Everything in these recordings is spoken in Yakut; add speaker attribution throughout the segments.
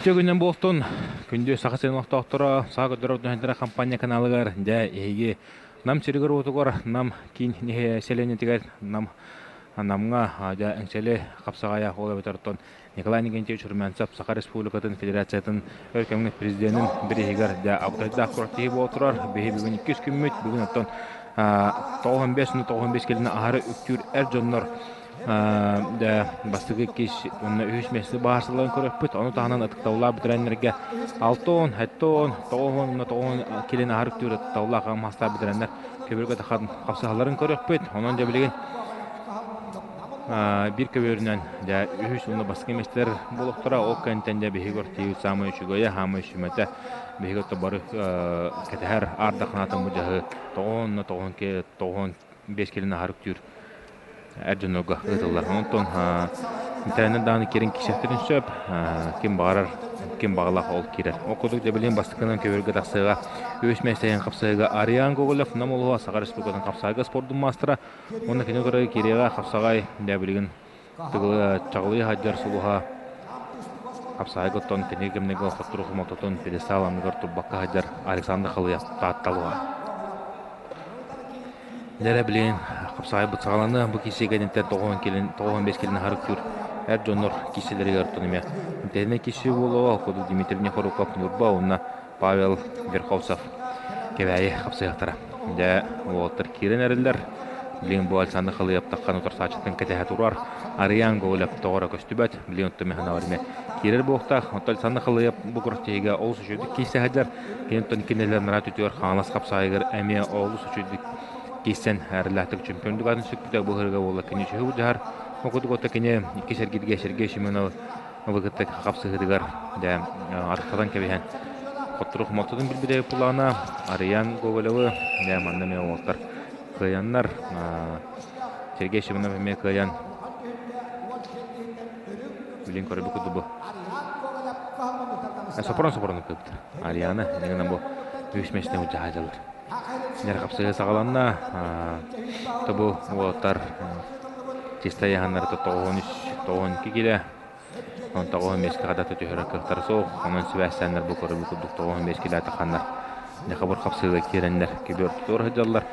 Speaker 1: Үтүө буолтун, күндү Саха сирин олохтоохторо, Саха көрдөрөр түһэнтэрэ хампаанньа каналыгар, дьэ, эһиги Нам сиригэр-уотугар, Нам киин сэлиэнньэтигэр, Нам Намҥа, дьэ, Эҥсэли хапсаҕайа ол эбэтэр оттон Николай Никитич Румянцев Саха Республикатын Федерациятын өр кэмҥэ президенин бирииһигэр дьэ абытайдаах курактиһи буола турар. Биһи бүгүн иккис күммүт, бүгүн оттон 95-95 кэлин аһары үктүүр эр дьоннор бастакы иккис уонна үһүс миэстэ баһаарсыларын көрөппүт. Ону таһынан ытыктабыллаах бэтэрээннэргэ 6 10, 7 10, 9 уонна 9 килин аһар үктүүр ытыктабыллаах аҕам бэтэрээннэр көбүргэ тахан хапсыһалларын көрөппүт. Онон дьэ билигин биир көбүөрүнэн дьэ үһүс уонна бастакы миэстэлэр буолуохтара. Ол кэнниттэн дьэ биһиги ортиибит саамай үчүгэйэ, саамай сүмэтэ биһиги отто бары кэтэһэр аар даханаатын бу дьаһы 9 9 95 килин аһар үктүүр эр дьоннорго ыытыллар. Онтон интернет даҕаны киирэн киирсиэхтэрин сөп. Ким баҕарар, ким баҕалаах ол киирэр. Ол курдук дьэ билигин бастакынан көбүөргэ тахсыыга үс миэстэһин хапсыыга Ариан Гоголев Нам улууһа Саха Республикатын хапсаҕайга спордун маастара уонна кини көрө киириэҕэ хапсаҕай дьэ билигин чаҕылыйа сылдьар сулуһа хапсаҕайга оттон кини кэмнэргэ хоттору хомолтотун пьедестал анныгар турбакка сылдьар Александр Халыев Таатталыга. Дьэ билигин хапсаҕайбыт саҕаланыа, бу киирсии кэнниттэн 95 килин аһары эр дьоннор киирсиилэригэр оттон эмиэ интэриэһинэй киирсии буолуоҕа. Ол курдук Дмитрий Нехоруков Ньурба уонна Павел Верховцев Кэбээйи хапсыһыахтара. Дьэ, уолаттар киирэн эрэллэр. Билигин бу Александр Халыев таххан утарсааччытын кэтэһэ турар. Арыйаан Гоголев тоҕо эрэ көстүбэт. Билигин оттон механавар эмиэ киирэр буолуохтаах. Оттон Александр Халыев бу күрэхтэһиигэ олус үчүгэйдик киирсэ сылдьар. Киниттэн кинилэр нараа түтүгэр Хаҥалас хапсаайыгар эмиэ олус үчүгэйдик киирсэн эрэллээхтик чемпиондук аатын сүкпүтэ. Бу ыһыырга буолла кини үчүгэй былдьаһар. Ол курдук отто кини икки сэргиргэ Сергей Семенов кытта хапсыһыытыгар дьэ арахтатан кэбиһэн хоттору хомолтотун билбитэ пулаана Арыйан Гоголевы дьэ манна эмиэ уолаттар кыайаннар Сергей Семенов эмиэ кыайан билин көрөбү курдук сопорон сопорон кыпты Ариана иннинэн бу үс миэстэни удьаһаадьалар нер хапсыһыы саҕаланна тобу уолаттар чистай яһаннарыта 93 92 килэ он 95 кадата түһэрэ кыахтара суох онон сибээстээннэр бу көрөбү курдук 95 килэ таханнар хабыр хапсыыга киирэннэр кибер тутуор сылдьаллар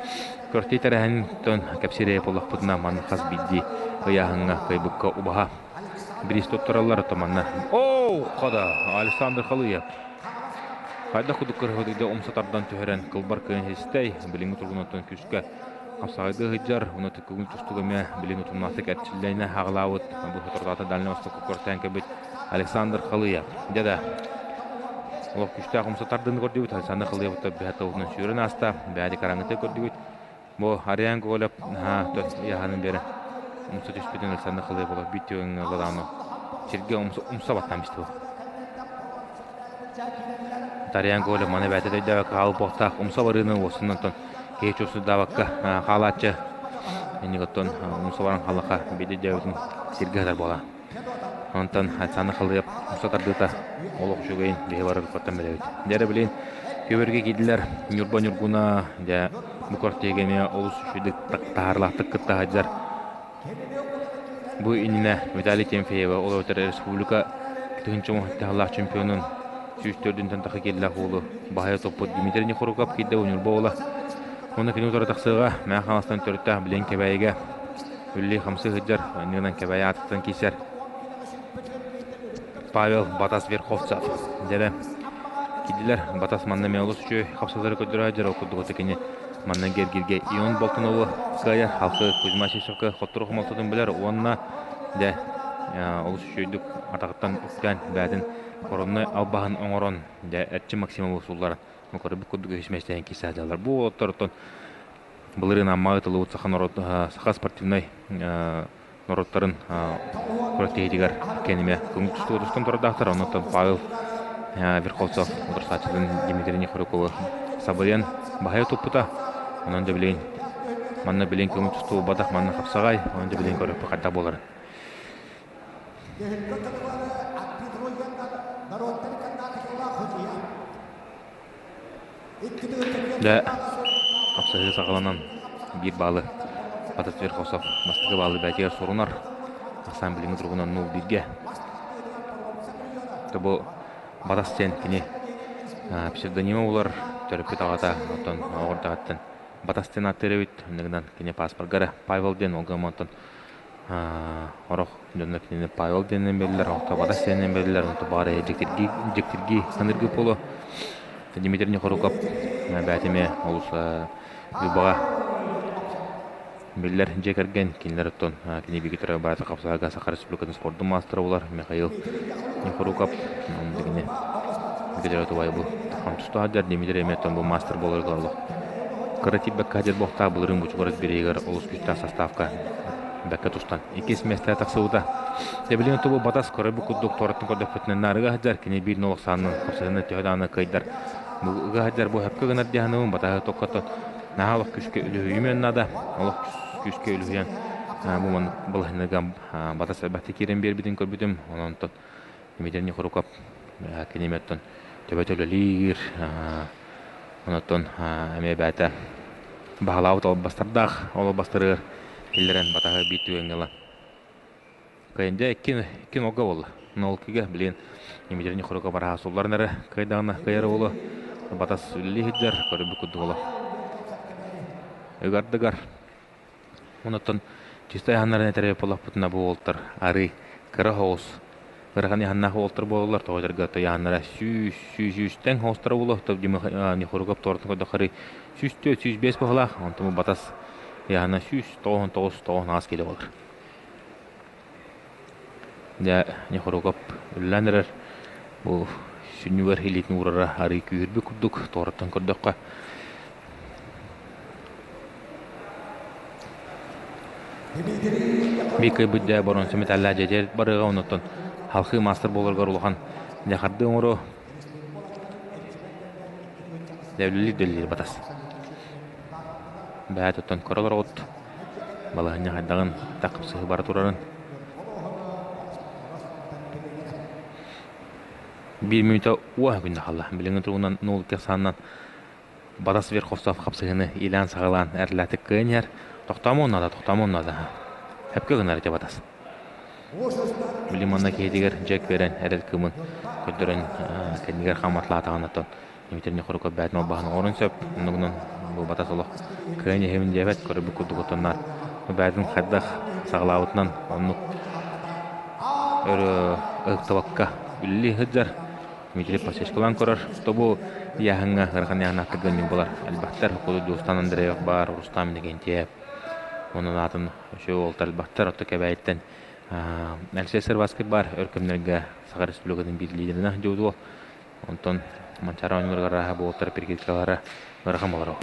Speaker 1: көртүү тэрээһинтэн кэпсиирэ буоллахпытына манна хас биирдии ыйааһыҥҥа кыайбыкка убаһа бириис туттараллар то манна оо хада Александр Халыев хайдах курдук кырыһыдыйда умса тардан түһэрэн кылбар кыайан истэй билиҥҥи тургунаттан күүскэ хапсаҕайга сылдьар уонна түккүгүн тустуга эмиэ билиҥҥи утумнаахтык эрчиллээнэ хаҕылаабыт бу соторутааҕыта Дальнай Востокка көртөөн кэлбит Александр Халыев дьэ да олох күүстээх умса тардыыны көрдүбүт Александр Халыев бэһэ тылынан сүүрэн ааста бэйэ караҥыты көрдүбүт бу Ариан Гоголев наһаа ыйааһынын биэрэ умса түспүтүн Александр Халыев олох биир түгэҥҥэ ылла сиргэ умса баттаан исти Тарьян Коля маны бэйэтэ өйдөөбөккө хаалбыттаах умса барыыны уостун онтон киһи чуусурдаабакка хаалааччы иннигиттэн умса баран халлаха биир өйдөөбүтүн сиргэ сытар буола. Онтон Александр Халыев умса тардыыта олох үчүгэйин биһи барар коттон билэбит. Дьэ билин көбөргө киирдилэр Ньурба Ньургуна дьэ бу кортига эмиэ олус үчүгэйдик таһаарлаахтык кытта сылдьар. Бу иннинэ Виталий Тимофеева ол эбэтэр республика 1017 чемпионун 104 тахса киэллээх уолу баһыйа топпут Дмитрий Нехоруков киирдэ Ньурба уола. Уонна кини утары тахсыаҕа Мэҥэ Хаҥаластан төрүттээх билигин Кэбээйигэ үлэлии-хамсыы сылдьар, анньыынан Кэбээйи аатыттан киирсэр Павел Батас Верховцев. Дьэрэ киирдилэр. Батас манна эмиэ олус үчүгэй хапсалары көрдөрө сылдьар. Ол курдук кини Манна Гергиргэ Ион Болтунову кыайар, халкы Кузьма Сивцевка хоттору хомолтотун билэр уонна дьэ олус үчүгэйдик атаҕыттан үктээн бэйэтин коронной албаһын оҥорон дьэ Эрчим Максимовы суулларан көрбүт курдук үһүс миэстэһин киирсэ сылдьаллар. Бу уолаттар былырыын Аммаҕа ыытыллыбыт саха норуот саха спортивнай норуоттарын күрэхтэһиитигэр кэнимэ көҥүл тустууга тустан турардаахтар. Оннуттан Павел Верховцев утарсааччытын Дмитрий Нехорюковы сабыйан баһыйа туппута. Онон да билигин манна билигин көҥүл тустуу буолбатах, манна хапсаҕай, онон да билигин көрөппүт хайдах буоларын. Дьэ, хапсаһыы саҕаланан биир баалы Батас Верхосов бастакы баалы бэйэтигэр сурунар. Ахсаан билиҥҥи туругунан 0-1-гэ. Бу Батас диэн кини псевдонима булар төрөппүт аҕата, оттон оҕордаҕыттан Батас диэн ааттыыр эбит. Оннугунан кини паспоргара Павел диэн олгом онтон орох дьонно кинини Павел диэнинэн биллэр, оҕото Батас диэнинэн биллэр, онто баҕар дьиктиргии дьиктиргии саныыргы буолуо. Дмитрий Нехоруков бээтимэ олус Любаҕа биллэр дьиэ кэргэн кинилэр оттон кини биги төрө баата хапсаага Саха Республикатын спордун маастара буолар Михаил Нехоруков кини биги төрө бу хамтустаах Дмитрий эмиэ оттон бу мастер буоларыгар олох кыра тиийбэккэ сылдьар буохтаах былырыын бучугурас бириигэр олус күүстээх составка бэккэ тустан иккис миэстэ тахсыбыта. Дебилин тубу батас көрөр курдук туораттан көрдөхпүтүнэн наарыга сылдьар кини биир нолох саанын хапсыһыны төһө даҕаны кыайдар бу ыга сылдьар бу хөпкө гынар диэханыбын батаһы токкото наһаа олох күүскэ үлүһүйүмүөн наада олох күүскэ үлүһүйэн бу маннык балаһыныга батас элбэхтик киирэн биэрбитин көрбүтүм онон Дмитрий Нехоруков кини оттон төбөтө үлэлиир онтон эмиэ бэйэтэ баһылаабыт албастардаах ол албастарыгар киллэрэн батаһы биир түгэҥҥэ ылан кыайан икки икки нолга буолла нолкига билигин Дмитрий Нехоруков араһа сулларын эрэ кыайдаҕына кыайар уолу батас үлэлии сылдьар көрбүт курдук олох ыгардыгар Онтон чистай аһаннарын этэрэ буоллахпытына бу уолтар арыы кыра соҕус ыарахан ыйаһыннаах уолтар буолаллар тоҕо этэргэ ыйаһыннара сүүс сүүс сүүстэн соҕустара буолуо Нехоругап туоратын көрдөххө арыы 104 105 быһыылаах онтон бу батас ыйаһына 199 98 киилэ буолар. Дьэ Нехоругап үлэлээн эрэр бу сүнньүгэр илиитин уурара арыы күүһүрбүт курдук туораттан көрдөххө Биир кыайбыт дьэ боруонса металлаах дьэдьэр барыаҕа оннуттан халхыы маастар буоларгар улахан дьэ хардыы оҥоруо дэвлилир дэллиир батас бэйэт оттон көрө олороҕут балаһынньа хайдаҕын тахсыһы бара турарын биир мүнүүтэ уоһа күннэ хаалла билиҥҥи туругунан нуул икки Батас Верховцов хапсыһыыны иилээн-саҕалаан эрэллээхтик кыайан иһэр. Тохтоомуон наада, тохтоомуон наада. Сөпкө гынар ити Батас. Били манна киһитигэр дьэ күөрэн эрэл кыымын көрдөрөн кэннигэр хааматлаатаҕына оттон Дмитрий Нехоруков бэйэтин албаһын оҥорон сөп. Оннугунан бу Батас олох кыайан иһэбин диэбэт, көрөрбүт курдук оттонноор. Бэйэтин хайдах саҕалаабытынан оннук өр ыһыктыбакка үлэлии сылдьар. Дмитрий Пасечкалаан көрөр. Тобу ыйааһыҥҥа ыарахан ыйааһыннаахтарга ньурбалар элбэхтэр. Хоту Дьулустаан Андреев баар, Рустам Иннокентьев. Онон аатын үчүгэй уолаттар элбэхтэр. Отто Кэбээйиттэн Алексей Сырваскай баар. Өр кэмнэргэ Саха Республикатын биир лидеринэ дьуутуо. Онтон Манчаары оонньууларыгар арааһа бу уолаттар перекидкалара ыарахан буолар.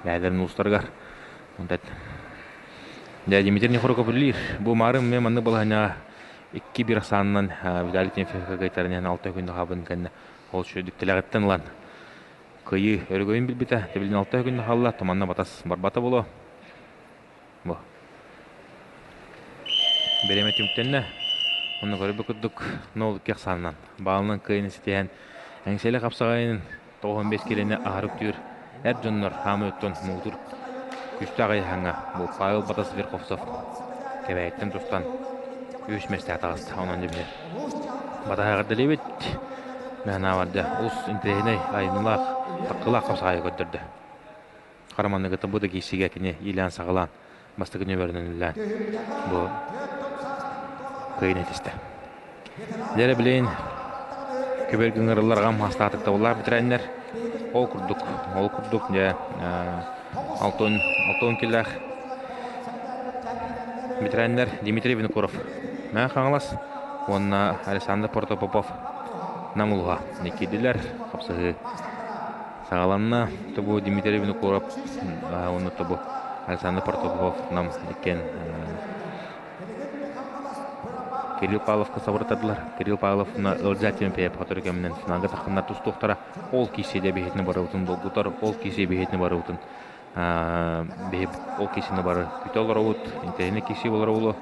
Speaker 1: Бэйэлэрин уустарыгар. Онтон Дьэ, Дмитрий Нехоруков үлэлиир. Бу маарым мен маннык балаһанньаҕа икки биир ахсаанынан Виталий Тимофеевка кыайтаран иһэн алта күн хаабын кэннэ ол үчүгэйдик тилэҕиттэн ылан кыайыы өрөгөйүн билбитэ. Тэбилин алта күн хаалла, туманна батас барбата буолуо. Бу. Бириэмэ түмүктэннэ. Онно көрбүт курдук нол икки ахсаанынан баалынан кыайыыны ситиһэн Эҥсиэли хапсаҕайын 95 киилэни аһары үктүүр эр дьоннор хаамыы оттон муҥутуур күүстээх айаһаҥҥа бу Павел Батас Верховцов Кэбээйиттэн тустан үс миэстэҕэ таҕыста. Онон дьэ Батаһы эҕэрдэлиибит. Мэхэнэҕэ дьэ олус интэриэһинэй айымньылаах, таккылаах хапсаҕайы көрдөрдө. Хара манныгыта бу да киирсиигэ кини иилээн-саҕалаан бастакы нүөмэринэн үлэлээн бу кыайыыны этистэ. Дьэ билигин көбүөргэ ыҥырыллар аҕам саастаах табыллаах бэтэрээннэр ол курдук ол курдук дьэ алтан алтан киллээх бэтэрээннэр Дмитрий Винокуров Мэҥэ Хаҥалас уонна Александр Протопопов Нам улууһа киирдилэр хапсыһыы Саҕаланна тобу Дмитрий Винокуров уонна тобу Александр Протопопов Нам иккиэн Кирилл Павловка сабырытардылар. Кирилл Павлов Ылдьаа Тимофеев хотор кэминэн финалга тахханнар тустуохтара. Ол киисиэдэ биһитини барыбытын долгутар, ол киисиэ биһитини барыбытын ол киисини бары күтэ олоробут, интэриэһинэй киисии буолар буолуо.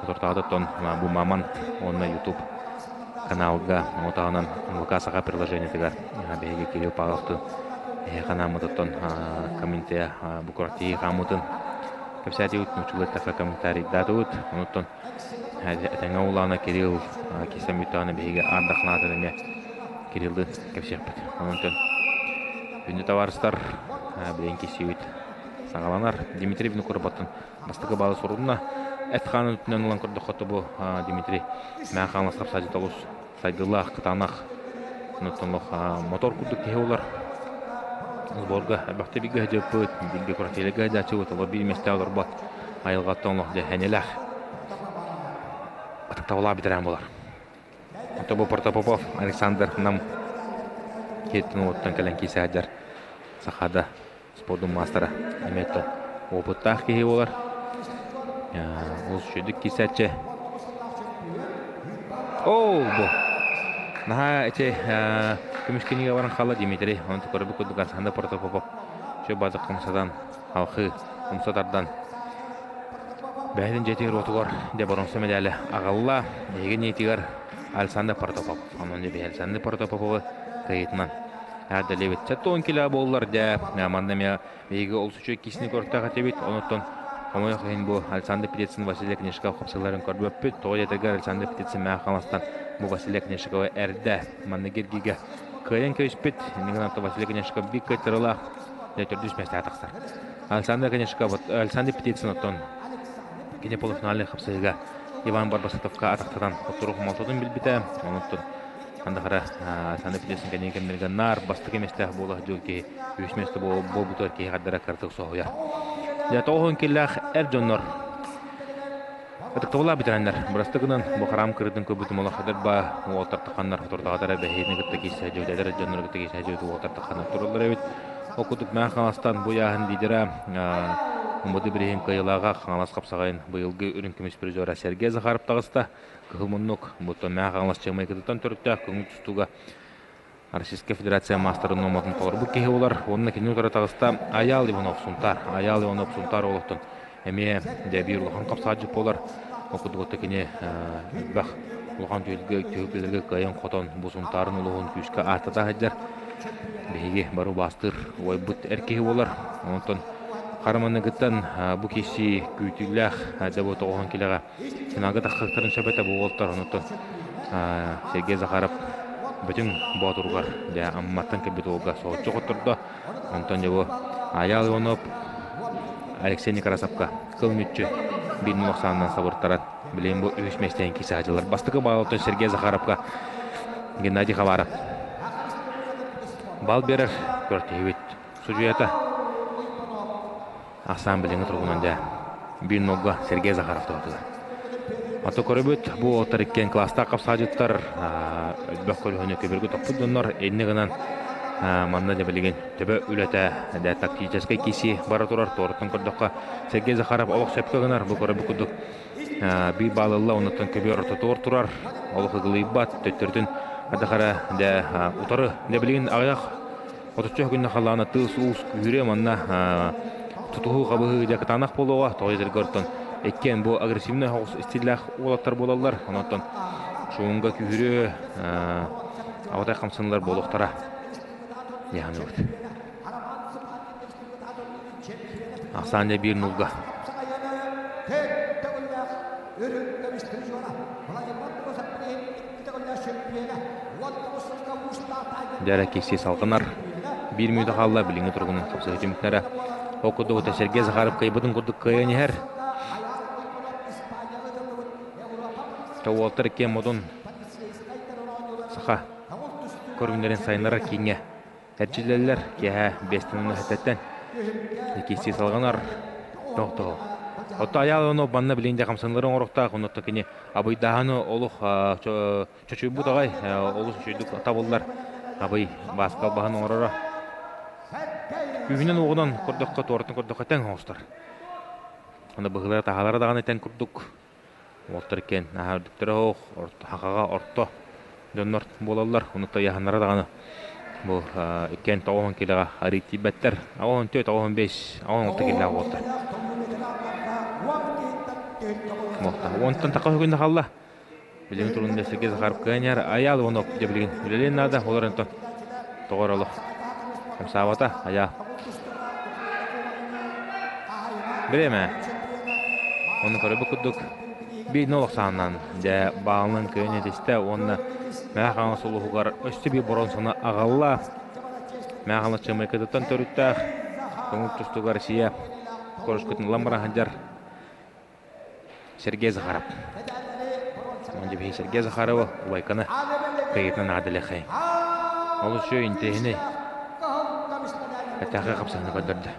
Speaker 1: Отортоҕототтон бу Мамонт уонна YouTube каналга отаҕынан ВК Саха приложениетыгар биһиги Кирилл Павловтуун эһиэхэ анааммытыттан комментарий бу курактии хааммытын кэпсээтибит, нууччалыы эттэххэ комментарийдаатыбыт. Онуттан этэҥҥэ улаана Кирилл кисэн бүттэҕинэ биһиги аардахнаатын эмиэ Кириллы кэпсиэхпит. Онон күндү табаарыстар, билигин киирсиибит саҕаланар. Дмитрий Винокуровтан бастакы баалы сурунна. Эт хаанын өттүнэн ылан көрдөххө бу Дмитрий мээн хаанлас хапсааччыта олус сайдыылаах, кытаанах, онтон мотор курдук киһи буолар. Сборга элбэхтэ бииргэ сылдьыбыппыт, бииргэ квартираҕа сылдьааччыбыт, олор биир миэстэҕэ олорбот, айылҕаттан олох дьэ хэнилээх, ытыктабылаах бэтэрээн буолар. Онтон бу Протопопов Александр Нам киэттэн уоттан кэлэн киирсэ сылдьар сахада спордун маастара эмиэ опыттаах киһи буолар. Ол үчүгэйдик киирсээччи. Оо, бу. Наһаа ити көмүс кинигэ баран хаалла Дмитрий. Онон көрбүт курдук Александр Протопопов чө база хамсатан халхыы умса тардан бэйэтин дьиэтигэр уотугар дьэ боронсо медали аҕалла. Эһиги ниэтигэр Александр Протопопов. Онон дьэ Александр Протопоповы кыайыытынан Эҕэрдэлиибит. 70 кило буоллар дьэ манна эмиэ биһиги олус үчүгэй киисини көртөх этибит. Онуттан хомойуох иһин бу Александр Птицын Василий Книжков хапсыыларын көрбөппүт. Тоҕо диэтэргэр Александр Птицын мээх хаҥаластан бу Василий Книжковы эрдэ манна киргигэ кыайан кэбиспит. Иннигин Василий Книжков биир кыайтарыылаах дьэ төрдүс миэстэҕэ тахсар. Александр Книжков Александр Птицын оттон кини полуфинальнай хапсыһыыга Иван Барбасатовка атахтатан хотторуу хомолтотун билбитэ. Онуттан Андахара Александр Птицын кэнники кэмнэргэ наар бастакы миэстээх буола сылдьыбыт киһи үһүс миэстэ буолбутугар киһи хардара кыратык соһуйар. Дьэ, 90 киллээх эр дьоннор ытыктабыллаах бэтэрээннэр бырасты гынан бу хараам кырыытын көрбүтүм олох эдэр баа уолаттар таханнар хотурдаҕатара бэһиини кытта киирсэ дьүөт эдэр дьоннору кытта киирсэ дьүөт уолаттар таханнар тураллар эбит. Ол курдук Мэҥэ Хаҥаластан бу ыйааһын лидера Умбады бириһин кыайыылааҕа Хаҥалас хапсаҕайын быйылгы үрүҥ көмүс призера Сергей Захаров таҕыста. Кыһыл муннук буттан Мэҥэ Хаҥалас Чыамайыкытыттан төрүттээх көҥүл тустууга Российскай Федерация маастарын нуорматын толорбут киһи буолар уонна кини утары таҕыста Айаал Иванов Сунтаар. Айаал Иванов Сунтаар олохтон эмиэ дьэ биир улахан хапсааччыт буолар. Ол курдук кини элбэх улахан түһүлгэлэргэ кыайан-хотон бу Сунтаарын улууһун күүскэ ааттата сылдьар. Биһиги бары убаастыыр уойбут эр киһи буолар. Онтон хараманыгыттан бу киһи күүтүүлээх дьэ бу тоҕуһун килэҕэ Финалга тахсыахтарын сөп этэ бу уолтар. Онуттан Сергей Захаров Бөтүҥ Боотуругар дьэ Амматтан кэлбит уолга соһуччу хоттордо. Онтон дьэ бу Айаал Иванов Алексей Некрасовка кыл мүччү биир нолох саанынан сабыртаран билигин бу үһүс миэстэни киирсэ сылдьаллар. Бастакы баалыттан Сергей Захаровка Геннадий Хабаров бал биэрэр көртүһүбүт судьуйата Ахсаан билиҥҥи туругунан дьэ биир нолга Сергей Захаров туһатыгар. Ото көрөбүт, бу уолаттар иккиэн класстаах хапсаадьыттар, элбэх көлөһөнү көбүргү тохпут дьоннор инни гынан манна дьэ билигин төбө үлэтэ дэ тактическай киси бара турар. Туораттан көрдөххө Сергей Захаров олох сөпкө гынар, бу көрөбүт курдук биир баалылла оннуттан көбүөр ортотугар турар, олох ыгылыйбат, төттөрүтүн адахара дэ утары дэ билигин аҕыйах Отучча күннэ халаана тыас-уус күүһүрүө манна тутуһуу-хабыһыы дьэ кытаанах буолуоҕа. Тоҕо диэтэргэ оттон иккиэн бу агрессивнай соҕус стиллээх уолаттар буолаллар. Онон шоунга күүһүрүө абатай хамсаныылар буолуохтара дии саныыбыт. Ахсаан дьэ биир нулга. Дьэ киирсии салҕанар. Биир мүнүүтэ хаалла, билиҥҥи туругунан хапсыһыы түмүктэрэ. Ол курдук Сергей Захаров кыайбытын курдук кыайан иһэр. Уолтар иккиэн модун саха көрүҥнэрин сайыннарар кииҥҥэ эрчиллэллэр. Киэһэ биэстэн сэттэн киирсии салҕанар. Тохтоо. Отто Айаал Иванов манна билигин дьэ хамсаныылары оҥоруохтаах, оннуттан кини абыйдааһыны олох чочуйбут аҕай, олус үчүгэйдик табыллар абый бааска албаһын оҥороро. Күүһүнэн-уоҕунан көрдөххө, туоратын көрдөххө тэҥ оҥостор. Аны быһыылара таһаалара даҕаны тэҥ курдук. Уолтар иккиэн наһаа үрдүктэрэ оһох, хахаҕа орто дьоннор буолаллар. Онуттан ыйааһыннара даҕаны бу иккиэн 90 килоҕа арыый тиийбэттэр. 94, 95, 96 килоҕа уолтар. Онтон тақа күннэ хаалла. Билигин турун Сергей Захаров кыанньар Айаал Иванов дьэ билигин үлэлиэн наада. Олор онтон тоҕор олох хамсаабата Айаал. Бириэмэ. Ону көрөбүт курдук биир нолох саанан дьэ баалынан кыайан этистэ уонна Мэҥэ Хаҥалас улууһугар өссө биир боруонсаны аҕалла. Мэҥэ Хаҥалас Чыамайыкытыттан төрүттээх көҥүл тустууга Россия корочкатын ылан баран сылдьар Сергей Захаров. Дьэбиһи Сергей Захарова убайканы кыайыытынан аадалыахай. Олус үчүгэй интэриэһинэй. Этэхэ хапсаһыны көрдөрдө.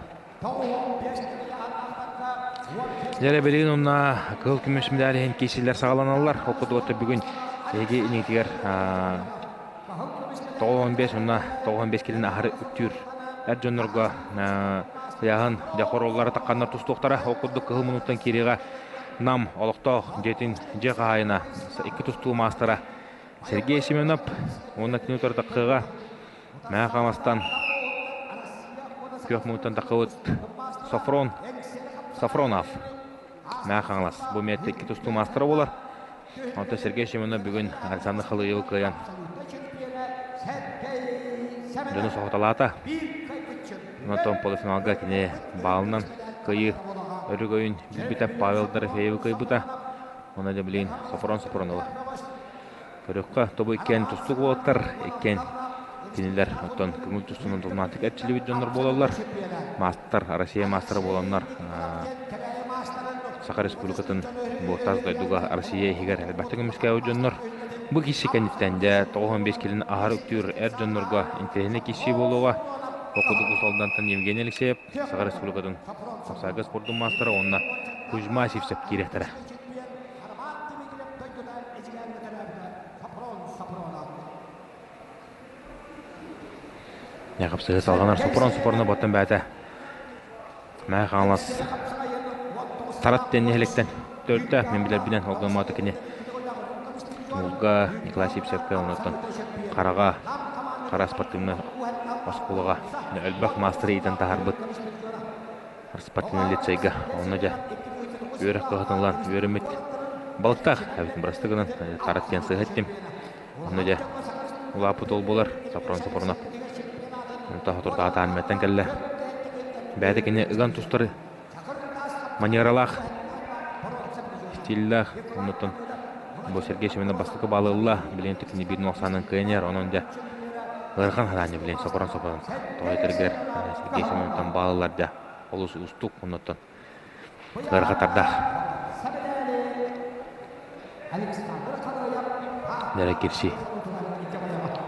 Speaker 1: Дьэ билигин онно кыһыл көмүс медаль иһин киирсиилэр саҕаланаллар. Ол курдук бүгүн эһиги иннигитигэр 95 уонна 95 килин аһары үктүүр эр дьоннорго ыйааһын дьэ хоруоллара тахханнар тустуохтара. Ол курдук кыһыл муннуктан киириэҕэ Нам олохтоох дьиэтин дьиэ хаһаайына икки тустуу маастара Сергей Семенов уонна кини утары таххыаҕа Мэҥэ Хаҥаластан күөх муҥуттан таххыбыт Софрон Софронов Мэҥэ Хаҥалас бу миэстэ икки тустуу маастара буолар. Онтон Сергей Семенов бүгүн Александр Халыевы кыайан дьону соһуталаата. Онтон полуфиналга кини баалынан кыайыы өрөгөйүн билбитэ Павел Дорофеевы кыайбыта. Онон дьэ билигин Софрон Софронова Көрүөххэ, тобу иккиэн тустуук уолаттар, иккиэн кинилэр оттон көҥүл тустуунан тулмаатык эрчиллибит дьоннор буолаллар. Маастар, Россия маастара буоланнар Саха Республикатын бу тас дойдуга Россия иһигэр элбэхтик көмүскээбит дьоннор. Бу киси кэнниттэн дьэ 95 килин аһар үктүүр эр дьоннорго интэриэһинэй киси буолуоҕа. Ол курдук Усалдантан Евгений Алексеев, Саха Республикатын хапсаайга спордун маастара уонна Кузьма Сивцев киириэхтэрэ. Яхапсыһы салҕанар сопорон сопорно боттон бээтэ. Мээ Хаҥалас Тарат диэн нэһилиэктэн төрүттэ мин билэрбинэн ол гыммата кини Тумулга Николай Сивцевкэ оннуттан Хараҕа Хара спортивнай оскуолаҕа элбэх маастары иитэн таһаарбыт спортивнай лицейгэ онно дьэ үөрэх кыһатын ылан үөрэммит балыктаах эбит бырасты гынан тарат диэн сыыһа эттим онно дьэ улааппыт ол буолар Сопрон Сопронов онто соторутааҕыта армияттан кэллэ бэйэтэ кини ыган тустар манералаах стиллээх оннуттан бу Сергей Семенов бастакы баалы ылла билигин кини биир нуохсаанан кыайан иһэр онон дьэ Ыарахан хараанньа билэн сопорон-сопорон тоҕо этэргэр Сергей Семеновтан баалылар да олус уустук оннуттан ыарахаттардаах. Дэрэ кирси.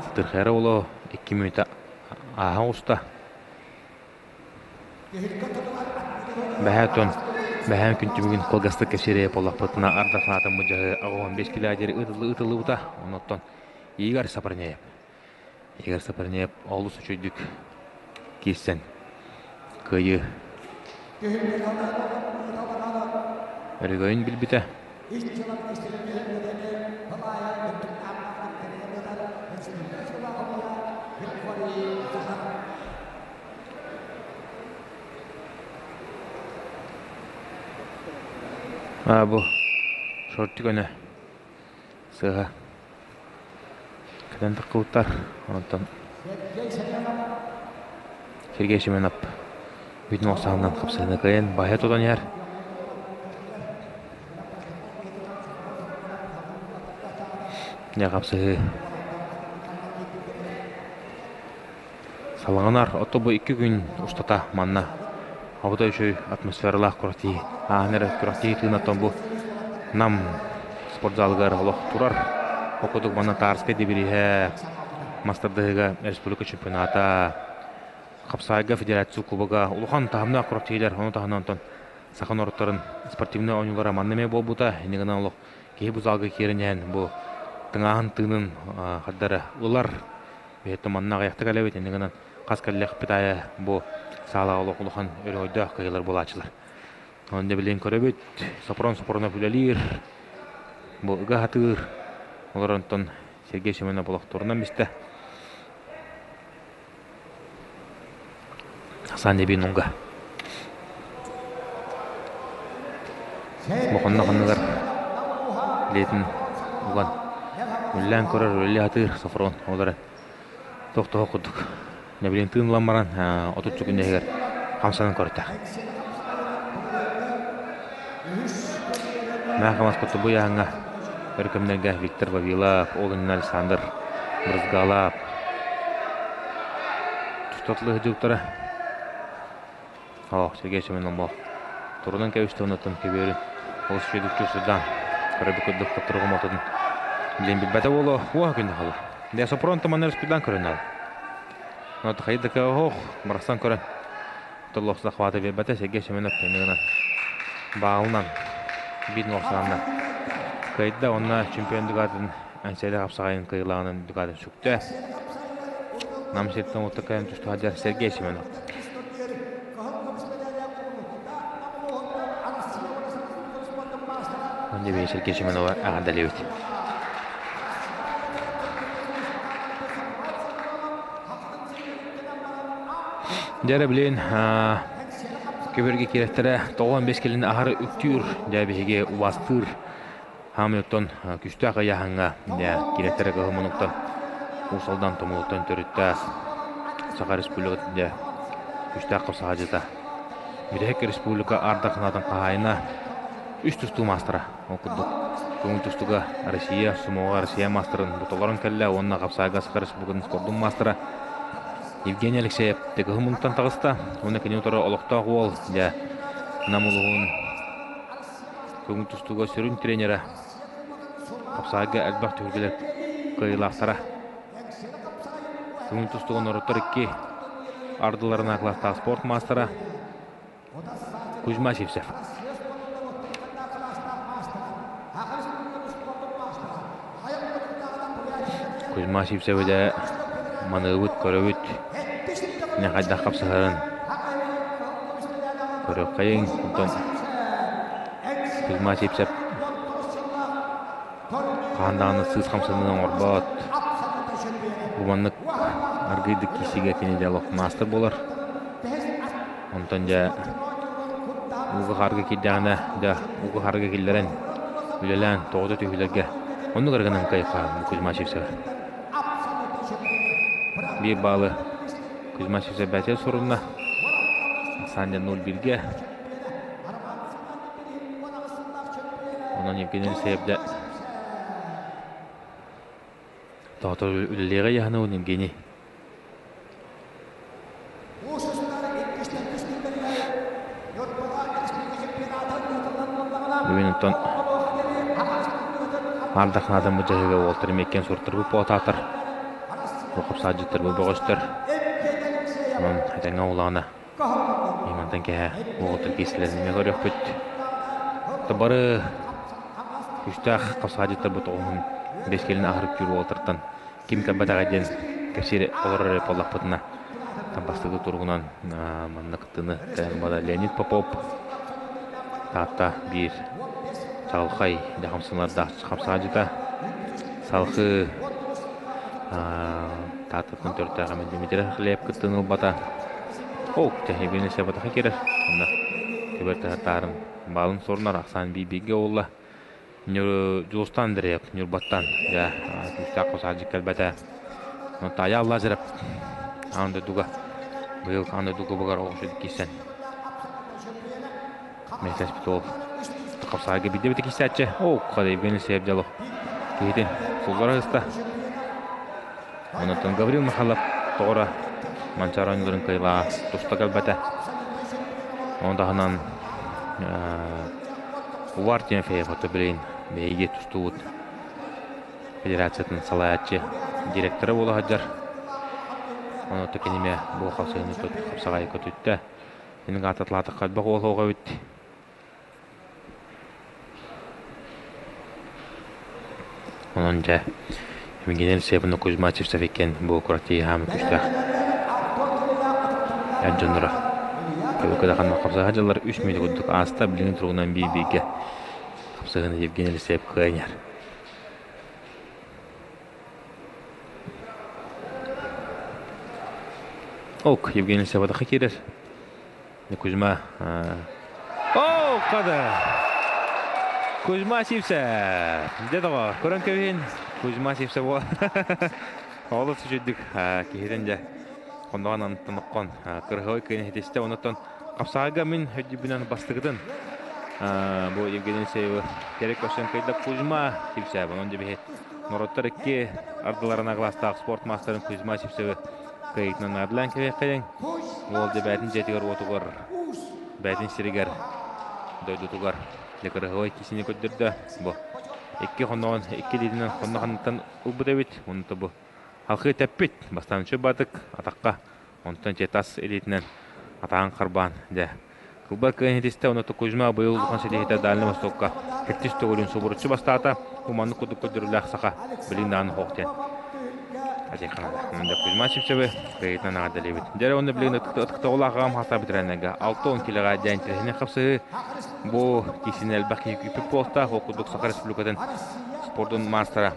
Speaker 1: Сытырхайара оло 2 мүнүүтэ ааһа оҕуста. Бэһээ тон бэһээн күн түмүгүн кылгастык кэпсиирэ буоллахпытына арда санаатаммыт дьаһыы 85 килэдири ыытыллыбыта. Оннуттан Игорь Сапарнеев Игорь Сапарнеев олус үчүгдүк киирсэн кыайыы өрөгөйүн билбитэ. А бу шортик өнө сыыһа Кэлэн таххыбыттар. Онтон Сергей Семенов бүтүн охсаһынан хапсыһыны кыайан баһа тутан иһэр. Дьэ хапсыһыы салҕанар. Ото бу 2 күн устата манна абытай үчүгэй атмосфералаах күрэхтэһии ааһан эрэр күрэхтэһии тыынаттан бу Нам спортзалыгар олох турар. Ол курдук манна Тарскай дибириһэ мастардыһыга республика чемпионата, Хапсаайга федерация кубога улахан таһымнаах күрэхтэһиилэр. Ону таһынан онтон саха норуоттарын спортивнай оонньуулара манна эмиэ буолбута. Инньэ гынан олох киһи бу залга киирэн иһэн бу тыҥааһын тыынын хардары ылар. Биһиэттэн манна аҕыйахта кэлэбит, инньэ гынан хас кэллэхпит аайы бу саалаҕа олох улахан өрөгөйдөөх кыайыылар буолааччылар. Онно билигин көрөбүт, Сопрон Сопронов үлэлиир, бу ыга сатыыр, олор онтон Сергей Семенов олохторунан бистэ. Асан Небинунга. Бохонно ханныгар летин уган үллээн көрөр үлэлии сатыыр Софрон ол эрэн тохтоһо курдук нэбилин тыын ылан баран 30 күн иһигэр хамсанан көртө. Мээхамас куту бу яһаҥҥа Өр кэмнэргэ Виктор Вавилов, ол иннинэ Александр Брызгалов тустатылыы сылдьыбыттара. Оо, Сергей Семенов турунан кэбистэ оннуттан көбүөрүн олус үчүгэйдик чувствуйдаан көрөбүт курдук хотторугум отутун билин билбэтэ буолуо уоһа күннэ хаалла. Дэ Сопрон туманнар үспүтүн көрөн ал. Онон хайдыка оһох барахсан көрөн толлохса хвата биэрбэтэ Сергей Семенов гынан баалынан биир нуохсаанна кыайда онно чемпион дугатын Ансели хапсаҕайын кыайылааҕынан дугатын сүктэ. Нам сиртэн уоттакайын тустаһадьар Сергей Семенов. Онно Сергей Семенова эҕэрдэлиибит. Дьэ билин көбөргө кирэттэрэ 95 кэлин аһары үктүүр дьэ биһиги убастыыр хаамыттан күстээх ыйааһыҥҥа дьэ кирэттэрэ кыһыммынуттан Уус Алдан Тумулуттан төрүттээх Саха Республикатын дьэ күстээх хапсаҕадьыта Бүтэһик республика ардахынаатын хаһаайына үс тустуу маастара ол курдук көҥүл тустууга Россия сумоҕа Россия маастарын буталарын кэллэ уонна хапсаайга Саха Республикатын спордун маастара Евгений Алексеев тыгыһы муннуктан таҕыста уонна кини утары олохтоох уол дьэ Нам улууһун көҥүл тустууга сүрүн тренера хапсаайга элбэх түһүлгэлэр кыайыылаахтара көҥүл тустууга норуоттар икки ардыларына кылаастаах спорт маастара Кузьма Сивцев. Кузьма Сивцев дьэ маныыбыт, көрөбүт, не хайдах хапсыһарын көрүөххэйиҥ. Онтон Кузьма Сивцев хаһан даҕаны сыыс хамсаныы оҥорбот. Бу маннык аргыйдык киирсиигэ кини дьэ олох маастар буолар. Онтон дьэ ууга-хаарга киирдэҕинэ дьэ ууга-хаарга киллэрэн үлэлээн тоҕута түһүүлэргэ оннук эрэ гынан кыайыахха Кузьма Сивцев. Биир баалы Кузьма Сивцев бэйэтэ сурунна. Саня 0-1-гэ. Онон Евгений Алексеев дьэ тоҕото үлэлиэҕэ яһанабын Евгений. Бүгүн оттон Ардахнаатын бу дьаһыыга уолтар эмиэккэн суруттарбыт буолатаатар. Бу хапсаадьыттарбыт бөҕөстөр. Онон этэҥҥэ улаана Мантан кэһэ уолаттар киирсэллэрин эмиэ көрүөхпүт. Бары күүстээх хапсаадьыттарбыт оҕуһун бэс кэлин аһарыктыыр уолаттартан ким кэлбэтэҕэ диэн кэпсиир олорор эрэ буоллахпытына бастакы туругунан манна кыттыыны кэлэн Леонид Попов Таатта биир чаҕылхай дьэ хамсанардаах хамсаадьыта салхыы Тааттаттан төрүттээх Дмитрий Хлеб кыттыыны ылбата. Ок, Евгений Саватаха кирэр. Онно көбөр таһар баалын сорунар ахсаан биир-бииргэ уолла. Дьулустан Андреев Ньурбаттан дьэ күүстээх хосаадьык кэлбэтэ. Таайа Лазарев аан дойдуга быйыл аан дойду кубогар оҕус киирсэн Миэстэспит уол хапсаайга биирдэ бити киирсээччи. Оо, хада Евгений Севдялов киһитин суллара ыста. Онтон Гаврил Михайлов тоҕора Манчаары оонньууларын кыайылааҕа туста кэлбэтэ. Ону таһынан Увар Тимофеев ото билигин биһиги тустубут федерациятын салайааччы директора буола сылдьар. Ону киниме бу хапсыгыны хапсаҕайы көтүттэ. Мин аататлаатахха элбэх уол оҕо эбит. Онон дьэ, Евгений Алексеевна Кузьма Чевцевиккен бу кураттыы хаамы күстээх эр дьонноро Кылыкыдаханна хапсаһа дьыллар үс мүнүүтэ курдук ааста, билигин туругунан биир-бииргэ хапсыһыны Евгений Алексеев кыайан Ок, Евгений Алексеев киирэр. Кузьма. О, када! Кузьма Сивцев! Дьэ доҕоор, көрөн кэбиһин. Кузьма Сивцев буол. Олус үчүгдүк киһитин дьэ хонноҕон антоноккон кырыһой кыын иһитистэ. Онуттан хапсаҕайга мин өйдүүбүнэн бастыгытын. Бу Евгений Алексеевы кэрэ көрсөн кыйда Кузьма Сивцев. Онон дьэ норуоттар икки ардыларына кылаастаах спорт маастарын Кузьма Сивцевы кыайыытынан наадалаан кэбиэххэйиҥ. Уол дьэ бээтин дьиэтигэр уотугар, бээтин сиригэр, дойдутугар дьэ кырыһылай кисини көрдөрдө. Бу икки хонноҕун икки илиитинэн хонно ханныттан ылбыт эбит. Онто бу халхыы тэппит. Бастаан үчүгэй баатык атахха онтон дьэ тас илиитинэн атаан харбаан дьэ кылбар кыайан ситистэ. Онно Кузьма быйыл улахан ситиһиитэ Дальнай Востокка сэттис төгүлүн субуруччу бастаата. Бу маннык курдук көрдөрүүлээх саха билигин даҕаны суох диэн атыйханада. Онон Кузьма Сивцевы кыайыытынан эҕэрдэлиибит. Дьэ онно билигин ытыктабыллаах аҕам хаста бэтэрээннэргэ 60 килоҕа дьэ интэриэһинэй хапсыһыы бу киисини элбэх киһи күүппүт буолта. Ол курдук Саха Республикатын спордун маастара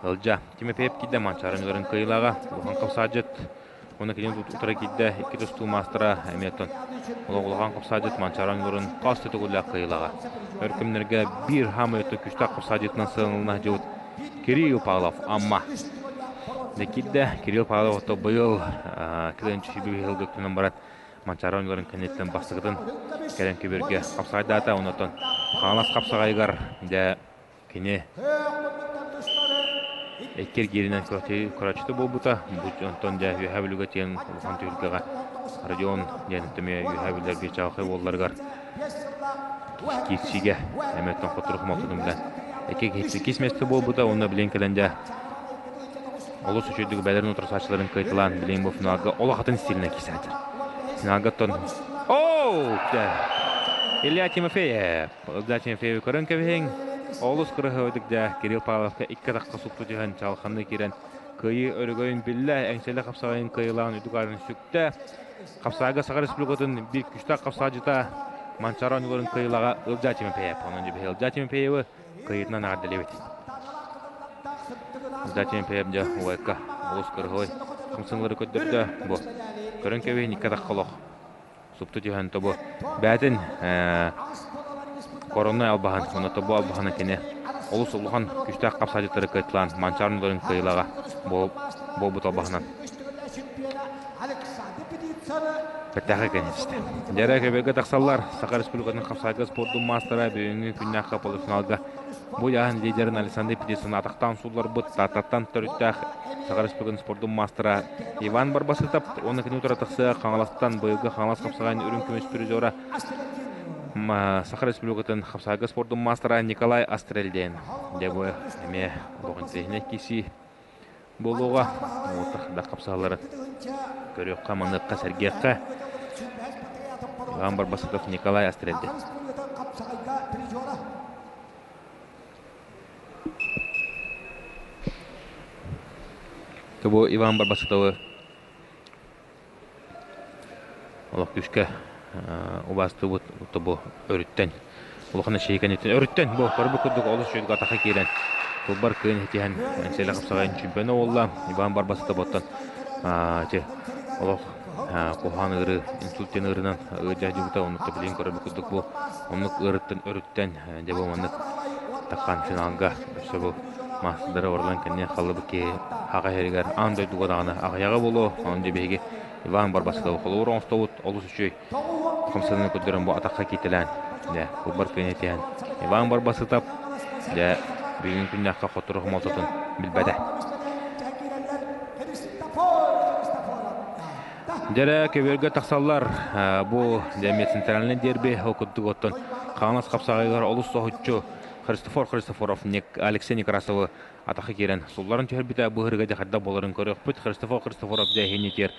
Speaker 1: Ылдьа Тимофеев киирдэ Манчаары кыайыылааҕа улахан хапсаадьыт уонна кини утары киирдэ икки тустуу маастара эмиэ оттон олох улахан хапсаадьыт Манчаары оонньууларын хас да төгүллээх кыайыылааҕа. Өр кэмнэргэ биир хаамай өттө күүстээх хапсаадьытынан сыаналана сылдьыбыт Кирилл Павлов Амма. Дьэ киирдэ Кирилл Павлов ото быйыл кыайын сүүрбэ сылга үктэнэн баран Манчаары оонньууларын кэнниттэн бастакытын кэлэн көбүөргэ хапсаҕайдаата. Онтон Хаҥалас хапсаҕайыгар дьэ Кини икки эргииринэн көрөөччүтэ буолбута. Бу онтон дьэ Үөһээ Бүлүүгэ тиийэн улахан түһүлгэҕэ Родион диэн эмиэ Үөһээ Бүлүүлэргэ чаҕылхай уолларыгар киирсиигэ эмиэ хотурук хомолтотун билэн иккис миэстэ буолбута уонна билигин кэлэн дьэ олус үчүгэйдик бэйэлэрин утарсааччыларын кыайталаан билигин бу финалга олох атын стилинэн киирсэ сылдьар. Финалга оттон Оу! Илья Тимофеев Илья Тимофеевы көрөн кэбиһиҥ. Олус кыраһыабайдык дьэ Кирилл Павловка икки атахха супту түһэн чалханыы киирэн кыайыы өрөгөйүн биллэ, эҥсэлэ хапсаҕайын кыайыылаан үрдүк аатын сүктэ. Хапсаҕайга Саха Республикатын биир күчтээх хапсаҕайдьыта Манчаары оонньууларын кыайыылааҕа Ылдьаа Тимофеев. Онон дьэ биһи Ылдьаа Тимофеевы кыайыытынан эҕэрдэлиибит. Ылдьаа Тимофеев дьэ убайка олус кыраһыабай хамсаныылары көрдөрдө. Бу көрөн кэбиһин икки атахха олох супту түһэн тобу бээтин коронной албаһын уонна тобу албаһына кини олус улахан күүстээх хапсаадьыттары кыайталаан Манчаарнуларын кыайыылааҕа буолбут албаһынан бэртээхэй кэннистэ. Дьэрэ көбүөргэ тахсаллар Саха Республикатын хапсаайга спордун маастара бүгүҥҥү күннээххэ полуфиналга бу ыйааһын лидерин Александр Птицын атахтаан суулларбыт Тааттаттан төрүттээх Саха Республикатын спордун маастара Иван Барбасытов уонна кини утары тахсыа Хаҥаластан быйылгы Хаҥалас хапсаҕайын үрүҥ көмүс призера Саха Республикатын хапсаҕайга спордун маастара Николай Астрельден. Дьэ бу эмиэ олох интэриэһинэй киирсии буолуоҕа. Уотах да хапсаһалларын көрүөххэ, маныахха, сэргиэххэ. Иван Барбасытов, Николай Астрельден. Бу Иван Барбасытовы олох күүскэ убаастыыбыт бу өрүттэн улахан эчэйии кэнниттэн өрүттэн бу көрбүт курдук олус үчүгэй атаха киирэн тылбар кыайан итиһэн Энсиэлэ хапсаҕайын чемпиона буолла. Иван Барбасытов оттон ити олох куһаҕан ыарыы инсульт диэн ыарыынан ыалдьа сылдьыбыта оннук билигин көрөрбүт курдук бу оннук ыарыттан өрүттэн дьэ бу маннык таххан финалга өссө бу маастардары орлан кэннин халлыбыт киһи хаҕа иһэригэр аан дойдуга даҕаны аҕыйаҕа буолуо онон дьэ биһиги Иван Барбасытовы холобур оҥостобут олус үчүгэй хамсаныыны көрдөрөн бу атахха киитэлээн дьэ кылбар күөн этиһэн Иван Барбасытов дьэ бүгүн күннээххэ хоттору хомолтотун билбэтэ. Дьэрэ көбүөргэ тахсаллар. Бу дьэ центральный дерби ол курдук оттон Хаҥалас хапсаҕайыгар олус соһуччу Христофор Христофоров Алексей Некрасовы атаха киирэн сулларын түһэрбитэ быһырыга дьэ хайдах буоларын көрүөхпүт. Христофор Христофоров дьэ иһинитиэр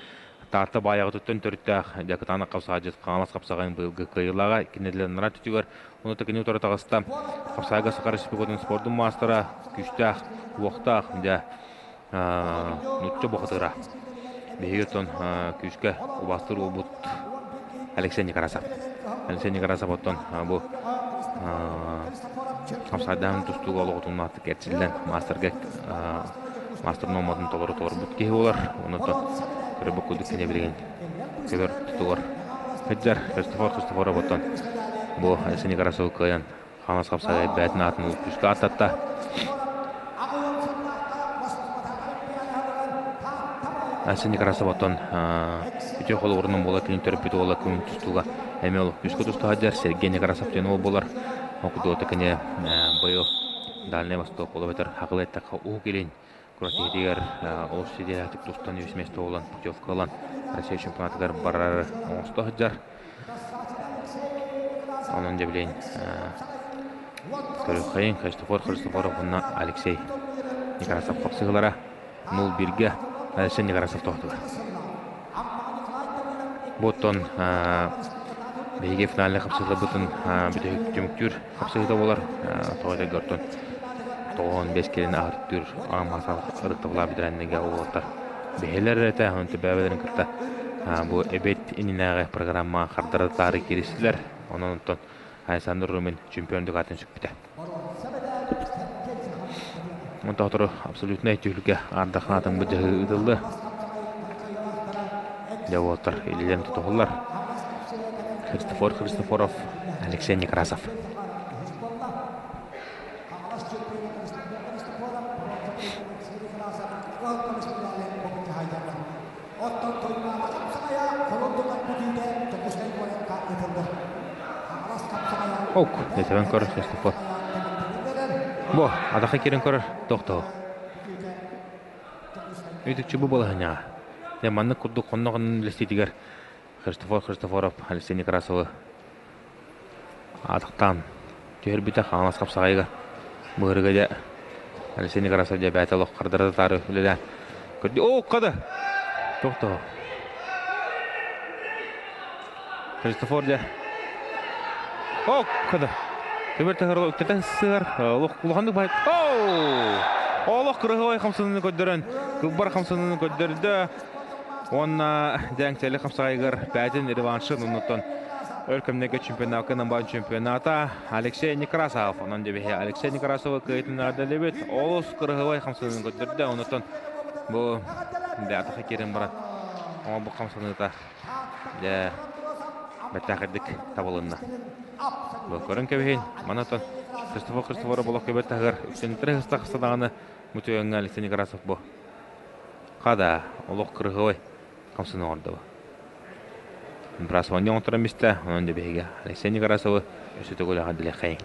Speaker 1: Таатта баайаҕытыттан төрүттээх дьэ кытаанах хапсаҕайдьыт Хаҥалас хапсаҕайын быйылгы кыайыылааҕа кинилэр түтүгэр ону кини утары таҕыста. Хапсаҕайга Саха Республикатын спордун маастара күүстээх, уохтаах дьэ нуучча бухатыыра. Биһиги оттон күүскэ убаастыыр уолбут Алексей Некрасов. Алексей Некрасов оттон бу хамсайдаан тустууга олоҕутуннаахтык эрчиллэн маастарга маастар нуорматын толору толорбут киһи буолар. Онон көрбүт курдук кини билигин көбөр тутугар сылдьар. Христофор Христофоров оттон бу Алексей Некрасовы кыайан Хаҥас хапсаҕай бэйэтин аатын күүскэ ааттатта. Айсен Некрасов оттон үтүө холобурунан буола кини төрөппүт уола күн тустууга эмиэ олох күүскэ туста сылдьар Сергей Некрасов диэн уол буолар. Окудуота кини быйыл Дальнай Восток ол эбэтэр Хакылы эттэххэ Уһук Илин куорат олус ситиһээхтик тустан үс миэстэ буолан путевка ылан Россия чемпионатыгар барар оҥосто сылдьар. Онон дьэ билигин көрүөххэйиҥ Христофор Христофоров уонна Алексей Некрасов хапсыһыылара 0-1-гэ Алексей Некрасов тоһутулар. Бу оттон биһиги финальнай хапсыһыыларбытын бүтэһик түмүктүүр хапсыһыыта буолар. Тоҕо этэргэ оттон 95 кэлин аһартыыр аамаасал ырыттабылаа бэтэрээннэргэ уолаттар бэһилэр этэ, онту бэйэлэрин кытта бу эбиэт иннинээҕи программа хардары-таары кииристилэр. Онон оттон Александр Румин чемпион дукатын сүкпүтэ. Онтоотору абсолютнай түһүлгэ ардахнаатын быдьаһыы ыытыллы. Дьэ уолаттар илиилэрин тутуһуллар. Христофор Христофоров, Алексей Некрасов.
Speaker 2: Оттон Туймаада хапсаҕайа холон тутар бүтүүтэ Дьокуускай куоракка ыытыллар. Хаҥалас хапсаҕайа
Speaker 1: Ок, этебен көрөр Христофор. Бо, адаха кирин көрөр тохтоо. Үтүкчү бу балаһыняҕа. Дьэ маннык курдук хонноҕунан үлэстиитигэр Христофор Христофоров Алексей Некрасовы атахтаан түһэрбитэ Хаҥалас хапсаҕайыгар быһырыга дьэ Алексей Некрасов дьэ бэйэтэ олох хардара татаары үлэлээн көрдө оо када тохтоо Христофор дьэ оо када Көбөр таһыр үктэтэн сыһар олох улаханнык бай оу олох кырыһыбай хамсаныыны көрдөрөн кылбар хамсаныыны көрдөрдө Уонна Дьэҥсэли хапсаҕайыгар бэйэтин реваншын оннуттан өр кэмнэргэ чемпионакка намбаан чемпионата Алексей Некрасов. Онон дьэбиһи Алексей Некрасовы кыайытын наадалыбыт. Олус кырыһыбай хамсаныын көрдөрдө. Оннуттан бу бэйэтэ киирэн баран оҥо бу хамсаныыта дьэ бэртээхэйдик табылынна. Бу көрөн кэбиһин. Манатан Христофор Христофоров олох көбөр таһыгар үксэнитэрэ хыстахса даҕаны мутуйаҥҥа Алексей Некрасов бу Хада, олох кырыһыай хамсана оҥордо. Брасованы оҥотторон бистэ, онон да биһиги Алексей Некрасовы өссө төгүл эҕэрдэлиэххэйиҥ.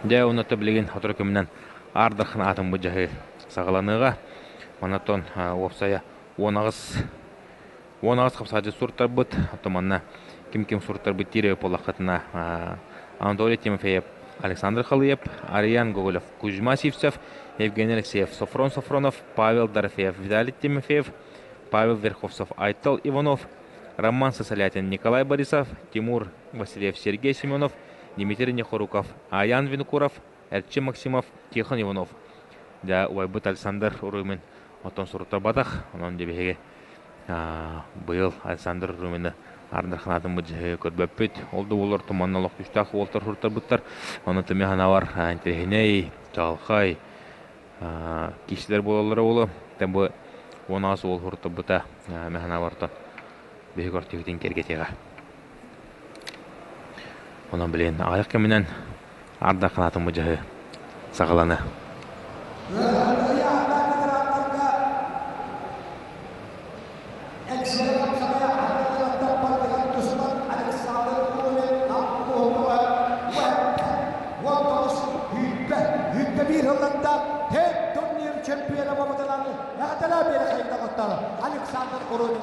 Speaker 1: Дьэ, оннуттан билигин сотору кэминэн Аар Дархан аатын былдьаһыы саҕаланыаҕа. Онтон уопсайа 18 18 хапсааччы суруттарбыт. Оттон манна ким-ким суруттарбыт диир буоллаххытына Анатолий Тимофеев, Александр Халыев, Ариан Гоголев, Кузьма Сивцев, Евгений Алексеев, Софрон Софронов, Павел Дорофеев, Виталий Тимофеев, Павел Верховцев, Айтал Иванов, Роман Сосолятин, Николай Борисов, Тимур Васильев, Сергей Семенов, Дмитрий Нехоруков, Аян Винокуров, Эрчим Максимов, Тихон Иванов. Дьэ, убайбыт Александр Румин оттон суруттарбатах. Онон дьэ биһиги быйыл Александр Румины ардырханаатын быдьаһы көрбөппүт. Ол да буоллар туманна олох күүстээх уолтар суруттарбыттар. Ону түмэ санаабар интэриэһинэй, чаҕылхай киисилэр буолаллара буолуо. Тэн бу 18 уол суруттарбыта мэ санаабар биһиги ортибитин кэргэтиэҕэ. Онон билигин аҕыйах кэминэн ардахханаатын быдьаһы саҕалана.
Speaker 2: Александр Уродин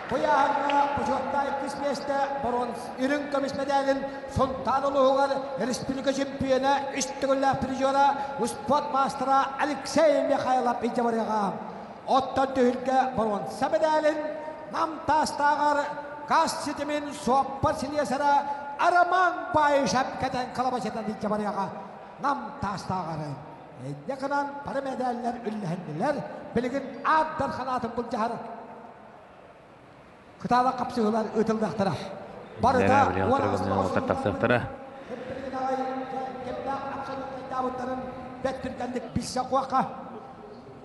Speaker 2: Куйааһыҥҥа бочуоттаах иккис миэстэ боруонс үрүҥ көмүс мэдээлин Сунтаар улууһугар республика чемпиона, үс төгүллээх призера, успуорт маастара Алексей Михайлов илдьэ барыаҕа. Оттон түһүлгэ боруонса мэдээлин Нам Таастааҕар газ ситимин суоппар силиэсэрэ Роман Баишев кэтэн кылабачытан илдьэ барыаҕа. Нам Таастааҕар инньэ гынан бары мэдээллэр үллэһиннилэр. Билигин аат ханаатын былдьаһар Кытаанах хапсыһыылар ыытыллыахтара. Барыта
Speaker 1: тахсыахтара.
Speaker 2: Бэт түргэнник билсэ куоха.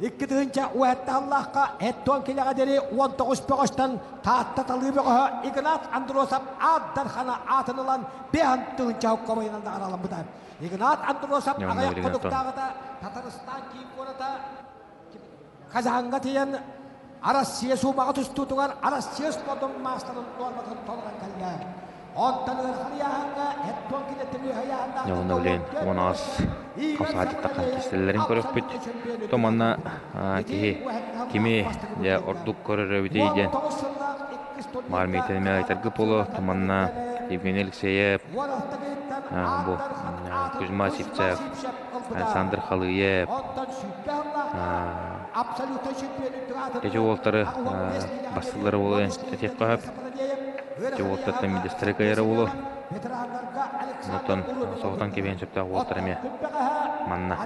Speaker 2: 2000 уһаттааллаахха Эттон килэҕэ диэри 19 бөҕөстөн Таатта талыы бөҕөһө Игнат Андросов Аат Дархана аатын ылан 5000 хоккобайынан да араламмыта. Игнат Андросов
Speaker 1: Дьэ, онно
Speaker 2: аҕыйах
Speaker 1: билигин оттон
Speaker 2: хонуктааҕыта Татарстан киин куората Казанга тиийэн Россия суубаҕа тустуутугар Россия спордун маастарын нуорматын толорон кэллэ. Онтон ыарахан ыйааһыҥҥа Хеттон киниттэн үөһэ
Speaker 1: Дьэ,
Speaker 2: ыйааһыннаахтар
Speaker 1: онно билигин 10 аҕыс хамсаатыттахха кистэллэрин көрүөхпүт. То манна киһи кими дьэ ордук көрөр эбитий диэн Маармийтэн эмиэ ыйтаргы буолуо. То манна Евгений Алексеев, бу Кузьма Сивцев, Александр Халыев, эти уолтары бастылары буолуо этиэххэ сөп. Эти уолтартан мидэстэрэ кыайара буолуо. Онтон соҕотон кэбиһэн сөптөөх уолтар эмиэ манна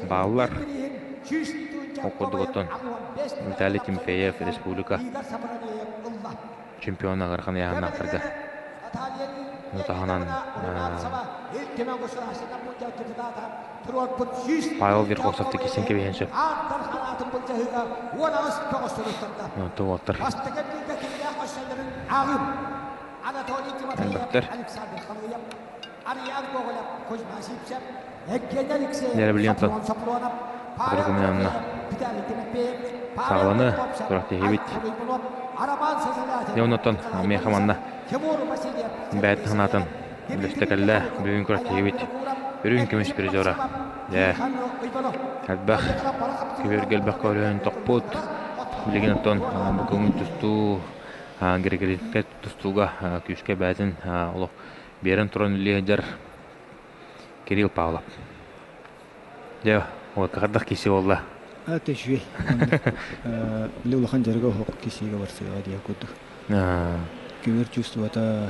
Speaker 1: бааллар. Ол курдук оттон Виталий Тимофеев республика чемпиона ыарахан ыйааһыннаахтарга ону таһынан Павел Верховцев кисэн кэбиһэн сөп. Онтон уолаттар элбэхтэр. Дьэ, билигин оттон Докумуонна саҕаланы күрэхтэһиибит. Дьэ, оннуттан миэхэ манна бэйэтин санаатын үллэстэ кэллэ. Бүгүн күрэхтэһиибит үрүҥ көмүс призера. Дьэ, элбэх күбүөргэ элбэх көрүөн тохпут. Билигин оттон бу көҥүл тустуу Григорьевка тустууга күүскэ бэйэтин олох биэрэн туран үлэлии сылдьар Кирилл Павлов. Дьэ, уолка хайдах киси буолла?
Speaker 3: Это үчүгэй. Били улахан дьарыга оһох кисиигэ барсыаҕа диэх курдук. Күбүр чувствота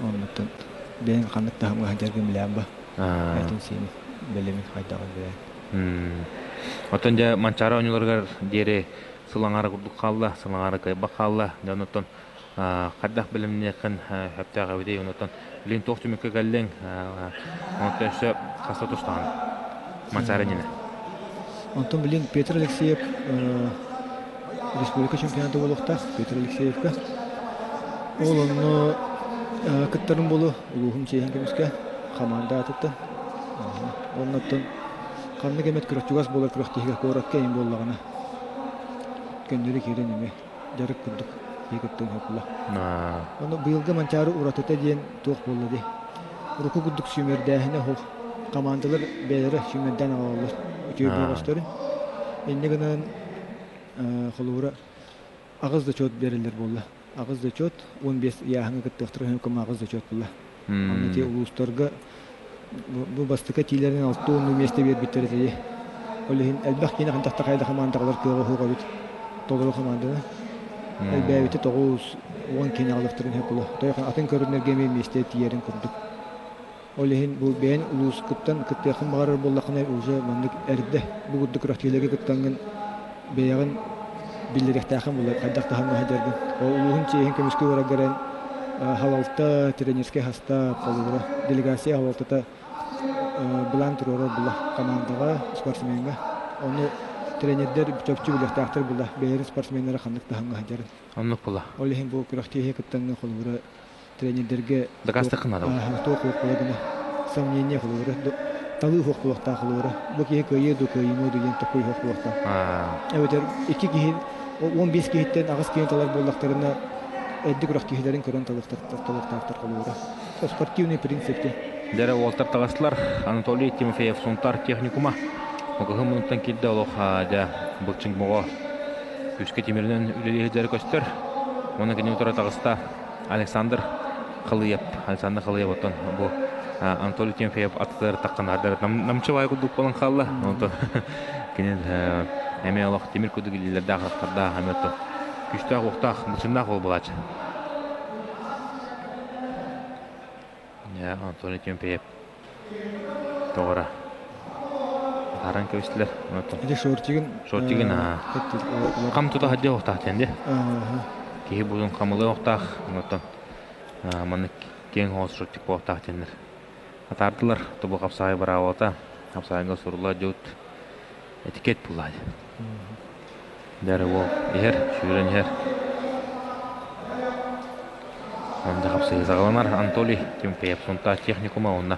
Speaker 3: оннуттан бэйэҥ ханнык таһымҥа сылдьаргын билээн ба. Этин сиин бэлэмин хайдаҕын билээн.
Speaker 1: Оттон дьэ Манчаары оонньууларыгар диэри сыл аҥаара курдук хаалла, сыл аҥаара кыайбат хаалла. Дьэ оннуттан хайдах бэлэмниэххин сөптөөх эбитий? Оннуттан билигин туох түмүккэ кэллиҥ? Онтон өссө хаста тустаҕын? Манчаары иннинэ.
Speaker 3: Онтон билин Петр Алексеев республика чемпионата буолуохтаах Петр Алексеевка. Ол онно кыттарын болу улууһум чиэһин көмүскэ хамаанда аатыттан. Оннуттан ханнык эмэт күрэхчугас буолар күрэхтиһигэ куоракка эйин буоллаҕына көннөрү киирэн эмиэ дьарык курдук киһи кыттыан сөп. Ону быйылгы Манчаары уратыта диэн туох буолла дии. Урукку курдук сүүмэрдээһинэ оһох. Командалар бэйэлэрэ сүүмэрдээн аҕалаллар үтүө бөҕөстөрүн. Инньэ гынан холобура аҕыс зачет биэрэллэр буолла. Аҕыс зачет 15 ыйааһыҥҥа кыттыахтара аҕыс зачет буолла. Онно ити улуустарга бу бастакы этиилэринэн 60 миэстэ биэрбиттэр этэ. Ол иһин элбэх киинэ хантахта хайда хамаандалар кыаҕа суох эбит. Толору хамаанданы. Элбээбитэ 9-10 киинэ аҕалыахтарын сөп буолуо. Атын көрүҥнэргэ эмиэ миэстэ тиийэрин курдук. Ол иһин бу бэйэн улуускуттан кыттыаххын баҕарар буоллаххына уже маннык эрдэ бу курдук күрэхтэһиилэргэ кыттаҥҥын бэйэҕин биллэриэхтээххин буолар хайдах таһымҥа сылдьаргын. Ол улууһун чиэһин көмүскүү бараргар эн халалта, тренерскэй састаап, холобура, делегация халалтата былаан туруорар була командаҕа, спортсмеҥҥа. Ону тренердэр чопчу билиэхтээхтэр була бэйэлэрин спортсменнара ханнык таһымҥа сылдьарын.
Speaker 1: Оннук була.
Speaker 3: Ол иһин бу күрэхтэһиигэ кыттаҥҥа холобура тренердэргэ
Speaker 1: Дакаастыаххын наада
Speaker 3: туох буола гына сомнение холобура талыы суох буолуохтаах холобура бу киһи кыайыа дуу кыайымыа дуу диэн такой суох буолуохтаах эбэтэр икки киһи 15 киһиттэн аҕыс киһини талар буоллахтарына эрдик үрэх киһилэрин көрөн талыахтаахтар холобура спортивный принцип диэн.
Speaker 1: Дэрэ уолтар таҕыстылар. Анатолий Тимофеев Сунтар техникума. Кыһын мунуттан киирдэ олох дьэ былчыҥ моҕо күүскэ тимиринэн үлэлии сылдьара көстөр. Уонна кини утары таҕыста Александр Халыев. Александр Халыев оттон бу Анатолий Тимофеев атытыгар тахханаардар намчыбай курдук буолан хаалла. Онтон кини эмиэ олох тимир курдук илиилэрдээх атахтардаах эмиэ оттон күүстээх уохтаах бычымнаах уол буолааччы. Анатолий Тимофеев тоҕора Харан кэбистилэр.
Speaker 3: Ити шортигын
Speaker 1: шортигын хам тута сылдьа охтаах диэн дии. Киһи будун хамылыы охтаах онтон маннык киэҥ хоос шортик буолуохтаах диэннэр. Атаардылар тобу хапсаҕай быраабылата хапсаҕайга сурулла дьут этикет буллаа. Дәрі уол иһэр, сүүрэн иһэр. Онда хапсыһыы саҕаланар. Анатолий Тимофеев Сунтаар техникума уонна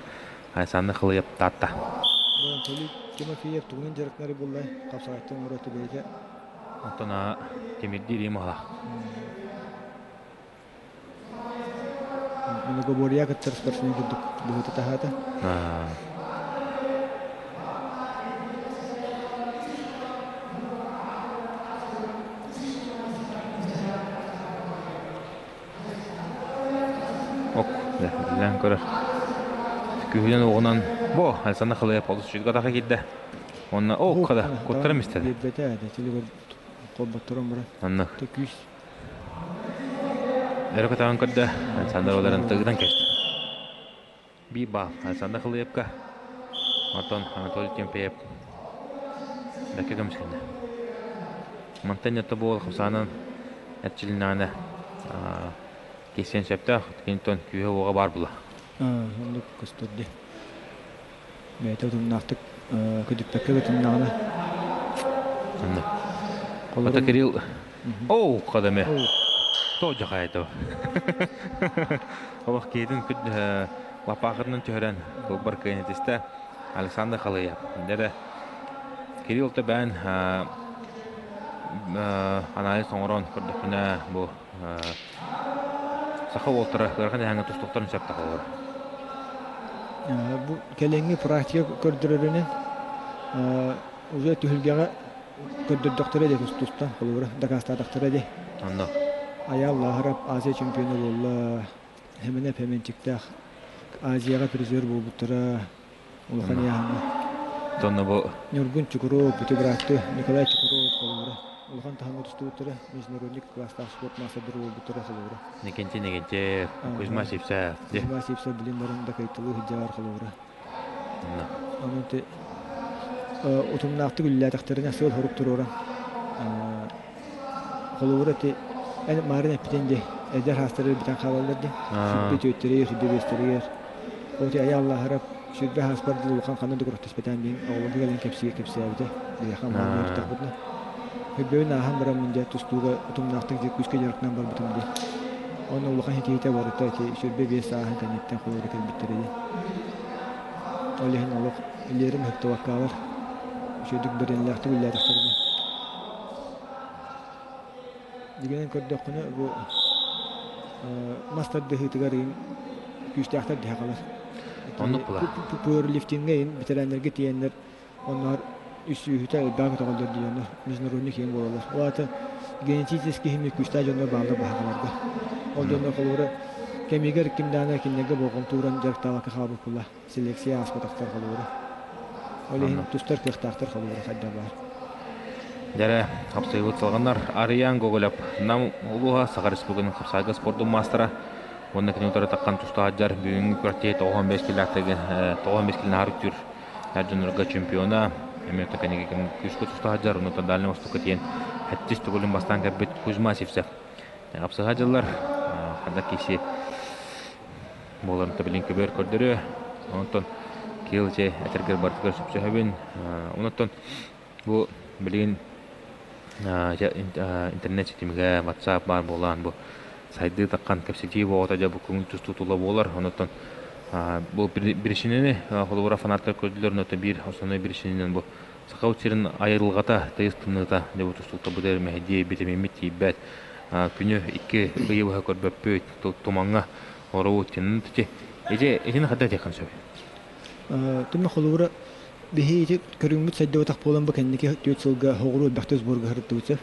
Speaker 1: Александр Хылыйап Таатта.
Speaker 3: Анатолий Тимофеев тугунан дьарыктанар буолла хапсаҕайтан оҥорото бэйэтэ.
Speaker 1: Оттон тимирдиир им аха.
Speaker 3: Многоборье кыттар спортсмен курдук быһыыта таһаата.
Speaker 1: Ок, үлээн көрөр. Күһүнэн оҕунан бо Александр Халаев олус үчүгэй атака киирдэ. Онно о када куттарым истэди.
Speaker 3: Биэрбэтэ да телегор холботторон баран.
Speaker 1: Онно.
Speaker 3: Күүс.
Speaker 1: Өрө көтөҕөн көрдө. Александр оларын тыгынан кэсти. Биир баал Александр Халыевка. Оттон Анатолий Тимофеев бэккэ көмүскэннэ. Мантан ньотто буол хамсаанан эрчилиннэҕинэ киирсиэн сөптөөх. Киниттэн күүһэ-уоҕа баар була.
Speaker 3: Оннук көстөр дии. Бэйэтэ утумнаахтык көтүппэккэ көтүннэҕинэ.
Speaker 1: Оннук. Ото Кирилл Оу, кадаме. То жахайто. Олох киһитин лапаахытынан түһэрэн кылбар кыайан Александр Халыйап. Дэрэ Кирилл Төбөөн анализ оҥорон көрдөхпүнэ бу саха уолтара ыарахан эһэҥҥэ тустуохтарын сөп тахаллар.
Speaker 3: Бу кэлиҥҥи практика көрдөрөрүнэн уже түһүлгэҕэ көрдөрдөхтөрө дии тустан холобура дакаастаатахтара дии.
Speaker 1: Онно.
Speaker 3: Айаал Лааһарап Азия чемпиона буолла. Хэмэнэ Пэмэнчиктээх Азияҕа призер буолбуттара улахан ыйааһыҥҥа.
Speaker 1: Онно бу
Speaker 3: Ньургун Чукуров, бүтү быраатты Николай Чукуров холобура улахан таһымҥа тустубуттара, международник класстаах спорт маастардара буолбуттара холобура.
Speaker 1: Никентий Никентьев, Кузьма Сивцев.
Speaker 3: Кузьма Сивцев билин баран дакайтылыы сылдьар холобура. Онон утумнаахтык үлэлээтэхтэринэ сыал-сорук туруоран холобура ити эн маарын эппитин дии эдэр хаастары бүтэн хаалаллар дии сүрбэ түөттэригэр сүрбэ биэстэригэр ол ити айааллааһарап сүрбэ хааспар дылы улахан ханна да күрэхтэспэтээн диэн оҕолорго кэлэн кэпсиир кэпсээбитэ биһиэхэ маарын үөртэхпитинэ сүрбэбин ааһан бараммын дьэ тустууга утумнаахтык дьэ күүскэ дьарыктанан барбытым дии Онно улахан ситиһиитэ барыта ити 25 сааһын кэнниттэн холуора кэлбиттэрэ дии. Ол иһин олох илиэрим ыһыктыбаккаалар үчүгэйдик бэринилээхтик үлэлээтэхтэринэ. Дьигинэн көрдөххүнэ бу мас тардыһыытыгар иин күүстээхтэр диһэ халар.
Speaker 1: Оннук була.
Speaker 3: Пауэрлифтингэ иин бэтэрээннэргэ тиийэннэр Онноор үс сүүһүтэ элбэх көтөҕөллөр дьоннор международный киэн буолаллар. Ол аата генетически иһин күүстээх дьоннор бааллар баһаҕаларга. Ол дьоннор холобура кэмигэр ким даҕаны кинилэргэ болҕомто ууран дьарыктаабакка хаалбыт буолла. Селекция ааспатахтар холобура. Ол иһин тустар кыахтаахтар холобура хайдах баар.
Speaker 1: Дьэрэ, хапсайбыт салҕанар Арыйаан Гоголев Нам улууһа Саха Республикатын хапсаайга спордун маастара уонна кини утары таххан тустаһадьар бүгүҥҥү күрэхтэһии 95 килэлээхтэргэ 95 килэни аһар үктүүр эр дьоннорго чемпиона эмиэ кэнники күүскэ туста сылдьар онуота Дальний Востокка тиийэн сэттис төгүлүн бастаан кэлбит Кузьма Сивцев хапсыһа дьыллар ханна киси буоларын билин көбүөр көрдөрүө онтон Кирилл чэ этэргэр барытыгар сөпсөһөбүн онтон бу билигин интернет ситимигэ WhatsApp баар буолан бу сайдыы таххан кэпсэтии буоҕата дьэ бу көҥүл тустуу тула буолар онуттан бу биричиинэни холобура фанаттар көрдүлэр онуттан биир основной биричиинэнэн бу Саха сирин айылҕата тыйыс тымныыта дьэ бу тустуута бу мэһэйдии битэмииммит тиийбэт күнү икки ыйы быһа көрбөппүт тумаҥҥа оробут ити итини хайдах этиэххин сөбүй
Speaker 3: Түмэ холобура биһи ити көрүҥмүт сайдыбатах буолан бу кэнники түөрт сылга хоҕуруу элбэхтик сборга сырыттыбыт сөп.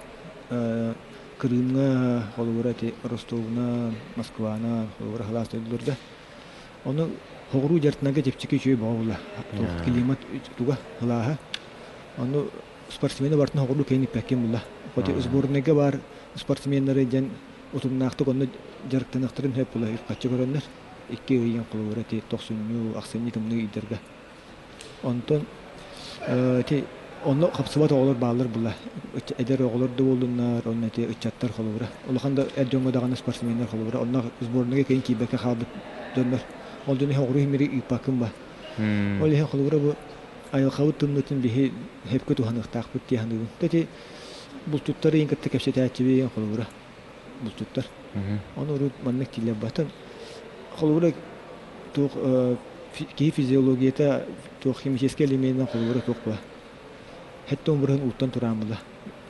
Speaker 3: Крымҥа холобура ити Ростовна, Москвана холобура халаас дойдуларга. Ону хоҕуруу дьартынарга чэпчэки үчүгэй бөҕө буолла. Климат туга ылааһа. Ону спортсмены барытын хоҕуруу кэйин иппэккин булла. Хотя сборнайга баар спортсменнары дьэн утумнаахтык онно дьарыктаныахтарын сөп була үп-харчы көрөннөр. Икки ыйын холобура ити тохсунньу, ахсынньы тымныы ыйдарга. Онтон ити онно хапсыбат оҕолор бааллар була. Эдэр оҕолор да буоллуннар, онно ити ыччаттар холобура. Улахан да эр дьоҥҥо даҕаны спортсменнар холобура. Онно сборныйга кэлин киирбэккэ хаалбыт дьоннор. Ол дьону оҕуру иһимири ыыппаккын ба. Ол иһин холобура бу айылҕабыт тымныытын биһи сөпкө туһаныахтаахпыт дии саныыбын. Ити булчуттар ыйын кытта кэпсэтээччибин холобура булчуттар. Ону урут маннык киллэрбэтин. Холобура туох Киһи физиологията туох химическэй элеменинэн холобура туох була. Хэттон бырыһын ууттан тураан була.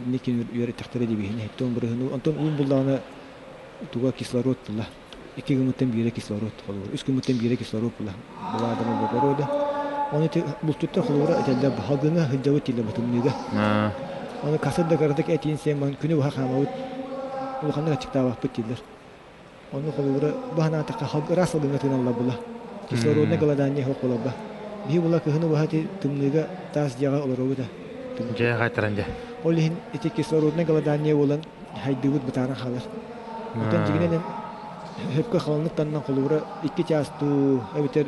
Speaker 3: Инникин үөрэттэхтэрэ дибиһини хэттон бырыһын онтон уун буллаҕына туга кислород була. Икки гымыттан биирэ кислород холобур. Үс гымыттан биирэ кислород була. Былаадама водорода. Оны ити булчуттар холобура этэллэр халгыҥа сылдьабыт дииллэр бытымныыга. Оны касыр да кыратык этиин сиэн күнү быһа хаамабыт. Улаханнык аччыктаабаппыт дииллэр. Онно холобура бу санаатахха ыраас салгыҥҥа тыыналлар була. Кислороднай голодание суох буоларба. Биһи була кыһыны быһа ити тымныыга таас дьиэҕэ олоробут а.
Speaker 1: Дьэ хайтаран дьэ.
Speaker 3: Ол иһин ити кислороднай голодание буолан хайдыыбыт бытааран хаалар. Оттон дьигинэн хөпкө халыҥнык таннан холобура икки чаас дуу эбэтэр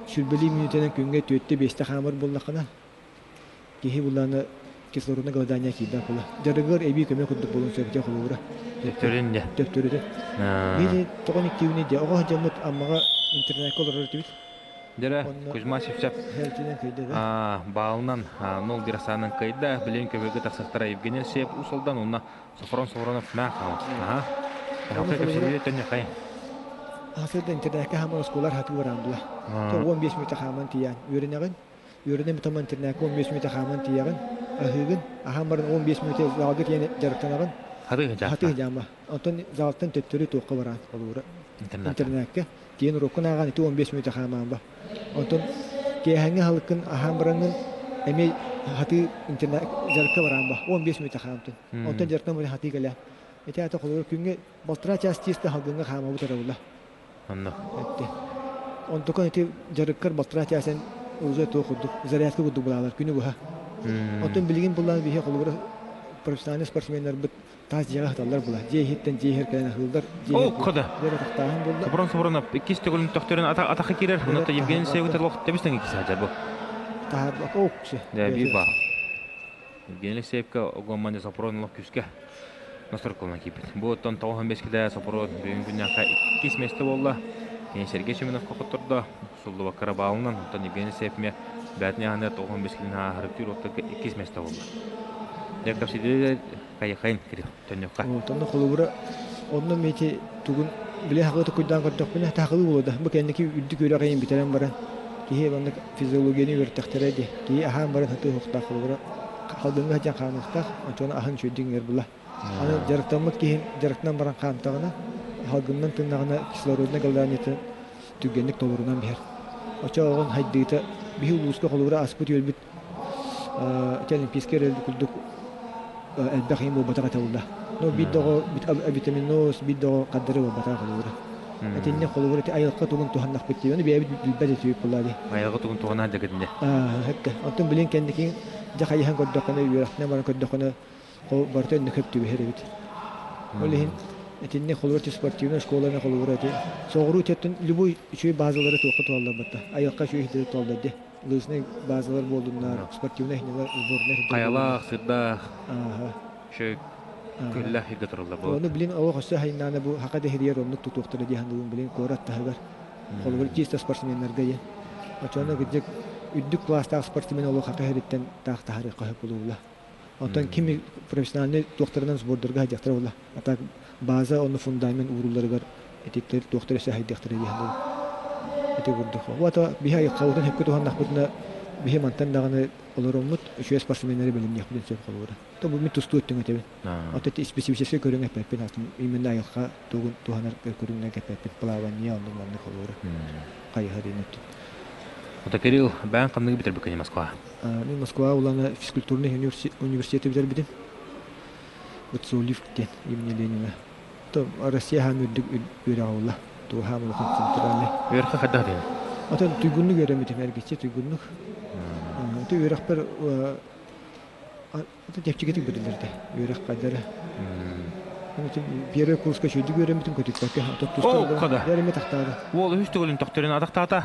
Speaker 3: сүүрбэлии мүнүүтэнэн күҥҥэ түөртэ-биэстэ хаамар буоллаххына киһи булааны кислороднай голодание киирбэт була. Дьарыгар эбии көмө курдук буолуон сөп дьэ холобура.
Speaker 1: Төптөрүн дьэ.
Speaker 3: Төптөрүтэ. Биир тоҕо иктиибини дьэ оҕо дьоммут Аммаҕа интернакка олорор этибит.
Speaker 1: Дьэрэ Кузьма Сивцев баалынан 0-1 ахсаанынан кыайда. Билигин көбүөргэ тахсахтара Евгений Алексеев Уус-Алдан уонна Софрон Софронов маа хаал. Аха. Хахай кэпсэтиилэ төннө хай.
Speaker 3: Асырда интернакка хааман оскуолар хатыы бараан була. 15 мүнөтэ хааман тиийэн үөрэнэҕин. Үөрэнэн бүтэн интернакка 15 мүнөтэ хааман тиийэҕин, аһыыгын, аһаан баран 15 мүнөтэ залга тиийэн дьарыктанаҕын.
Speaker 1: Хатыы
Speaker 3: Хатыы дьаама. Онтон залтан төттөрү туохха бараан холобура. Интернакка тиийэн уруккун ааҕан ити 15 мүнөтэ хаамаан ба. Онтон киэһээҥҥи аһылыккын аһаан бараҥҥын эмиэ хатыы интернат дьарыкка бараан ба 15 мүнөтэ хаамтын. Онтон дьарыктан баран хатыы кэлэ. Ити аата холобура күҥҥэ балтараа чаас тиэстэ халгыҥҥа хаамабыт эрэ була.
Speaker 1: Онно.
Speaker 3: Этте. Онтукан ити дьарыккар балтараа чаасан уже туох курдук, зарядка курдук булаалар күнү быһа. Онтон билигин буллаан биһи холобура профессиональный спортсменнарбыт таас дьиэҕэ сыталлар була. Дьиэ иһиттэн дьиэ иһэр кэлэн аһыыллар.
Speaker 1: О, кода.
Speaker 3: Дьиэ атахтааһын буолла.
Speaker 1: Сопрун Сопрунов иккис төгүлүн төхтөрүн атахы киирэр. Онно Евгений Севитер лох тэбистен иккис саджар бу.
Speaker 3: Таһаарбака окче.
Speaker 1: Да, биир ба. Евгений Алексеевка огомман Сопрон лох күскэ настройкалана киирбит. Бу оттон 95 килэ Сопрон бүгүн күннээххэ иккис месте буолла. Кини Сергей Семеновка хоттордо. Суллубакка баалынан, оттон Евгений Алексеев эмиэ бээтин аһыныгар 95 килини ааһарыктыыр оттон иккис месте буолла. Дьэ, капсидиде хайахайын кири төннүөххэ.
Speaker 3: Онно холобура онно мети тугун биле хагы токуйдаан көрдөхпүнэ тахылы буолда. Бу кэнники үрдүк үөрэх ыйын бүтэрэн баран киһи маннык физиологияны үөртэхтэрэ дии. Киһи аһаан баран сатыы уһуктаах холобура халдыҥҥа сылдьан хаамыахтаах, оччоҕуна аһын үчүгэйдик иҥэр була. Аны дьарыктаммыт киһи дьарыктанан баран хаамтаҕына, халгынынан тыннаҕына кислороднай голоданиетын түргэнник толорунан биһэр. Оччоҕун хайдыыта биһи улууска холобура аспыт үөлбүт олимпийскай эрэл курдук элбэх иһин буолбатах этэ буолла. Но биир доҕо витаминоз, биир доҕо хардары буолбатах холобура. Итиннэ холобура ити айылҕа тугун туһаннахпыт дии. Ону бэйэбит билбэт этибит буолла дии.
Speaker 1: Айылҕа тугун туһанаа дэгитинэ.
Speaker 3: Хэккэ. Онтон билин кэнники дьэ хайыһан көрдөххүнэ, үөрэхтэнэн баран көрдөххүнэ, барыта өннө көп түбэһэр эбит. Ол иһин итиннэ холобура ити спортивнай школаны холобура ити соҕуруу өттүн любой үчүгэй базалары туохха туһалларбатта. Айылҕа үчүгэй иһитэ туһаллар дии. Лыжный базалар буоллуннар, спортивнай иһинилэр, сборнай иһитэ
Speaker 1: Хайалаах, сырдаах, шөк, күллэх иргэ тураллар
Speaker 3: буолат. Ону билин олох өссө хайнаана бу хака дэһирийэр оннук тутуохтара дии саныыбын билин куорат таһыгар. Холобур чисто спортсменнарга диэн. Оччоҕуна кырдьык үрдүк класстаах спортсмен олох хака иһириттэн таах таһаарыахха сөп буолуо. Онтон ким профессиональный туохтарынан сбордарга сылдьахтара буолла. А так база онно фундамент уурулларыгар этиктэр туохтар өссө хайдыахтара дии саныыбын. Ити курдук. Уота биһи айылҕабытын сөпкө туһаннахпытына биһи мантан даҕаны олороммут үчүгэй спортсменнары бэлэмниэхпитин сөп холобура. То бу мин тустуу өттүн этэбин. Ото ити специфическэй көрүҥ эппэппин атын именно айылҕа тугун туһанар көрүҥнэр эппэппин плавание оннук маннык холобура. Хайыһар диэн өттүн.
Speaker 1: Ото Кирилл, бэйэҥ ханныгы бүтэрбиккиний Москва?
Speaker 3: Мин Москва улаана физкультурный университеты бүтэрбитим. Уцолив диэн имени Ленина. То Россия хаан үрдүк үөрэҕэ буолла. Туга хаан улахан центральный.
Speaker 1: Үөрэххэ хайдах диэн?
Speaker 3: Отон туйгуннук үөрэммитим эргиччи туйгуннук. Ити үөрэхпэр чэпчэкитик бэриллэрдэ үөрэх хайдара. Первый курска үчүгэйдик үөрэммитим көтүппэккэ
Speaker 1: О, кода. Уол үс төгүлүн төхтөрүн атахтаата.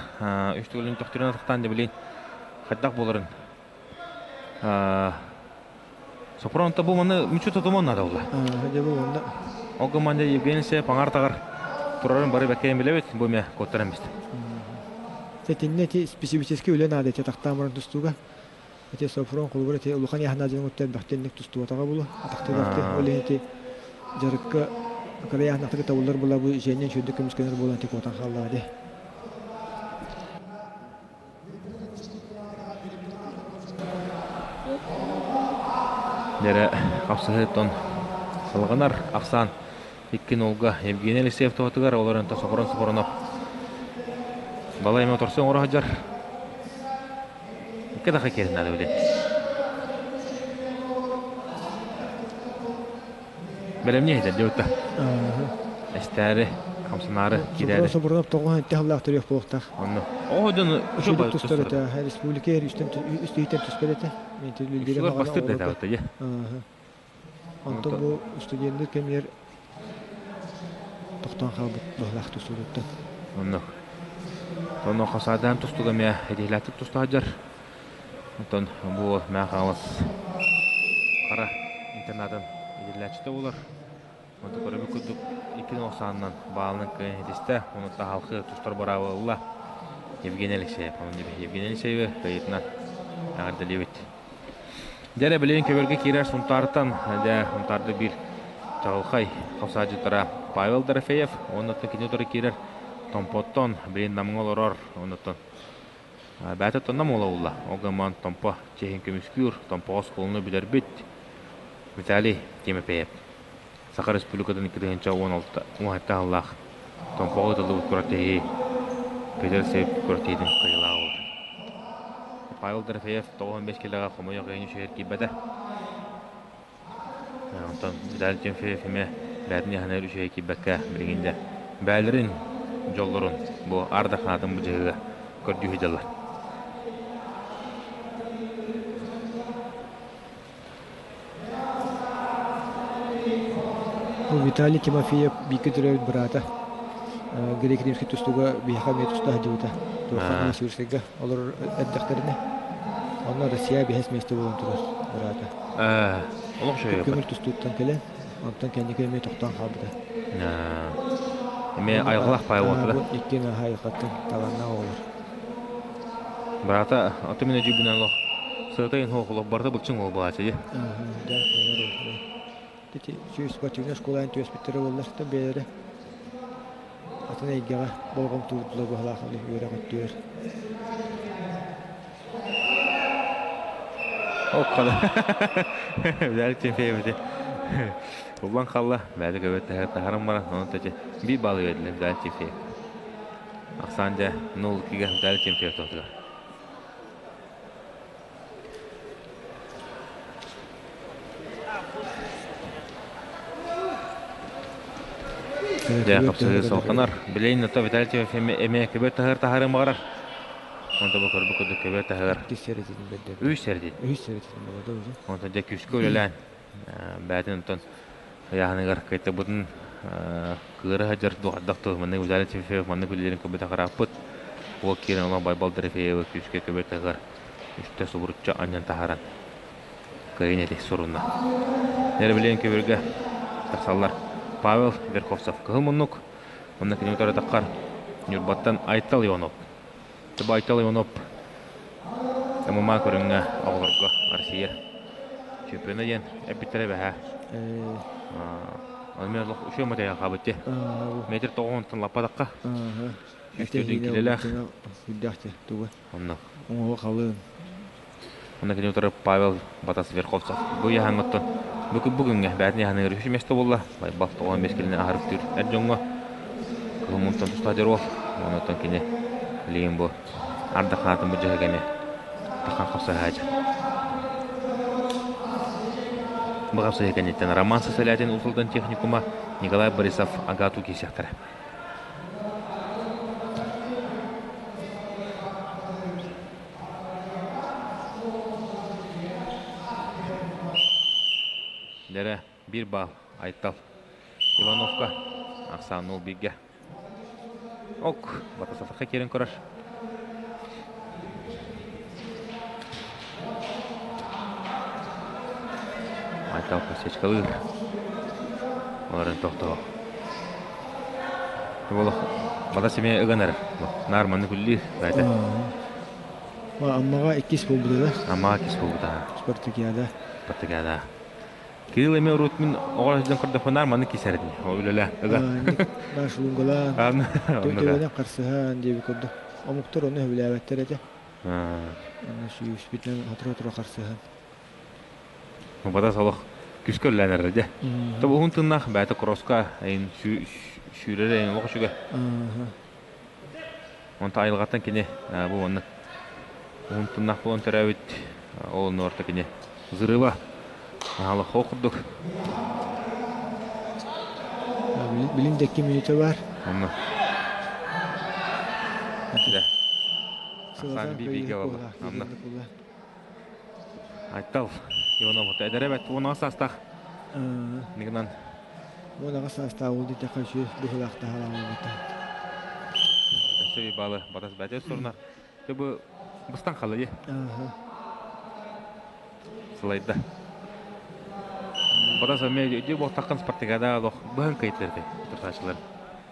Speaker 1: Үс төгүлүн төхтөрүн атахтаан да билин хайдах буоларын. Сопронто бу маны мүчү тутуман наада буолла.
Speaker 3: Дьэ бу онно.
Speaker 1: Ол команда Евгений Се паңар тагар турарын бары бэккэйэн билэбит, бу эмэ куоттаран бист.
Speaker 3: Тэтинне ити специфический үлэ наада ити тахтаан баран тустууга. Ити Софрон холобура ити улахан яһана дьон өттө элбэхтинник тустубатаҕа булу. Атахтыгар ол иһин ити дьарыкка кыра яһанахтыгы табыллар була бу дьиэннэн үчүгэйдик көмүскэнэр буолан ити куотан хааллаҕа дии.
Speaker 1: Дьэрэ хапсыһыттан салҕанар ахсаан 2-0 Евгений Алексеев туһатыгар олорон Сохорон Сохоронов балай эмэ оторсу оҥоро сылдьар. Икки даха киэрин наада билин. Бэлэмни иһитэр дьэ Эстээри, хамсанаары киирээри.
Speaker 3: Собурунап тоҕуһан итти халлаах төрүөх буолуохтаах.
Speaker 1: Онно. Оо, дьон
Speaker 3: үчүгэй тустар этэ. Республика үстүһүтэн түспэт этэ.
Speaker 1: Үстүлэр бастыр да этэ дьэ.
Speaker 3: Онтон бу студеннар кэмигэр тохтоон хаалбыт быһылаах тустууттан.
Speaker 1: Онно. Онно хасаадаан тустууга эмиэ этиһилээхтик туста сылдьар. Оттон бу Мэҥэ Хаҥалас Хара интернатын иитиллээччитэ буолар. Онтон көрөбүт курдук 2 саанынан баалынан кыайан ситистэ. Ону таһалхы тустар быраабы ылла Евгений Алексеев. Онон Евгений Алексеевы кыайыытынан эҕэрдэлиибит. Дьэ билигин көбөргө киирэр Сунтаартан, дьэ Сунтаарда биир чаҕылхай хапсаадьыттара Павел Дорофеев, оннуттан кини утары киирэр Томпоттон, билигин Намҥа олорор, оннуттан бэйэтэ Нам уола улла. Ол гынан Томпо чиэһин көмүскүүр, Томпоҕо оскуоланы бүтэрбит Виталий Тимофеев. Саха Республикатын 2016 сыллаах Томпоҕо ыытыллыбыт күрэхтэһии Петр Севп күрэхтэһиитин кыайыылааҕа буолар. Павел Дорофеев 95 килоҕа хомойуох иһин үчүгэй киирбэтэ. Онтон Виталий Тимофеев эмиэ бэйэтин иһанар үчүгэй киирбэккэ билигин дьэ бээлэрин дьоллорун бу ардахаатын бу дьаһыыга көрдүү сылдьаллар.
Speaker 3: Бу Виталий Тимофеев бииргэ төрөөбүт быраата Грек-римский тустууга биһиэхэ эмиэ туста сылдьыбыта. Туохха Новосибирскайга олорор эрдэхтэринэ. Онно Россия биэс миэстэ буолан турар быраата.
Speaker 1: Олох үчүгэй
Speaker 3: Көҥүл тустууттан кэлэн, онтон кэнники эмиэ тохтоон хаалбыта.
Speaker 1: Эмиэ айылҕалаах паай буолта да?
Speaker 3: Бу иккиэн аһа айылҕаттан талааннаах оҕолор.
Speaker 1: Быраата, ото мин өдьүүбүнэн олох сыатайын суох олох барыта былчыҥ уол буолааччы дии.
Speaker 3: Да, Ити сүүс спортивнай школаан түөспүттэрэ буоллар, бэйэлэрэ атын эйгэҕэ болҕомтуурдулар быһалаах үөрэх өттүгэр.
Speaker 1: Оккада. Билэр чемпионаты. Уллан қалла, бәді көбөт таһарым баран, онон тачы би балы бердилер Виталий Тимофеев. Ахсаан дьэ 0-2-ге Виталий Тимофеев тоһутугар. Дьэ, хапсыһыы салҕанар. Билигин ото Виталий Тимофеев эмиэ көбөт таһыр таһарым баҕарар. Онто бу көрбүт курдук көбөт таһыгар.
Speaker 3: Иккис сэрэтин бэрдэрдэ.
Speaker 1: Үс сэрэтин.
Speaker 3: Үс сэрэтин буолла уже.
Speaker 1: Онтон дьэ күүскэ үлэлээн бэйэтин онтон ыйааһыныгар кыайтарбытын кыыра сылдьар дуоһардах туһу маннык Виталий Тимофеев маннык үлэлэрин көрбөтөх ырааппыт. Уол киирэн олох Байбал Дорофеевы күүскэ көбөт таһыгар үстэ субуруччу анньан таһааран кыайын эти сурунна. Нервилиэн көбүргэ тахсаллар. Павел Верховцев кыһыл муннук. Онно кини утары таххар Ньурбаттан Айтал Иванов. Айтал Иванов ММА көрүҥҥэ оҕолорго Россия чемпиона диэн эппиттэрэ бэһээ. Ол мен олох үчүгэй материал хаабыт дии. Метр тоҕуһунтан лаппатахха. 104 килэлээх.
Speaker 3: Үрдэхте туга.
Speaker 1: Онно.
Speaker 3: Оҥоһу халыын.
Speaker 1: Онно кини утары Павел Батас Верховцев. Бу яһаҥҥыттан бу бүгүҥҥэ бээтин яһаныгар үһүс миэстэ буолла. Байбал 95 килини аһарыктыыр эр дьоҥҥо кыһыл мунтан тустаах дьоруол. Онуттан кини билигин бу ардахаатын бу дьаһыга эмиэ тахан хапсаһаача. Бу хапсаһыы кэнниттэн Роман Сысолятин Усулдан техникума Николай Борисов АГАТУ киирсиэхтэрэ. Дэрэ биир баал Айтал Ивановка ахсаан 0-1-гэ. Ок, Батасатахха киирэн көрөр. Айтал подсечкалыыр. Олорон тохтоо. Олох Батас эмиэ ыган эрэр. Наар маннык үллүүр. Бэйэтэ.
Speaker 3: Аммаҕа иккис буолбута да?
Speaker 1: Аммаҕа иккис буолбута.
Speaker 3: Спартакиада.
Speaker 1: Спартакиада. Кирилл эмиэ урут мин оҕо сылдьан көрдөхпүнэ наар маннык кисэр этим. Ол үлэлээ. Ыга.
Speaker 3: Наш лунгалаан, төбөнөн харсыһан диэбит курдук. Омуктар ону сөбүлээбэттэр этэ. Аны сүүспүтүнэн сотору-сотору харсыһан.
Speaker 1: Батас олох күскө үллээн эрэр дьэ. Тобу уһун тыннах бэйэтэ кросска эйин сүүрэр эйин олох үчүгэй. Онто айылҕаттан кини бу маннык уһун тыннах буолан төрөөбүт ол оннугар кини взрыва наһаалах ол курдук.
Speaker 3: Билин да 2 мүнүүтэ бар.
Speaker 1: Онно. Ахсаан би-бигэ буолла. Онно. Айтал Иванов эдэр эбэт 16 саастаах. Нигынан
Speaker 3: 16 саастаах ол дитэххэ үчүгэй быһыылаах таһаалаабыта.
Speaker 1: Өссө bir балы батас бәтэ сурна. Бу быстан халыйы. Сылайда. Батас эмиэ үдү буолтаххын спартакиада олох быһан кыйтырды турсаачылар.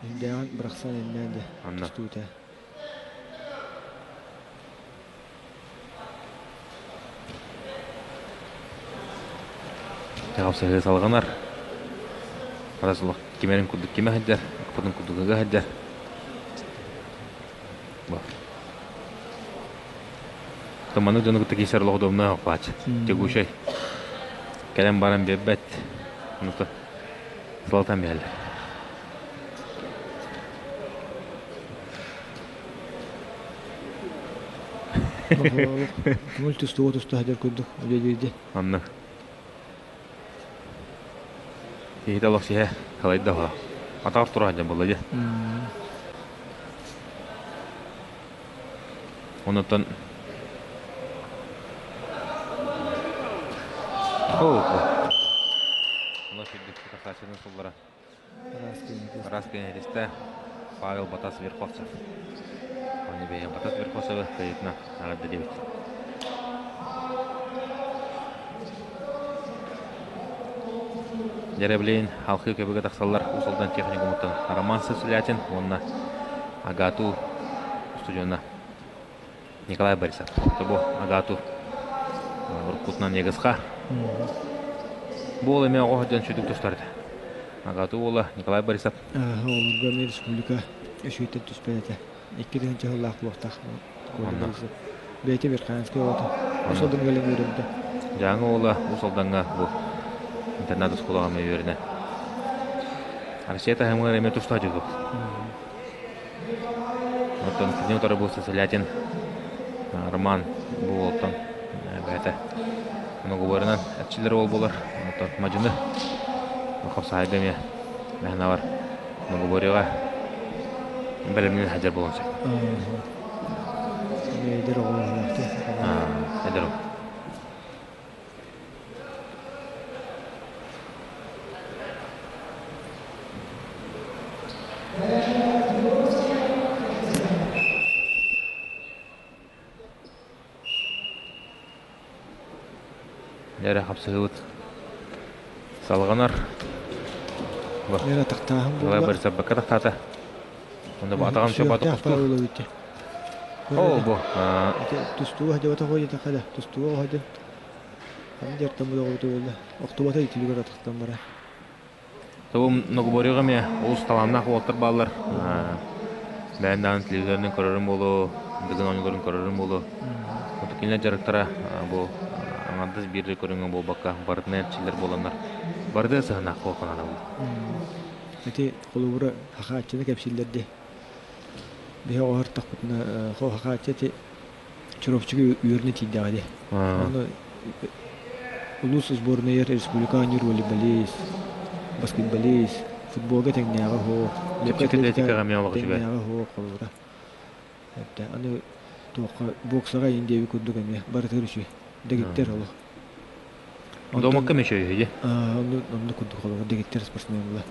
Speaker 3: Индиан бырахсан иннээн де.
Speaker 1: Анна.
Speaker 3: Тустуута.
Speaker 1: Чаҕапсаһыы салҕанар. Батас олох кимэрин курдук кимэ сылдьар, ыкпытын курдук ыга сылдьар. Маннык дьону кытта киирсэр олох удобно пач. Тягучай. Кэлэн баран биэрбэт. Онута сылатан биһэллэр.
Speaker 3: Көҥүл тустууга туста сылдьар курдук үлэлиирди.
Speaker 1: Онно. Киһитэ олох сиһэ халайда оһо. Атаҕар тура сылдьан буолла дьэ. Онуттан Оно сирдик тахсааччытын сыллара Араас кэнэһилистэ Павел Батас Верховцев. Оны бэйэ Батас Верховцевы кыайыытына эҕэрдэлиибит. Дьэрэбилэйин халхыы көбүгэ тахсаллар Уус Алдан техникумуттан Роман Сысолятин уонна АГАТУ устудьуона Николай Борисов. Тобу АГАТУ уруккутунан ЕГСХ. Бу уол эмиэ оҕо сылдьан сүдүк тустар этэ. АГАТУ уола Николай Борисов.
Speaker 3: Олорго эмиэ республика үсүһүттэн түспэт этэ. 2 тыһыынча сыллаах буолуохтаах Коля Борисов. Бэйэтэ Верхоянскай оҕото. Уус Алдаҥҥа кэлэн үөрэммитэ.
Speaker 1: Дьааҥы уола Уус Алдаҥҥа бу интернат оскуолаҕа эмиэ үөрэнэ. Россия таһымыгар эмиэ тустаах дьылбыт. Оттон кини утары бу Сысолятин Роман бу уолтан бэйэтэ многоборынан эрчиллэр уол буолар. Оттон мадьыны хапсаһайга эмиэ мэһэнавар многоборьеҕа бэлэмнэнэн сылдьар буолуон сөп.
Speaker 3: Эдэр оҕолоохтор.
Speaker 1: Эдэр оҕо. Эрэ хапсыһыбыт салҕанар.
Speaker 3: Эрэ тахтааһын буолла.
Speaker 1: Барсарбакка тахтаата. Онно атаҕын сөбө хостуур. Оо бу.
Speaker 3: Тустууга хадьабата хойдатахха да тустууга хойдун. Ханна дьартан була буолла. Охтубата итилигэр атахтан бара.
Speaker 1: Тобум Ногуборьеҕа эмиэ олус талааннаах уолаттар бааллар. Бэйэм даҕаны телевизорынан көрөрүм буолуо, Дыгын оонньууларын көрөрүм буолуо. Оту кинилэр дьарыктара бу аҥардас биир эрэ көрүҥҥэ буолбакка, барытынан эрчиллэр буоланнар, барыта сыһыаннаах буолан
Speaker 3: Ити холобура хахааччыны кэпсииллэр дии. Биһи оҕоһортохпутуна хахааччы ити Чурапчыга үөрэнэ тиийдэҕэ дии. Ону улуус сборнайыгар республика оонньуур волейболист, баскетболист, футболга тэҥнээҕэ суох,
Speaker 1: Чэпчэки атлетикаҕа эмиэ олох үчүгэй.
Speaker 3: тэҥнээҕэ суох холобура. Аны туохха боксаҕа иин диэбит курдук эмиэ барытыгар үчүгэй. Дэгиттэр олох.
Speaker 1: Домокка эмиэ үчүгэй дии.
Speaker 3: Оннук курдук холобура дэгиттэр спортсмен була.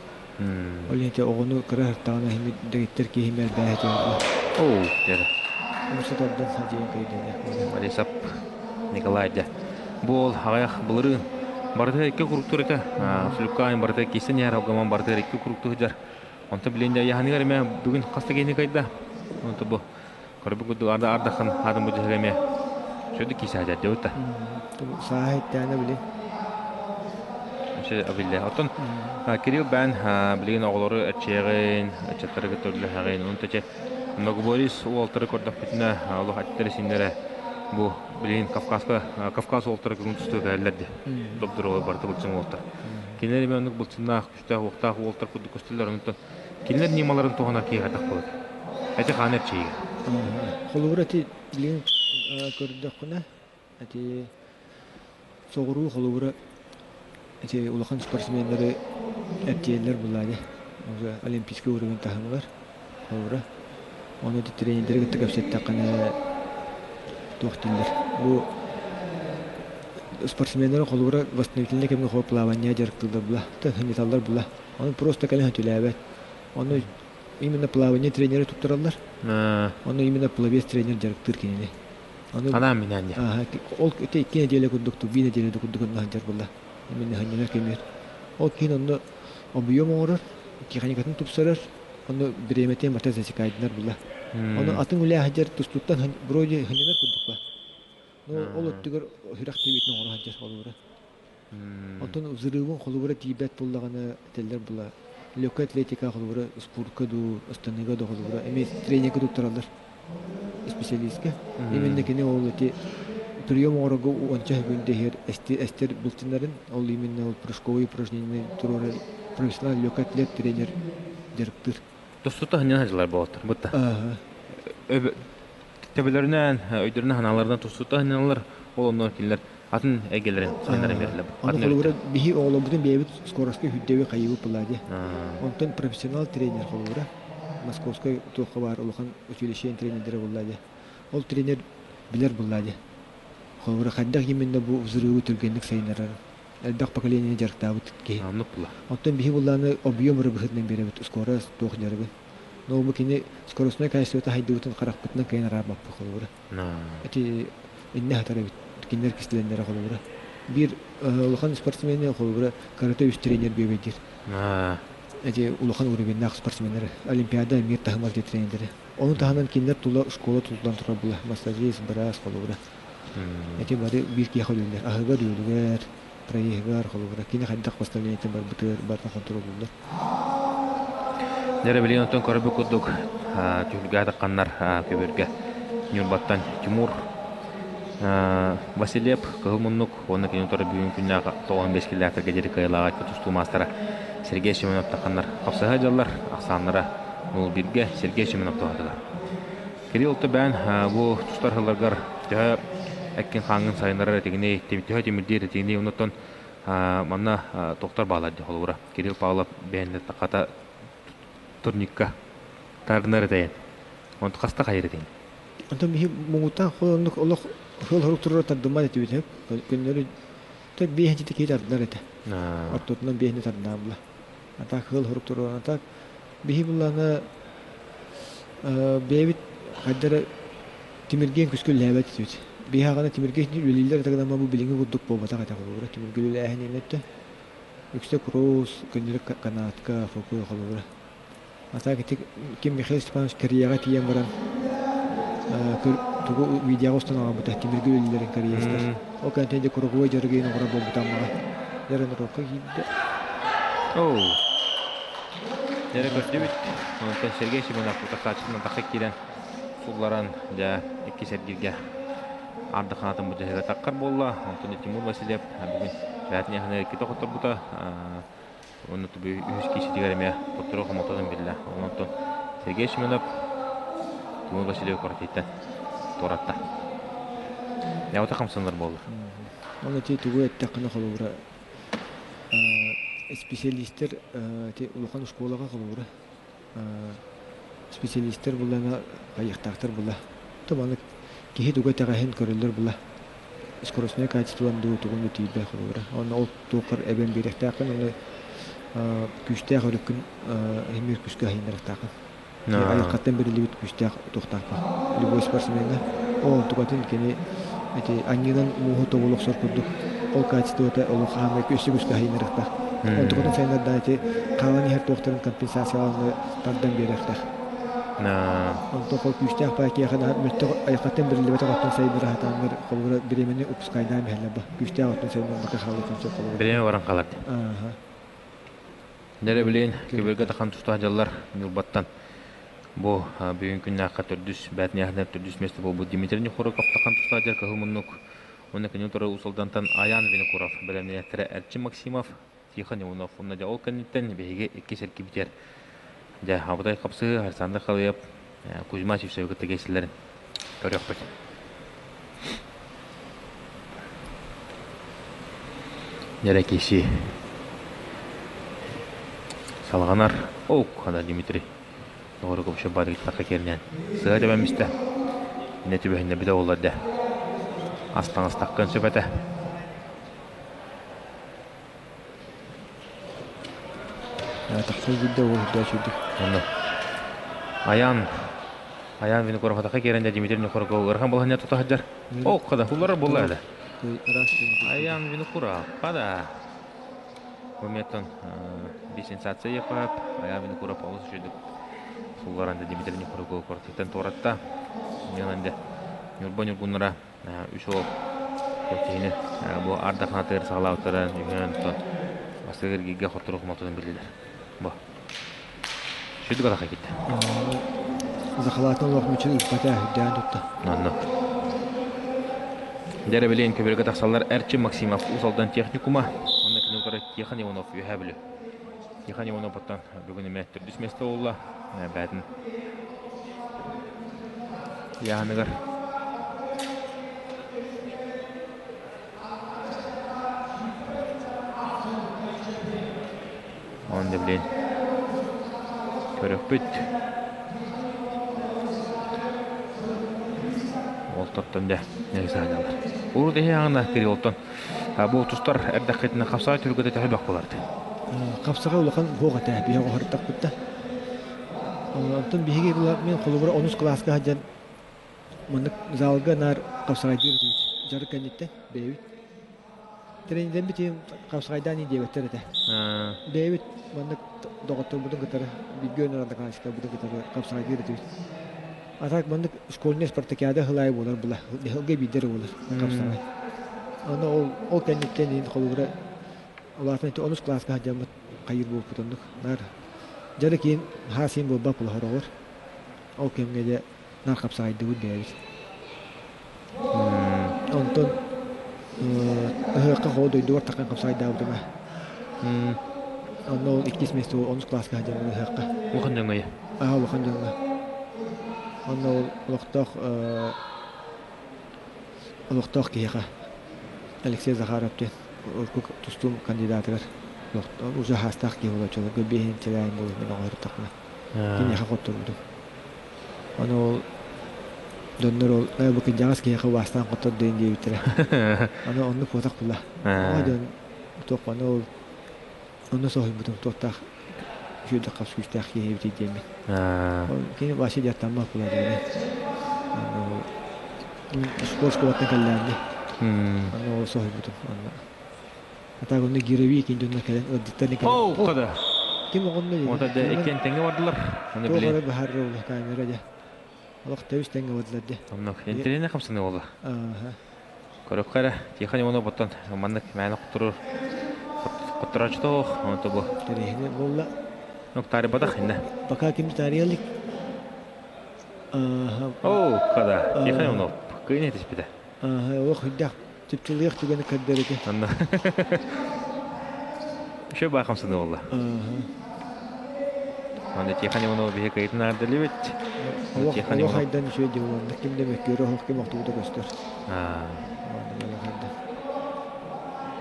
Speaker 3: Ол иһин оҕону кыра сыртаҕына иһин дэгиттэр киһи элбээһи була.
Speaker 1: Оо, дьэ.
Speaker 3: Умса тардан садьыйан көйдөнө.
Speaker 1: Борисов Николай дьэ. Бу ол аҕыйах былырыын барыта икки куруктур этэ. Абсолюткаан барыта кисэн иһэр алгаман барыта икки курукту сылдьар. Онто билин дьэ яһаныгар эмэ бүгүн хас да киһини кайда. Онто бу көрбүт курдук арда ардахан атын бу дьэһэгэ эмэ сөдү киисэ сылдьар дьэ
Speaker 3: Сааһа иттээнэ били.
Speaker 1: Биллэ. Оттон Кирилл бээн билигин оҕолору эрчийэҕин, ыччаттары кытта үлэлэһэҕин, онон тэчэ Многоборис уолтары көрдөхпүтүнэ олох эттэрэ-сииннэрэ Бу билигин Кавказка Кавказ уолтара көҥүл тустууга кэлэллэр дии. Добдуруга барыта былчыҥ уолтар. Кинилэр эмиэ оннук былчыннаах, күстээх, уохтаах уолтар курдук көстөллөр. Онтон кинилэр ньымаларын туһанар киһи хайдах буолар? Эти хаан эрчийигэ.
Speaker 3: Холобур эти билигин көрдөххүнэ эти соҕуруу холобура эти улахан спортсменнары эрчийэллэр буллаҕа олимпийский уровень таһымыгар холобура ону ити тренердэри кытта кэпсэттэххинэ туох дииллэр бу спортсменнары холобура восстановительнай кэмҥэ холобура плавание дьарыктыыллар була сынньаталлар була ону просто кэлэн сөтүлээбэт ону именно плавание тренеры туттараллар ону именно пловец тренер дьарыктыыр кинини
Speaker 1: Анаан минээн дии.
Speaker 3: Ол ити икки нэдиэлэ курдук, биир нэдиэлэ курдук онно сылдьар буолла. Именно сынньанар кэмигэр. Ол киһин онно объем оҥорор, техникатын тупсарар, онно бириэмэтин барыта засекайданар буолла. Ону атын үлэ сылдьар тустууттан вроде сынньанар курдук ба. Но ол өттүгэр сүрэх тибиитин оҥоро сылдьар холобура. Оттон взрывын холобура тиийбэт буоллаҕына этэллэр була. Легкая атлетика холобура спортка дуу, ыстаныыга да холобура эмиэ тренергэ туттараллар специалистка. Именно кини ол эти прием оҥорорго уонча күндэ иһэр эстер былчыннарын, ол именно ол прыжковые упражнения туруорар профессионал легкий атлет тренер дьарыктыыр.
Speaker 1: Тустуута ханньан сылдьаллар буолаттар. Бутта. Төбөлөрүнэн, өйдөрүнэн ханааларынан тустуута ханньаналлар. Ол онно кинилэр атын эйгэлэрин сайыннаран биэрэллэр.
Speaker 3: Аны холобура биһи оҕолорбутун бэйэбит скоростной үрдэби хайыбыт была дии. Онтон профессионал тренер холобура Московскай туохха баар улахан училище тренердэрэ буолла дии. Ол тренер билэр буолла дии. Холобура хайдах именно бу взрывы түргэнник сайыннарарын элбэх поколение дьарыктаабыт киһи.
Speaker 1: Оннук була.
Speaker 3: Оттон биһи буллааны объем эрэ быһыытынан биэрэбит скорость туох дьарыгын. Но бу кини скоростной качествота хайдыбытын харахпытынан кыайан араабаппыт холобура. Ити иннэ сатар эбит кинилэр кистэлэннэрэ холобура. Биир улахан спортсмены холобура карате үс тренер биэбэйдиир. Эти улахан уровеннаах спортсменнары Олимпиада мир таһымар тренердери. Ону таһынан кинилэр тула школа тутуллан турар була. Массажист, быраас холобура. Эти бары биир киһиэхэ үлэлэр. Аһыгар үөлүгэр, проеһыгар холобура. Кини хайдах поставлениетын барбытыгар барытын хонтуруоллууллар.
Speaker 1: Дьэ билигин оттон көрбүт курдук түһүлгэ тахханнар көбүргэ Ньурбаттан Тимур Васильев Кыһыл муннук уонна кини утары бүгүн күннээх 95 километрга диэри кыайыылааҕа тустуу маастара Сергей Семенов тахханнар хапсыһа дьаллар ахсааннара 0-1-гэ Сергей Семенов туһатылар. Кирилл Төбөөн бу тустар сылларгар төһө эккин хааҥҥын сайыннарар этигиний, төһө тимирдиир этигиний, оннуттан манна тохтор баалар дии холобура. Кирилл Павлов бэйэннэ хата турникка тардынар этэйэн. Онту хаста хайыр этиҥ?
Speaker 3: Онтон биһи муҥутаан оннук олох хыл хорук турар тардыммат этибит. Күннөрү так биэһинчи киһи тардынар этэ. Ортотунан биэһини тардынаабыла. А так хыл хорук турар. А так биһи буллаана бэйэбит хайдара тимиргиэн күскэ үлэлээбэт этибит. Биһи аҕана тимиргэ үлэлииллэр этэ гынан бу билиҥҥи курдук буолбатах этэ холобура. Тимиргэ үлэлээһин иннэтэ. Үксэ куруус, көннөрү канатка, фокуй холобура. А так ити ким Михаил Степанович Кореяҕа тиийэн баран тугу видеоҕа устан аҕалбыта тимиргэ үлэлииллэрин кореецтар. Ол кэнниттэн дьэ круговой дьарыгын оҥорор буолбута Аммаҕа. Дьэ норуокка киирдэ.
Speaker 1: Оу. Дьэ көрдүбүт. Онтон Сергей Семенов утарсааччытынан тахса киирэн сулларан дьэ иккис эргииргэ ардаханатын бу таххар буолла. Онтон Тимур Васильев бүгүн бээтин яханы иккитэ хотторбута. Уонна үһүс кииситигэр эмиэ хотторуу хомототун биллэ. Онтон Сергей Семенов Тимур Васильев квартираттан туоратта. Ньабата хамсанар буолла.
Speaker 3: Ол ити тугу эттэххинэ холобура специалистер ити улахан школаҕа холобура специалистер буллана хайыахтаахтар була. То маннык киһи тугу итэҕэһин көрөллөр була. Скоростной качестволан дуу тугун да тиийбэх холобура. Онно ол туоххар эбэн биэриэхтээххин, онно күүстээх өрүккүн эмиэ күүскэ аһыйыннарыахтааххын. Айылҕаттан бэриллибит күүстээх туохтаахпа. Любой спортсмеҥҥа. Ол онтукатын кини ити анньыынан мууһу тобул охсор курдук ол качествота олох хаамай өссө күүскэ аһыйыннарыахтаах. Онтукатын сайыннардаан ити хаалан иһэр туохтарын компенсациялаан тардан биэриэхтээх. Онтон хол күүстээх баай киэхэ мөлтөх айылҕаттан бэриллибэтэх оттон сайыннара сатааннар холобура бириэмэни упускайдаан иһэллэр ба. Күүстээх оттон сайыннарбакка хаалыаххын сөп холобура.
Speaker 1: Бириэмэ баран хаалар. Дьэ билигин көбүөргэ тахан тустаах дьаллар Ньурбаттан. Бу бүгүн күннээххэ төрдүс бээтинэһинэр төрдүс миэстэ буолбут Дмитрий Нехоров тахан тустааччы кыһыл муннук уонна кини утары Уус Алдантан Аян Винокуров бэлэмнэнээттэрэ Эрчим Максимов, Тихон Иванов уонна дьэ ол кэнниттэн биһиги иккис эргибитигэр дьэ абытай хапсыһыы Александр Халыев Кузьма Сивцевы кытта киирсэллэрин көрүөхпүт. Дьэрэ киирсии салҕанар. Оу, хана Дмитрий Доҕоругум шыбарыйтахха киэрнээн сыа тэбэммистэ. Инэ түбэһиннэ битэ буоллар дэ. Астаҥастаххын сөп этэ.
Speaker 3: Тахса киирдэ уол үрдээ сүүрдүк.
Speaker 1: Онно Аян Аян Винокуроватаха киэрэн дэ Дмитрий Винокуров ыарахан балаһанньа тута сылдьар. О, хада хуллара буолла эле. Аян Винокуров хада. Бу меттон би сенсация япап, Аян Винокуров олус үчүгдүк сулларан да Дмитрий Винокуров кортиттан туоратта. Ньонан дэ Ньурба ньургуннара үс уол киһини бу ардаханатыгар саҕалаабыттара үһүөн онтон бастакы эргииргэ хотторуох мототун биллилэр. Бу. Сүдү калаха китте.
Speaker 3: Захалаатын олох мүчү ыыппата үрдээн тутта.
Speaker 1: Онно. Дьэрэ билиэн көбүргэ тахсаллар Эрчим Максимов Уус Алдан техникума уонна кини утары Тихон Иванов Үөһээ Бүлүү. Тихон Иванов оттон бүгүн эмиэ төрдүс миэстэ буолла. Бээтин ыйааһыныгар Онно билин көрөхпүт. Олтортон дьэ саадалар. Урут иһи аҕына Кириллтон бу тустар эрдэххитинэ хапсаҕай түргэтэ төһө бөх буолард?
Speaker 3: Хапсаҕай улахан буох этэ биһиги оһортахпыт да. Онтон биһиги мен холобура онус кылааска сылдьан маннык залга наар хапсаҕайдыыр этибит. Дьарык кэнниттэн бэйэбит Тренердэрбит хапсаҕайдаан иһин диэбэттэр этэ. Бэйэбит маннык доҕотторбутун кытары, бииргэ ойноор одноклассниктарбытын кытары хапсаҕайдыыр этибит. А так маннык школьнай спартакиада сыл аайы буолар була. Сылга биирдэ эрэ буолар хапсаҕай. Аны ол ол кэнниттэн иһин холобура улаатан ити онус кылааска сылдьаммыт хайыыр буолбут оннук. Наар дьарык иһин хаас иһин буолбат була сороҕор. Ол кэмҥэ дьэ наар хапсаҕайдыбыт бэйэбит. Онтон ыһыахха хоҕо дойдубар таххан хапсаҕайдаабытым ээ. Онно ол иккис миэстэ онус кылааска сылдьаммын ыһыахха.
Speaker 1: Улахан дьоҥҥо
Speaker 3: Аа улахан дьоҥҥо. Онно ол олохтоох олохтоох киһиэхэ Алексей Захаров диэн урукку тустуум кандидатыгар уже хаастаах киһи буолааччыларга биэһин чэлээн буолан мин оҕо Киниэхэ хотторбутум. Ону ол дьоннор ол бу кырдьаҕас киһиэхэ убаастаан хотор диэн диэбиттэрэ. Аны оннук буотах була. Оҕо дьон туох аны ол онно соһуйбутум туохтаах үчүгэйдик хас күүстээх киһи эбитий диэммин. Кини вообще дьаттаммат була диэни. Спорт школаттан кэллээнни. Аны ол соһуйбутум. Онно. А так онно гировик дьоннор кэлэн ыалдьыттар кэлэн.
Speaker 1: Оу, хада.
Speaker 3: Ким оҕонно диэн.
Speaker 1: Ота дэ иккиэн тэҥҥэ бардылар. Аны
Speaker 3: Туох
Speaker 1: билин.
Speaker 3: эрэ баһарра ула камера дьэ. Олох тэбис тэҥҥэ бардылар дьэ.
Speaker 1: Оннук. Интэриэһинэй хамсаныы буолла.
Speaker 3: Ааха.
Speaker 1: Көрөххө эрэ, Тихон Иванов оттон маннык мээнэ хотторор хотторооччутоох, онто бу.
Speaker 3: Интэриэһинэй буолла.
Speaker 1: Ну, таарыйбатах иннэ.
Speaker 3: Пока ким таарыйа илик. Ааха.
Speaker 1: Оу, хада. Тихон Иванов кыйын этиспитэ.
Speaker 3: Ааха, олох үрдээх чыпчылыйах түгэни көрдөрүтэ.
Speaker 1: Онно. Еще баа хамсаныы буолла. Аны Тихон Иванов биһи кыйытын аардылыбыт.
Speaker 3: Олох
Speaker 1: Тихон
Speaker 3: олох
Speaker 1: Иванов.
Speaker 3: айдан үчүгэй дьыл буолла. Ким да мөккүөрэ оһох ким охтубута көстөр.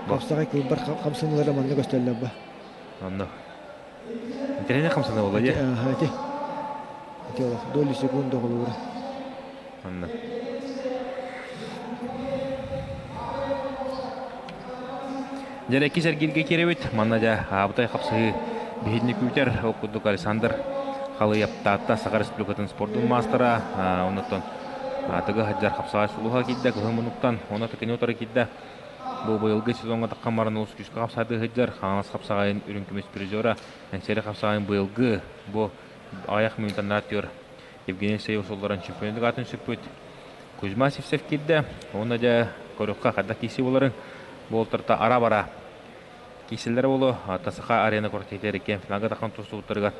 Speaker 3: Хапсаҕай кылбар хамсаныылара манна көстөллөр ба.
Speaker 1: Онно. Интэриэһинэй хамсаныы буолла дии.
Speaker 3: Ити. Ити олох доли секунда холобура.
Speaker 1: Онно. Дьэ иккис эргииргэ киирэбит. Манна дьэ аабытай хапсыһыы биһидини күүтэр. Ол курдук Александр Халыйап Таатта Саха Республикатын спордун маастара. Оннуттан Тыгы Хаджар хапсаҕай сулуһа киирдэ. Кыһыл мунуктан уонна тыкини утары киирдэ. Бу быйылгы сезоҥҥа таххан баран олус күүскэ хапсаҕайдыы сылдьар. Хаҥалас хапсаҕайын үрүҥ көмүс призера. Эҥсиэли хапсаҕайын быйылгы бу аҕыйах мүнүүтэ түөр Евгений Алексеев соллорон чемпионат аатын сүкпүт Кузьма Сивцев киирдэ. Уонна дьэ көрүөххэ хайдах киирсии буоларын буолтарта ара-бара киирсэллэрэ буолуо. Саха арена квартетигэр иккиэн финалга тахсан тустубуттарыгар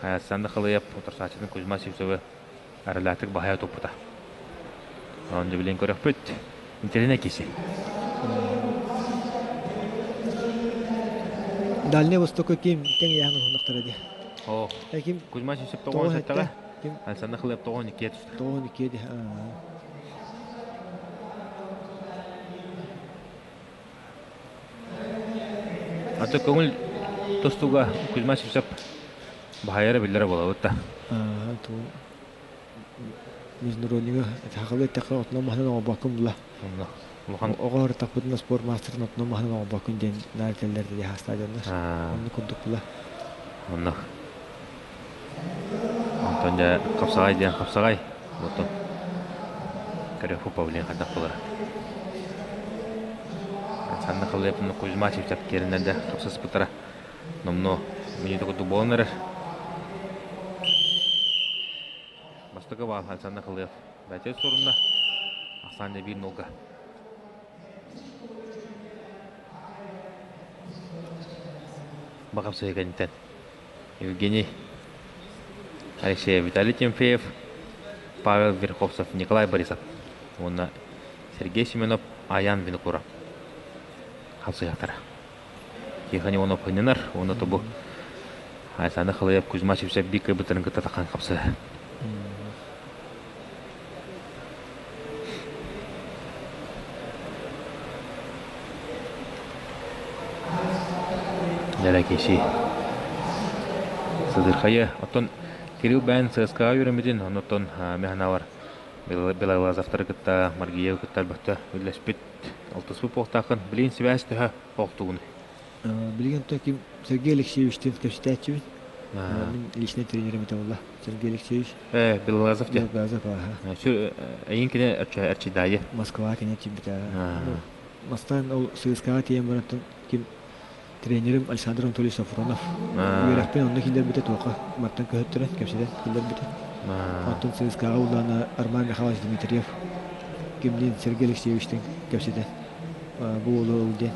Speaker 1: Александр Халыев утарсааччытын Кузьма Сивцевы аралаатык баһайа туппута. Онон билин көрөхпүт. Интэрине киси.
Speaker 3: Дальний Востокка ким тэҥ яһын уһуннахтара дии.
Speaker 1: О,
Speaker 3: Ким
Speaker 1: Кузьма Сивцев 97-ҕэ, Александр Халыев 92-ге түстэ.
Speaker 3: 92 дии.
Speaker 1: Аты көҥүл тустууга Кузьма Сивцев баһайара биллэрэ буолабыт да.
Speaker 3: Международнига сахалыы эттэххэ отунан маһынан оҥорбоккун була.
Speaker 1: Улахан
Speaker 3: Оҕо ырытахпытына спорт маастарын отунан маһынан оҥорбоккун диэн наар этэллэр дии хаастаах дьоннор. Оннук курдук була.
Speaker 1: Оннук. Онтон дьэ хапсаҕай диэн хапсаҕай. Оттон көрүөхпүт павлин хайдах буолара. Санна Халыевна Кузьма Чевчак киэринэн да хапсаспыттара. Номнуо мүнүүтэ курдук буолан эрэр. Бастакы баал Александр Халыев бэйэтэ сурунна. Ахсаан биир нолга. Бакапсыга кэнниттэн Евгений Алексеев, Виталий Тимофеев, Павел Верховцев, Николай Борисов уонна Сергей Семенов, Аян Винокуров хапсыһыахтара. Тихон Иванов хынньанар уонна тобу Александр Халыев, Кузьма Сивцев биир кырбыттарын кытта таххан хапсыһа. Дьэрэ киси Сыдырхайы оттон Кирилл бэйэн ЦСКА үөрэммитин, оннуттан механавар Белоглазовтары кытта Маргиевы кытта элбэхтэ үллэспит алтыспыт буолтааххын. Билигин сибээс төһө оохтугун?
Speaker 3: Билигин ким Сергей Алексеевичтин кэпсэтээччибин. Мин личный тренерим этэ буолла. Сергей Алексеевич.
Speaker 1: Белоглазов те.
Speaker 3: Белоглазов, аха.
Speaker 1: Эйин кини эрчийдайы.
Speaker 3: Москва кини эрчийбитэ. Бастаан ол ЦСКА тиийэн баран ким тренерим Александр Анатольевич Сафронов. Үөрэхпин онно киллэрбитэ туохха мантан көһөттөрөн кэпсэтэн киллэрбитэ. Оттон ЦСКА-ҕа улаана Арман Михайлович Дмитриев кимниин Сергей Алексеевичтин кэпсэтэн бу уолу ыл диэн.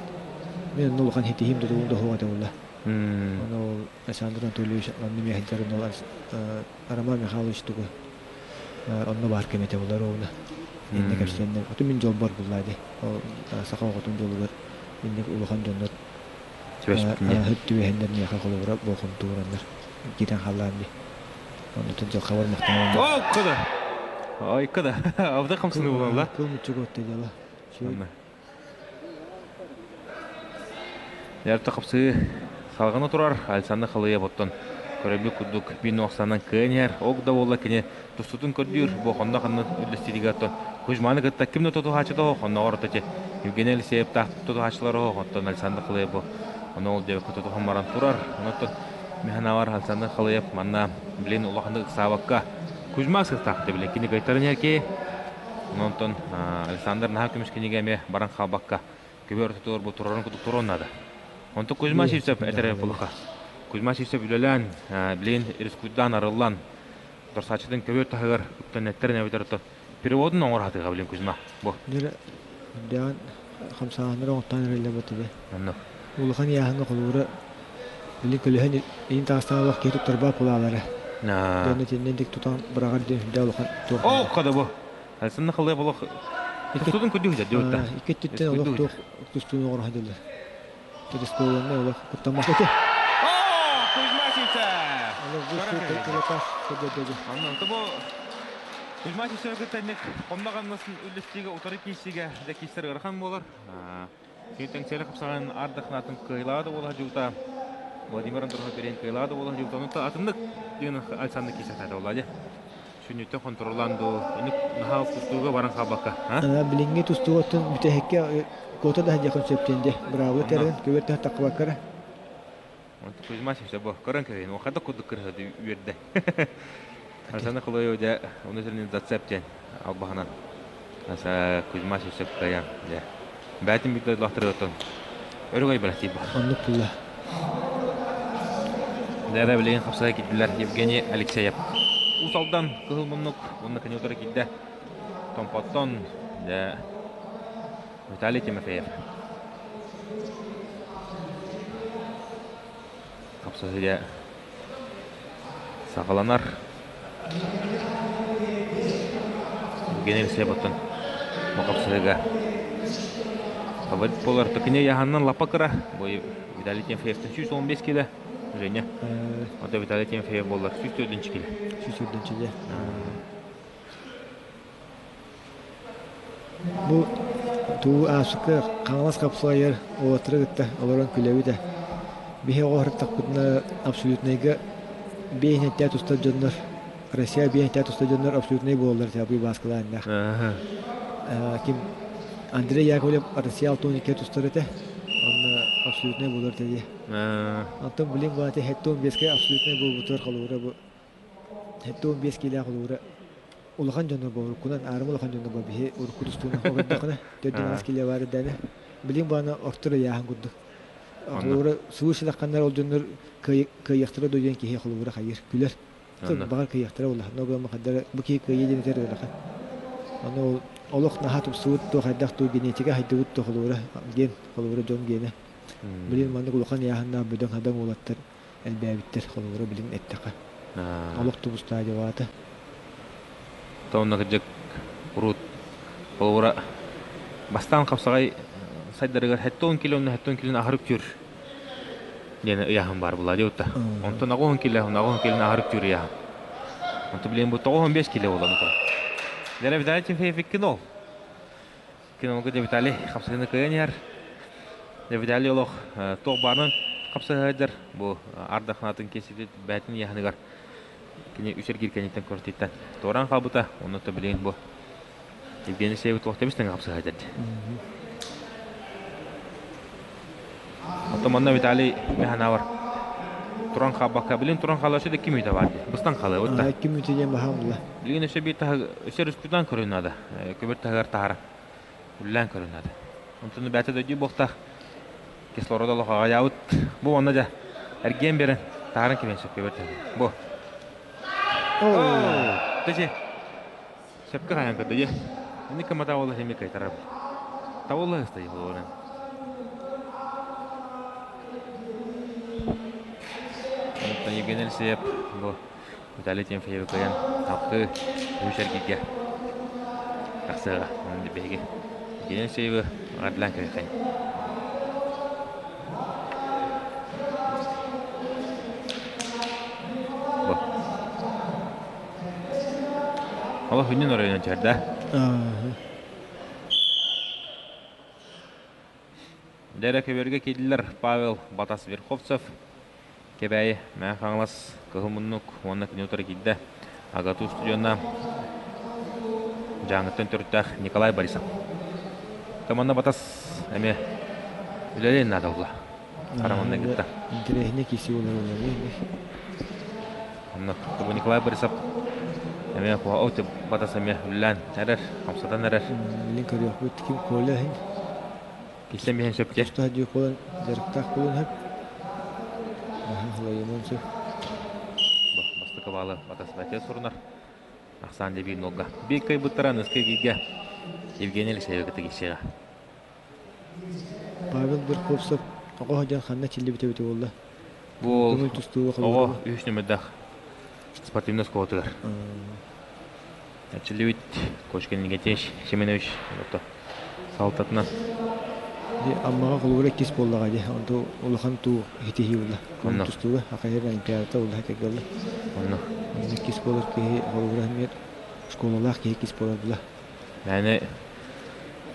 Speaker 3: Мин онно улахан хитиһиим да тугум да суох этэ буолла. Ону ол Александр Анатольевич онно эмиэ сылдьарын ол Роман Михайлович тугу онно баар кэм этэ буолар уолуна. Иннэ кэпсээннэр. Оту мин дьолбор буллаа дии. Ол саха оҕотун дьолугар инник улахан дьоннор
Speaker 1: Түбэспитиннэр.
Speaker 3: Һыт түбэһэннэр миэхэ холобура болҕомтуураннар киирэн халлаан дии. Оннутун дьылҕабар махтанабын.
Speaker 1: О, куда? Ой, куда? Абда хамсыны булалла.
Speaker 3: Кыл мүччүк отто дьала.
Speaker 1: Ярта хапсыы салгына турар Александр Халыев оттон көрөбү курдук бин охсанан кыайан иһэр. Ок да буолла кини тустутун көрдүүр. Бу хонно ханна үллэстиигэ оттон Кузьманы кытта ким да тутуһааччыта оһох онноҕор оточе Евгений Алексеевтаах тутуһааччылар оһох оттон Александр Халыев бу ону ол диэбэккэ тутуһан баран турар. Онон Миханавар Александр Халыев манна билин улаханнык ыксаабакка Кузьма сыттаахты билин кини кыайтарын иһэр Онтон Александр наһаа көмүс кинигэ эмиэ баран хаалбакка көбө ортотугар бу турарын курдук туруон наада. Онтон Кузьма Сивцев этэрэ булуха. Кузьма Сивцев үлэлээн, билигин рискуйдаан арыллан, торсааччытын көбүөр таһыгар үктэннэттэрин эбэтэр оттон переводун оҥор хатыга билин Кузьма. Бу.
Speaker 3: Үрдээн хамсааһыннары оҥоттоон эрэллэр бу
Speaker 1: Онно.
Speaker 3: Улахан ыйааһыҥҥа холобура били көлөһөн иин таастаах олох киһи туттарбат кулаалара. Дьон итиннэн дик тутан быраҕар диэн сүрдээх улахан туох.
Speaker 1: Оо, кода бу. Алсынна халыа олох тустуутун көрдүү сылдьар диэбит да.
Speaker 3: Икки өттүттэн олох туох тустууну оҥоро сылдьаллар. Рискованный олох куттаммат этэ.
Speaker 1: Оо, Кузьма Сивцев!
Speaker 3: Олох бу кылатас көрдөрдө.
Speaker 1: Онно бу Кузьма Сивцев кытта инник хонно-ханнасын үллэстиигэ утары киирсиигэ дьэ киирсэр ыарахан буолар. Сүүтэн сиэлэ хапсаҕайын ардахнаатын кыайылаада буола сылдьыбыта. Владимир Андронов бириэн кыайылаада буола сылдьыбыта. Онон атыннык диэн Александр киирсэхтээтэ буолла дьэ. Сүнньүттэн хонтуруоллаан дуу, инник наһаа тустууга баран хаалбакка.
Speaker 3: Билиҥҥи тустуугаттан бүтэһиккэ куота да сылдьыаххын сөп диэн дьэ. Браво тэрин көбөр таххыбаккара.
Speaker 1: Онтон Кузьма Сивцев бу көрөн кэбиһин, хайдах курдук кырыһы үөрдэ. Александр Холоев дьэ внутренний зацеп диэн албаһынан Кузьма Сивцев кыайан дьэ бээтин биир дойдулаахтарыттан өрөгөй бэлэхтиир бу.
Speaker 3: Оннук булла.
Speaker 1: Дээрэ билигин хапсаҕай киирдилэр Евгений Алексеев. Уус Алдан кыһыл муннук уонна кини утары киирдэ. Томпоттон дьэ Виталий Тимофеев. Хапсаһыыга Саҕаланар. Евгений Алексеев оттон бу фаворит буолар. Кини яһаннан лаппа кыра. Бу Виталий Тимофеевтан 115 кило. Женя. Ота Виталий Тимофеев буолар 104 кило.
Speaker 3: 104 кило. Бу туу аасыкка Хаҥалас хапсаайар уолаттары кытта олорон күлэбит ээ. Биһи оҕо сырыттахпытына абсолютнайга биэһинэттээх тустар дьоннор Россия биэһинэттээх тустар дьоннор абсолютнай буолаллар этэ Абый Бааскалааннаах. Ким Андрей Яковлев Россия 62 тустар этэ. Онно абсолютнай буолар этэ дии. Онтон билин баати 75-ке абсолютнай буолбутугар холобура бу 75 киилээх холобура улахан дьоннор бу уруккунан аарыма улахан дьоннор бу биһи урукку тустууну оҕордоххуна төрдүн аҕыс киилэ баар эрдэҕинэ билигин баана ортор ыйааһын курдук холобура суу сылахханнар ол дьоннор кыайыахтара дуо диэн киһи холобура хайыыр күлэр баҕар кыайыахтара улахан огома хайдара бу киһи кыайыы диэн этэр ыарахан ону ол олох наһаа тупсубут туох хайдах туу генетика хайдыбыт то холобура ген холобура дьон гиэнэ билин маннык улахан ыйааһыннаах бөдөҥ хадаҥ уолаттар элбээбиттэр холобура билин эттэхэ олох тубустаа дьабаата
Speaker 1: Онно кырдьык урут холобура бастаан хапсаҕай сайдарыгар 70 кило онно 70 килоны аһарып түр диэн ыйааһын баар буолла дии утта. Онтон 80 кило, 80 килоны аһарып түр ыйааһын. Онтон билигин бу 95 кило буолла нукура. Дьэ, Виталий Тимофеев икки-нол. Кинолга дьэ Виталий хапсыһыыны кыайан иһэр. Дьэ Виталий олох туох баарынан хапсыһыайдар. Бу ардахнатын кесити бээтин ыйааһыныгар кини үс эргиир кэнниттэн квартираттан туораан хаалбыта. Онно то билигин бу Евгений Алексеевич туох тэбис тэҥэ хапсыһыайдар дии. Оттон манна Виталий Механавар туран хаалбакка, билин туран хаалар өссө да ким үтэ баар дии. Быстан хаалыа бутта.
Speaker 3: Ким үтэ диэн баһаам була.
Speaker 1: Билигин өссө биир таһы өссө рүскүтан көрүн наада. Көбөр таһыгар таһара. Үллээн көрүн наада. Онтон бэйэтэ дойду буолтах кислород олох аҕайаабыт. Бу онно дьэ эргиэн берен таһарын кимэн сөп көбөр таһыгар. Бу. Тэчи. Сөпкө хайан көрдө дьэ. Инник кымата буолла семи кайтарар. Табылла ыстайы холуоран. Онтон Евгений Алексеев бу Виталий Тимофеевы кыайан алгыы үһүс эргииргэ тахсыаҕа. Онон биһиги Евгений Алексеевы аҕардлаан кэбиһэйин. Бу. Олох үннүн оройунан түһэр да? Дэрэ көбүөргэ киирдилэр Павел Батас Верховцев, Кэбээйи, Мэҥэ Хаҥалас, Кыһыл Муннук уонна кини утары киирдэ АГАТУ устудьуона Дьааҥыттан төрүттээх Николай Борисов. Команда Батас эмиэ үлэлиэн наада буолла. Хараманна кытта.
Speaker 3: Интэриэһинэй киирсии буолар
Speaker 1: Онно бу Николай Борисов эмиэ Батас эмиэ үлэлээн эрэр, хамсатан эрэр.
Speaker 3: Билин көрүөхпүт ким Коля иһин.
Speaker 1: Киллэн биһэн сөп дьэ.
Speaker 3: Тустаах дьиэ буолан дьарыктаах буолан сөп. Халайыман сөп.
Speaker 1: Бастакы баалы Батас бэтэ сурунар. Ахсаан дебиин нолга. Биир кыайбыттара Ныскы Гигэ Евгений Алексеевич кытта киирсиэҕэ.
Speaker 3: Павел Верховцев оҕо сылдьан ханна чиллибитэ эбитэ буолла?
Speaker 1: Бу
Speaker 3: Көҥүл тустууга
Speaker 1: оҕо
Speaker 3: холобура.
Speaker 1: үһүс нүмердээх спортивнай оскуолатыгар. Эрчиллибит Кошкин Никитич Семенович ото салтатынан.
Speaker 3: Дьэ, Аммаҕа холобура иккис буоллаҕа дии. Онто улахан туу хитиһии буолла. Көҥүл
Speaker 1: Онно.
Speaker 3: тустууга акайыр олимпиадата буолла хэтэргэллэ.
Speaker 1: Онно.
Speaker 3: Онно иккис буолар киһи холобура эмиэ школалаах киһи иккис буолар була.
Speaker 1: Мээнэ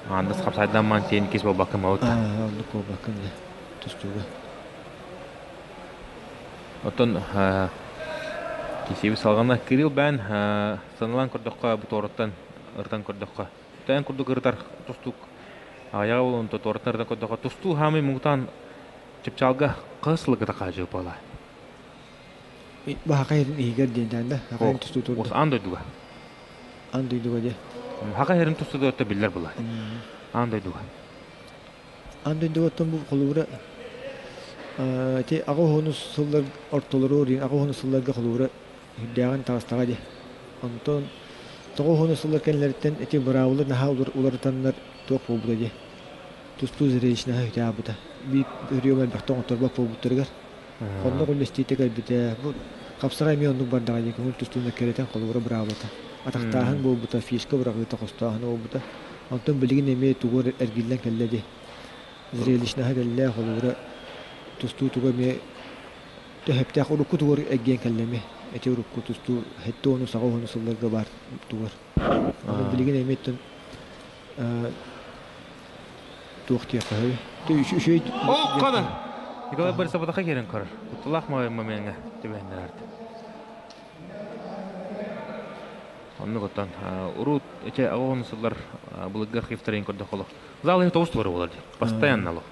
Speaker 1: аандас хапсайдан тиэн иккис буолбаккын маут.
Speaker 3: Аа, оннук буолбаккын дьэ тустууга.
Speaker 1: Оттон кисиби салҕана Кирилл бээн саналаан көрдөххө бу туораттан ырытан көрдөххө тээн курдук ырытар тустуук аҕыйаҕа буолуон туораттан ырытан көрдөххө тустуу хаамый муҥутаан чыпчаалга хас сылгыта хаажыпала
Speaker 3: Баһака иһигэр диэн да хакайын тустуу турда.
Speaker 1: Аан дойдуга.
Speaker 3: Аан дойдуга дьэ.
Speaker 1: Хака херин тустуу өттө биллэр була. Аан дойдуга.
Speaker 3: Аан дойдуга оттон бу холобура ити аҕа уһуну сыллар ортолору диэн аҕа уһуну сылларга холобура үрдээҕин таҕыстаҕа дии. Онтон тоҕо уһуну сыллар кэннилэриттэн ити быраабыла наһаа уларытаннар туох буолбута дии. Тустуу зрелищнаһа үтээбыта. Биир ырыам элбэхтэ оҥотторбот буолбуттарыгар. Онно үллэстиитэ кэлбитэ. Бу Хапсаҕай эмиэ оннук бардаҕа дии, көҥүл тустууну эккирэтэн холобура быраабыта. Атахтааһын буолбута, фишка быраҕыыта, хостооһуна буолбута. Онтон билигин эмиэ тугу эргиллэн кэллэ дии. Зрелищноһа кэллэ, холобура тустуу туга эмиэ төһөптөөх урукку тугар эргийэн кэллэ эмиэ. Эти урукку тустуу сэттэ уону саҕа уону сылларга баар тугар. Онон билигин эмиэ оттон туох диэххэ сөбүй? Үчүгэй
Speaker 1: О, када! Николай Борисов киирэн көрөр. Кутталаах момеҥҥа түбэһиннэрэрdi. Оннук оттон урут эче оҕону сыллар былыргы архивтарын көрдөх олох. Зал иһэ тоҕус тугар буолар дии. Постоянно олох.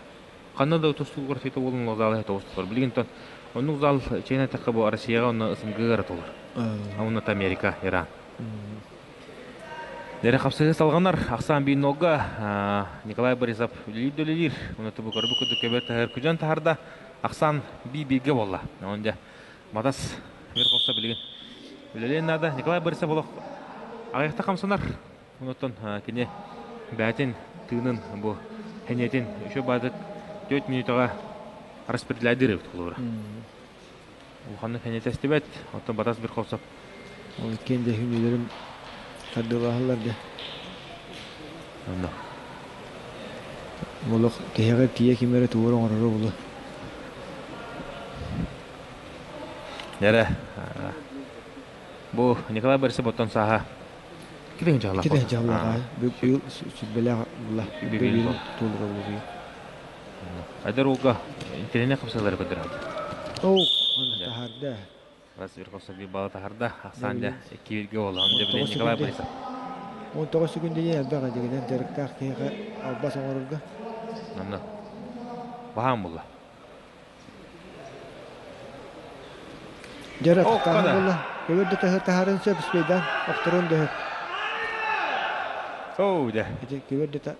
Speaker 1: Ханна да тустуугар фито буолун зал иһэ тоҕус тугар. Билигин тон оннук зал чейне тэххэ бу Россияҕа онно СНГ-гара толор. Онно Америка, Иран. Дэрэ хапсыһы салҕанар ахсаан биир нолга Николай Борисов үлэлиир да үлэлиир. Уну тубу көрбүт курдук көбөр таһыр күдьөн таһарда. Ахсаан би бииргэ буолла. Онон дьэ Матас Верховса билигин үлэлиэн наада. Николай Борисов олох аҕыйахта хамсанар. Онуттан кини бээтин тыынын бу хэньэтин еще баадык 4 минутаҕа распределяйдыыр эбит холобура. Улаханнык хэньэтэстибэт. Оттон Батас Верховцев
Speaker 3: Ол иккиэн да хүнүүлэрим тардыалаһаллар да.
Speaker 1: Онно.
Speaker 3: Олох тиһэҕэр тиийэ ким эрэ тугу оҥороро булу.
Speaker 1: Эрэ бу Николай Борисов оттон сааһа китин дьаһаллаах
Speaker 3: Китин дьаһаллаах быйыл сүбэлээх була быйыл туолура була
Speaker 1: Айдар ууга интэриэһинэй хапсалары көрдөрөр.
Speaker 3: Оо, таһаарда.
Speaker 1: Раз Верховсов биир бала таһаарда. Ахсаан дьэ икки бииргэ буолла. Оны дьэ билин Николай Борисов.
Speaker 3: 19 секүндэ элбэх эдигинэн дьарыктаах киһиэхэ албас оҥорорго.
Speaker 1: Онно баһаам буолла.
Speaker 3: Дьэр атахтааһын буолла. Көбөр да таһыр таһарын сөп успейдаан охторон дөһөр.
Speaker 1: Оу, дэ.
Speaker 3: Ити көбөр да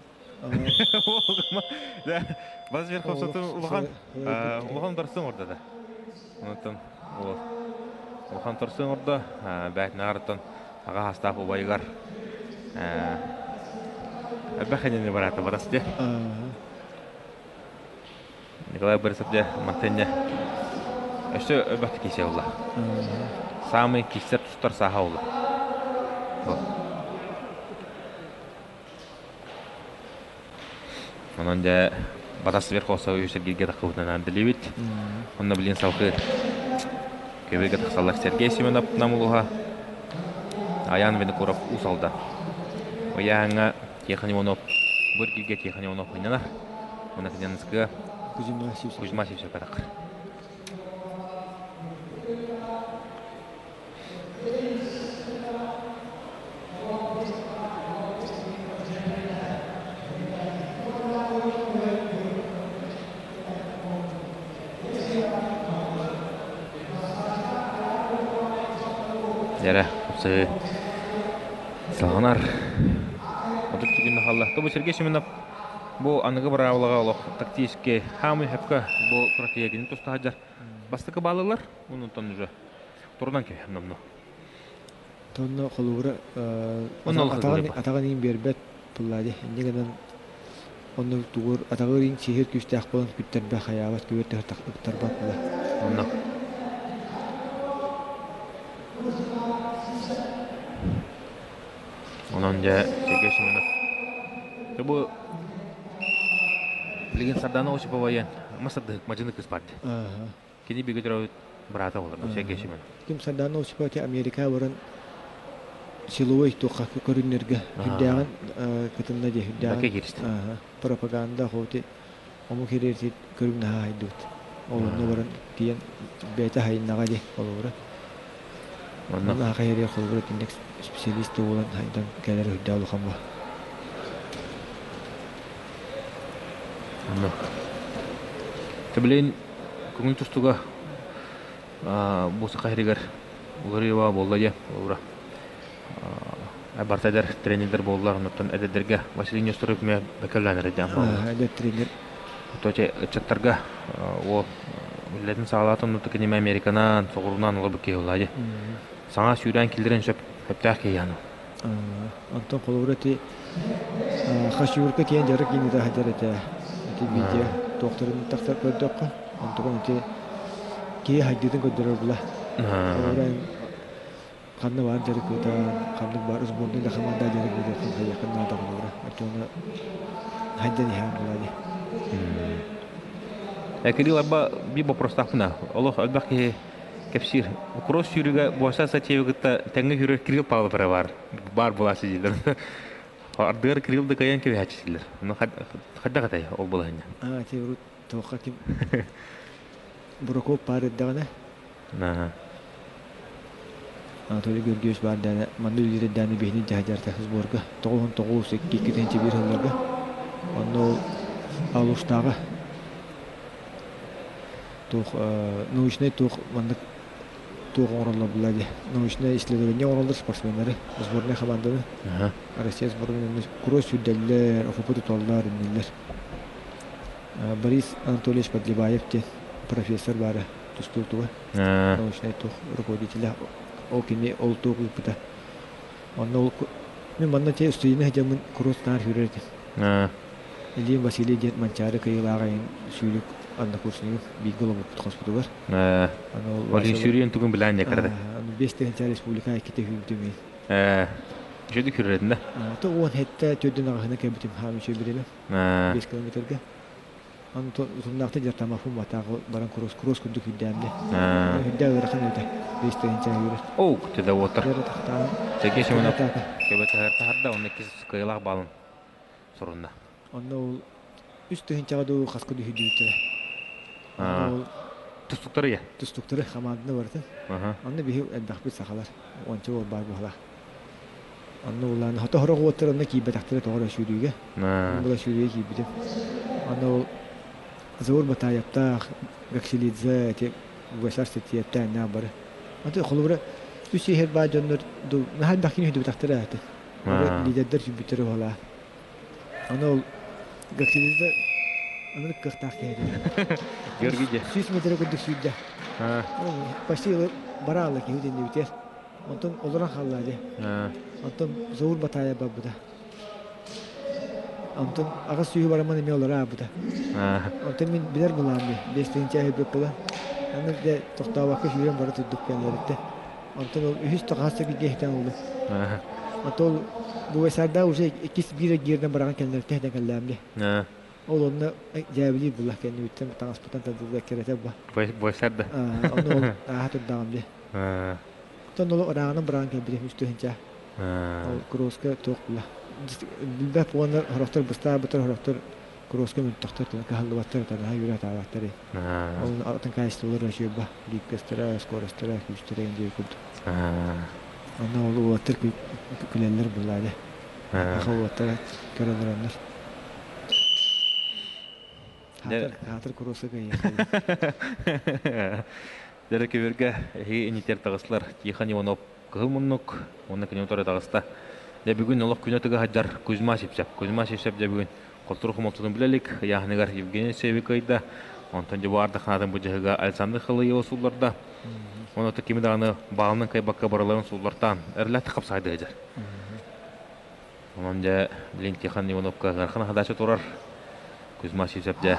Speaker 1: Бас Верховсотун улахан улахан торсун орда да. Онтон ол улахан торсун орда бээтинаарыттан аҕа хастаах убайыгар элбэх хэнини бараата барас дьэ. Николай Борисов дьэ мантан өссө элбэх кисе буолла. Самый киссер тустар сааһа буолла. Онон дьэ Батас Верховцев үһүс эргииргэ тахсыбытынан билибит. Онно билин салгыы көбүргэ тахсаллар Сергей Семенов Нам улууһа, Аян Винокуров Уус Алдан. Ыйааһыҥҥа Тихон Иванов бу эргииргэ Тихон Иванов ыйнанар. Уонна Кыдьаныскыга
Speaker 3: Кузьма Сивцев.
Speaker 1: Кузьма Сивцев атаххар. Дьэрэ, тупсайы салҕанар. Отут күн хаалла. Тобу Сергей Семенов бу аныгы быраабылаҕа олох тактически хаамый хөпкө бу стратегияны туста сылдьар бастакы баалылар. Онтон уже турунан кэһэн номно.
Speaker 3: Тонно холобура атаҕын иин биэрбэт туллаа дии. Инньэ гынан онно тугур атаҕы иин сиһир күүстээх буолан күттэрбэ хайаабат күбэр ыктарбат була.
Speaker 1: Онно. Онон дьэ Сергей Семенов бу билигин Сардана Осипова диэн мас мадьыны кыс баар Кини бигэ төрөөбүт быраата буолар Сергей Семенов.
Speaker 3: Ким Сардана Осипова Америка баран силовой туохха көрүҥнэргэ үрдээҕин кытынна дии үрдээҕин пропаганда хоти омук ириэртит көрүҥ наһаа хайдыбыт. Ол онно баран тиийэн бэйэтэ хайыннаҕа дии холобура. Онно хайырыа холобура итинник специалист буолан хайдан кэлэр үрдээх улахан буо.
Speaker 1: Онно. Тэбилин көҥүл тустууга бу саха сиригэр уларыйыба буолла дии холобура. Барта эдэр тренердэр буоллар, оннуттан эдэрдэргэ Василий Нестеров эмиэ бэкэллээн эрэ диэн
Speaker 3: Эдэр тренер.
Speaker 1: То ыччаттарга ол үлэтин саҕалаатын оннуттан киниме Американан, соҕуруунан олорбут киһи буолла дии. Саҥа сүүрээн киллэрэн сөп сөптөөх киһи аны.
Speaker 3: Онтон холобура ити Хашюрка тиэн дьарык гинитэ сылдьар этэ. Ити видео туохтарын тахсар көрдөххө, онтукан ити киһи хайдыытын көрдөрөр була. Холобура, ханна баар дьарык ыытан, ханнык баар сборнай да хамаанда дьарык ыытыаххын хайыаххын наада холобура. Оччоҕуна хайдан иһээн буолаа дии.
Speaker 1: Кирилл арба биир боппуруостаахпын олох элбэх киһи кэпсиир. Кросс сүүрүүгэ Буоса Сатиевы кытта тэҥҥэ сүүрэр Кирилл Павлов эрэ баар. Баар буолааччы дииллэр. Ардыгар Кирилл да кыайан кэбиһээччилэр. Хайдах этэй ол балаһыанньа?
Speaker 3: Аа, ити урут туохха ким Бураков баар эрдэҕинэ Анатолий Георгиевич баар дээнэ манна үлэлиир эрдэҕинэ биһини дьаһайдьарта сборга 99 2 1 сылларга онно ол Алустааҕы туох научнай туох маннык туох оҥороллор буолла дии научнай исследование оҥороллор спортсменнары сборнай хамаанданы Россия сборнай курой сүүрдэллэр ОФП туталлар иннилэр Борис Анатольевич Подлебаев диэн профессор баара тустуутуга научнай туох руководителя ол кини ол туох ыыппыта онно ол мин манна те устудьуонна сылдьаммын курус наар сүүрэр этим Ильин Василий диэн Манчаары кыайыылааҕа сүүрүк однокурснига бииргэ олорбуппут хоспутугар
Speaker 1: аны ол сүүрүйэн тугун билээн дьакарда
Speaker 3: 5 тыһыынча республика иккитэ сүүрбүтүм мин
Speaker 1: Үчүгэй күрэрин да
Speaker 3: то 17 төрдүн аҕаһына кэлбитим хаам үчүгэй бириэмэ 5 километрга Аны утумнаахтык дьартамафым батааҕы баран курус курус курдук үрдээмдэ. Үрдээ ыарахан этэ. 5 тыһыынча үүрэр.
Speaker 1: Оу, төдө уоттар.
Speaker 3: Дьара тахтаан.
Speaker 1: Сергей Семенов көбөтөһөр таһарда, онно иккис кыайылаах балын сорунна.
Speaker 3: Онно ол 3 тыһыынчаҕа дуу хаска дүһүйдүбүттэрэ. Онно ол
Speaker 1: Тустуктары я.
Speaker 3: Тустуктары хамаанданы барытын. Онно биһи элбэхпит сахалар. Уонча уол баар буолла. Онно улаан хото хорох уоттар онно киирбэтэхтэрэ тоҕо эрэ сүүрүүгэ. Була сүүрүүгэ киирбитим. Онно ол Заур Батаевтаах, Гаксилидзе, ити Госар Сетиевтээх бары. Аты холобура үс иһэр баа дьоннор наһаа элбэх кини хүдүбэтэхтэрэ аты. Бары лидердэр сүбүттэрэ уһалаа. Аны ол Гаксилидзе ынырык кыахтаах киһи этэ.
Speaker 1: Георгий же.
Speaker 3: 100 метр курдук сүүрдэ. Почти бараалла киһи дэннибитер. Онтон олорон хаалла дии. Онтон Заур Батаев барбыта. Онтон аҕыс сүүһү бараммын эмиэ олоро аабыта. Онтон мин билэр былаан дии. 5 тыһыынча өйбөт буолан. Аны дьэ тохтообокко сүүрэн бара турдук кэллэриттэ. Онтон ол үһүс тоҕоһос сэгиргэ иһитэн олду. Онтон ол Бугайсарда уже иккис биир эргиирдэн бараҕан кэллэриттэ иһитэн кэллээмди. Ол онно дьээбилиир булла кэннибиттэн таҥаспытан тардылла кэрэтэ ба.
Speaker 1: Бугайсарда.
Speaker 3: Онно ол ааһа турдаҕым дии. Оттон ол ырааҕынан быраҕан кэлбитим 3 тыһыынча. Ол кроска туох була. Билбэт уонна сорохтор быстаабыттар, сорохтор кроска мөлтөхтөр, кыһаллыбаттар, танаһа үүрэ атаабаттар. Ол атын качестволар үчүгэй гибкостара, скоростара, күүстэрэ диир курдук. Онно ол уолаттар күлэллэр буллаады. Аха уолаттара көрөлөр. Хаатыр кроска кыйыахтар.
Speaker 1: Дэрэ көбөргө эһиги инитер таҕыслар Тихон Иванов кыһыл муннук уонна күнү утары таҕыста. Дьэ бүгүн олох күнэ тыга сылдьар Кузьма Сипсеп. Кузьма Сипсеп дьэ бүгүн хотур хомолтотун билэ илик. Ыйааһыныгар Евгений Севик кыайда. Онтон дьэ бу ардаханатын быдьаһыга Александр Халыева суулларда. Онно кими даҕаны баалынан кыайбакка барыларын сууллартаан эрлэт хапсаайды сылдьар. Онон дьэ билин Тихон Ивановка ыарахан хадача турар. Кузьма Сипсеп дьэ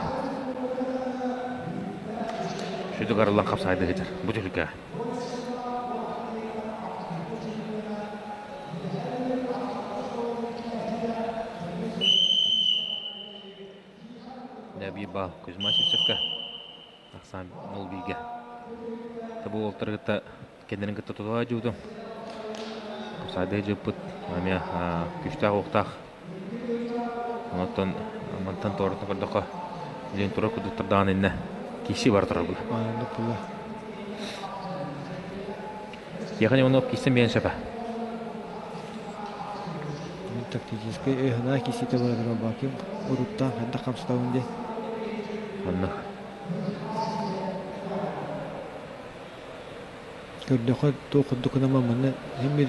Speaker 1: сүдү гарыллан хапсаайды сылдьар. Бу түһүлгэ. Дьэ биир баал Кузьма Сивцевка. Ахсаан 0-1-ге. Табу уолтары кытта кэннэрин кытта тутуһа дьуутум. Хапсаайды дьыппыт эмиэ күүстээх уохтаах. Онтон мантан туоратын көрдөххө билин тура кудуттардаан иннэ киси бар турар була.
Speaker 3: Оннук була.
Speaker 1: Тихон Иванов киссен биэн сөпө.
Speaker 3: Тактическай өйханаа кисите барар баким уруттан ханна хамстабын де.
Speaker 1: Онно.
Speaker 3: Көрдөхө туох курдук гынама манна химмир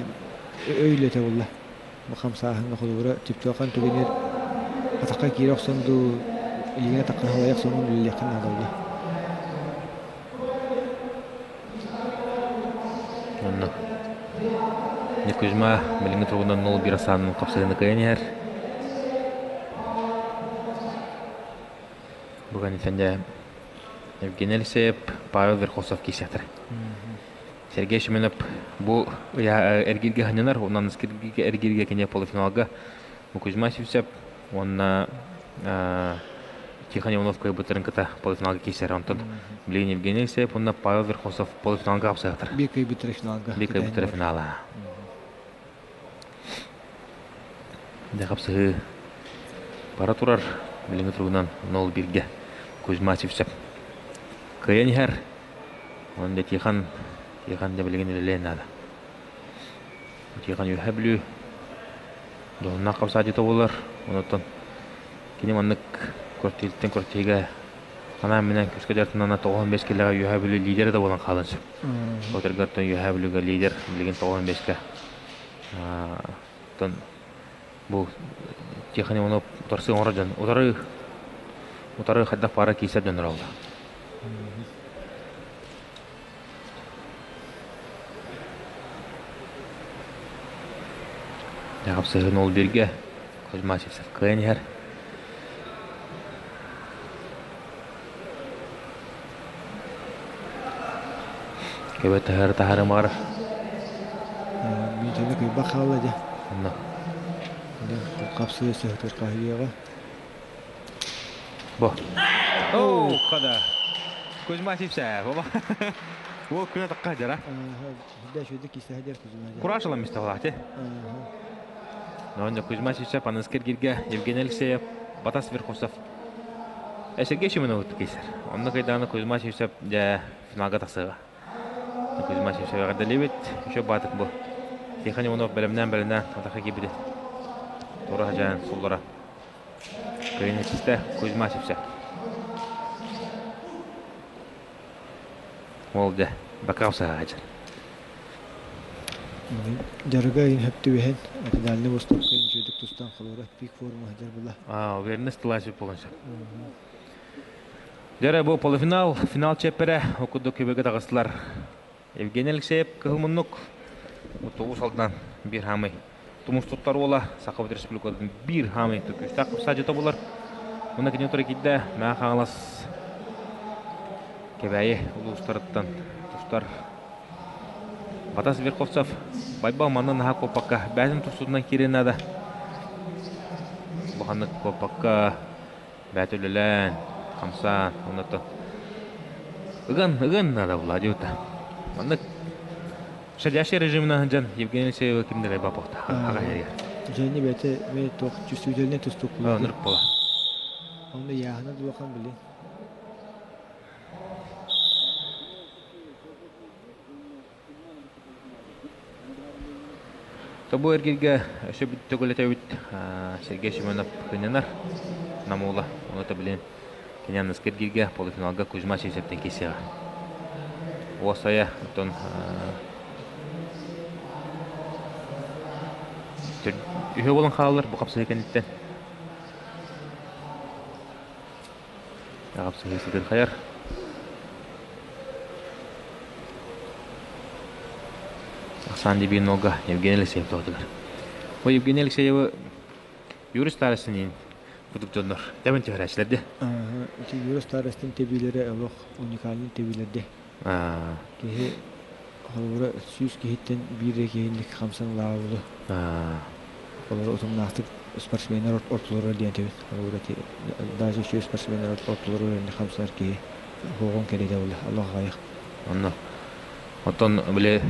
Speaker 3: өйлөтө буолла. Бу хамсааһыҥҥа холобура түптүөхан түгэнир атахха киирэ охсон дуу илиҥэ атахха халайа охсон үлэлиэххин наада буолла.
Speaker 1: Онно. Кузьма билиҥҥи туругунан 0-1 ахсаанын хапсыһыны кыайан иһэр. Бүгүн итинде Евгений Алексеев, Павел Верхосов киисэтэр. Сергей Семенов бу эргииргэ ханньанар, онон эргииргэ кини полуфиналга Кузьма Сивцев уонна Тихон Иванов кыайбыттарын кыта полуфиналга киирсэр. Онтон билигин Евгений Алексеев уонна Павел Верхосов полуфиналга хапсыахтар.
Speaker 3: Биир кыайбыттара финалга.
Speaker 1: Биир кыайбыттара финала. Дэ хапсыһыы бара турар. Билиҥҥи туругунан 0-1-гэ Кузьма Сивцев кыайан иһэр. Онон дэ Тихон, Тихон дэ билигин үлэлиэн наада. Тихон Үөһээ Бүлүү дьоһуннаах хапсаадьыта буолар. Онтон кини маннык квартираттан квартирга анаан-минээн күскэ дьарытынан 95 килэҕэ Үөһээ Бүлүү лидерэ да буолан хаалан сөп. Отергартан Үөһээ Бүлүүгэ лидер билигин 95-кэ. Оттон бу Тихон Иванов утарсыы оҥорор дьон утары утары хайдах баара киирсэр дьоннор олла. Хапсыһын ол бииргэ Кузьма Сивцев кыайан иһэр. Кэбэ таһары таһарымар.
Speaker 3: Миитини кыйбах хаалла дьэ.
Speaker 1: Онно.
Speaker 3: Хапсыһы сыһытыр хаһыйыаҕа.
Speaker 1: Бу. Оо, хада. Кузьма Сивцев. Ол күнэ таққа жара. Кураж ылан мисталаати. Но Кузьма Сивцев аныскыр кирге Евгений Алексеев, Батас Верхосов. Сергей Шимонов кейсер. Онно кайдааны Кузьма Сивцев дьэ финалга тахсыга. Кузьма Сивцев эҕэрдэлиибит. Еще баатык бу. Тихон Иванов бэлэмнээн бэлэмнээн атаха киирбити. Тура хажаан суллара. Кыйын чистэ Кузьма Сивцев. Ол дьэ, бакаав саһаачыр.
Speaker 3: Дьарыга иһин хөп түбэһэн, Дальний Востокка үчүгэйдик тустан холура пик форма сылдьар була.
Speaker 1: Аа, уверенность тылаачы буолан сөп. Дьэрэ бу полуфинал, финал чепперэ окудук күбэгэ таҕыстылар. Евгений Алексеев кыһыл муннук Утугус алдан биир хаамый тумус туттар уола Сахабыт Республикатын биир хаамый күүстээх кыпсаадьыта булар. Уна кини утары киирдэ Мэҥэ Хаҥалас Кэбээйи улуустарыттан тустар Батас Верховцев Байбал манна наһаа куоппакка бэйэтин тустуутунан киирэн наада. Улаханнык куоппакка бэйэтэ үлэлээн, хамсаан, оннуттан ыган, ыган наада Владимир. Маннык Шадящий режимынан сылдьан Евгений Алексеева кимдэр баппахта хаҕа эрийэр.
Speaker 3: Дьэни бэйэтэ бэйэ туох чувствительный тустук
Speaker 1: Оннук буола.
Speaker 3: Онно яһына дуохан билин.
Speaker 1: Тобу эргиргэ өссө төгүлэтэбит Сергей Семенов кынньанар Намула. Оны та билин кини аныскы эргиргэ полуфиналга Кузьма Сивцевтен киирсиэҕэ. Уосайа оттон үһү буолан хааллар бу хапсыһыы кэнниттэн. Хапсыһыы сытырхайар. Ахсаан Дебинога Евгений Алексеев тоҕотугар. Бу Евгений Алексеевы Юрий Старостин курдук дьоннор тэбэн түһэрээччилэр дии.
Speaker 3: Ити Юрий Старостин тэбиилэрэ олох уникальный тэбиилэрди. Киһи холобура 100 киһиттэн биир киһинник хамсан ылаабылы. Олор утумнаахтык спортсменнар ортолоро диэн этэбит. Холобура ити даже еще спортсменнар ортолоро хамсанар киһи хоҕон кэриэтэ буолла. Аллах аҕайах.
Speaker 1: Онно. Оттон били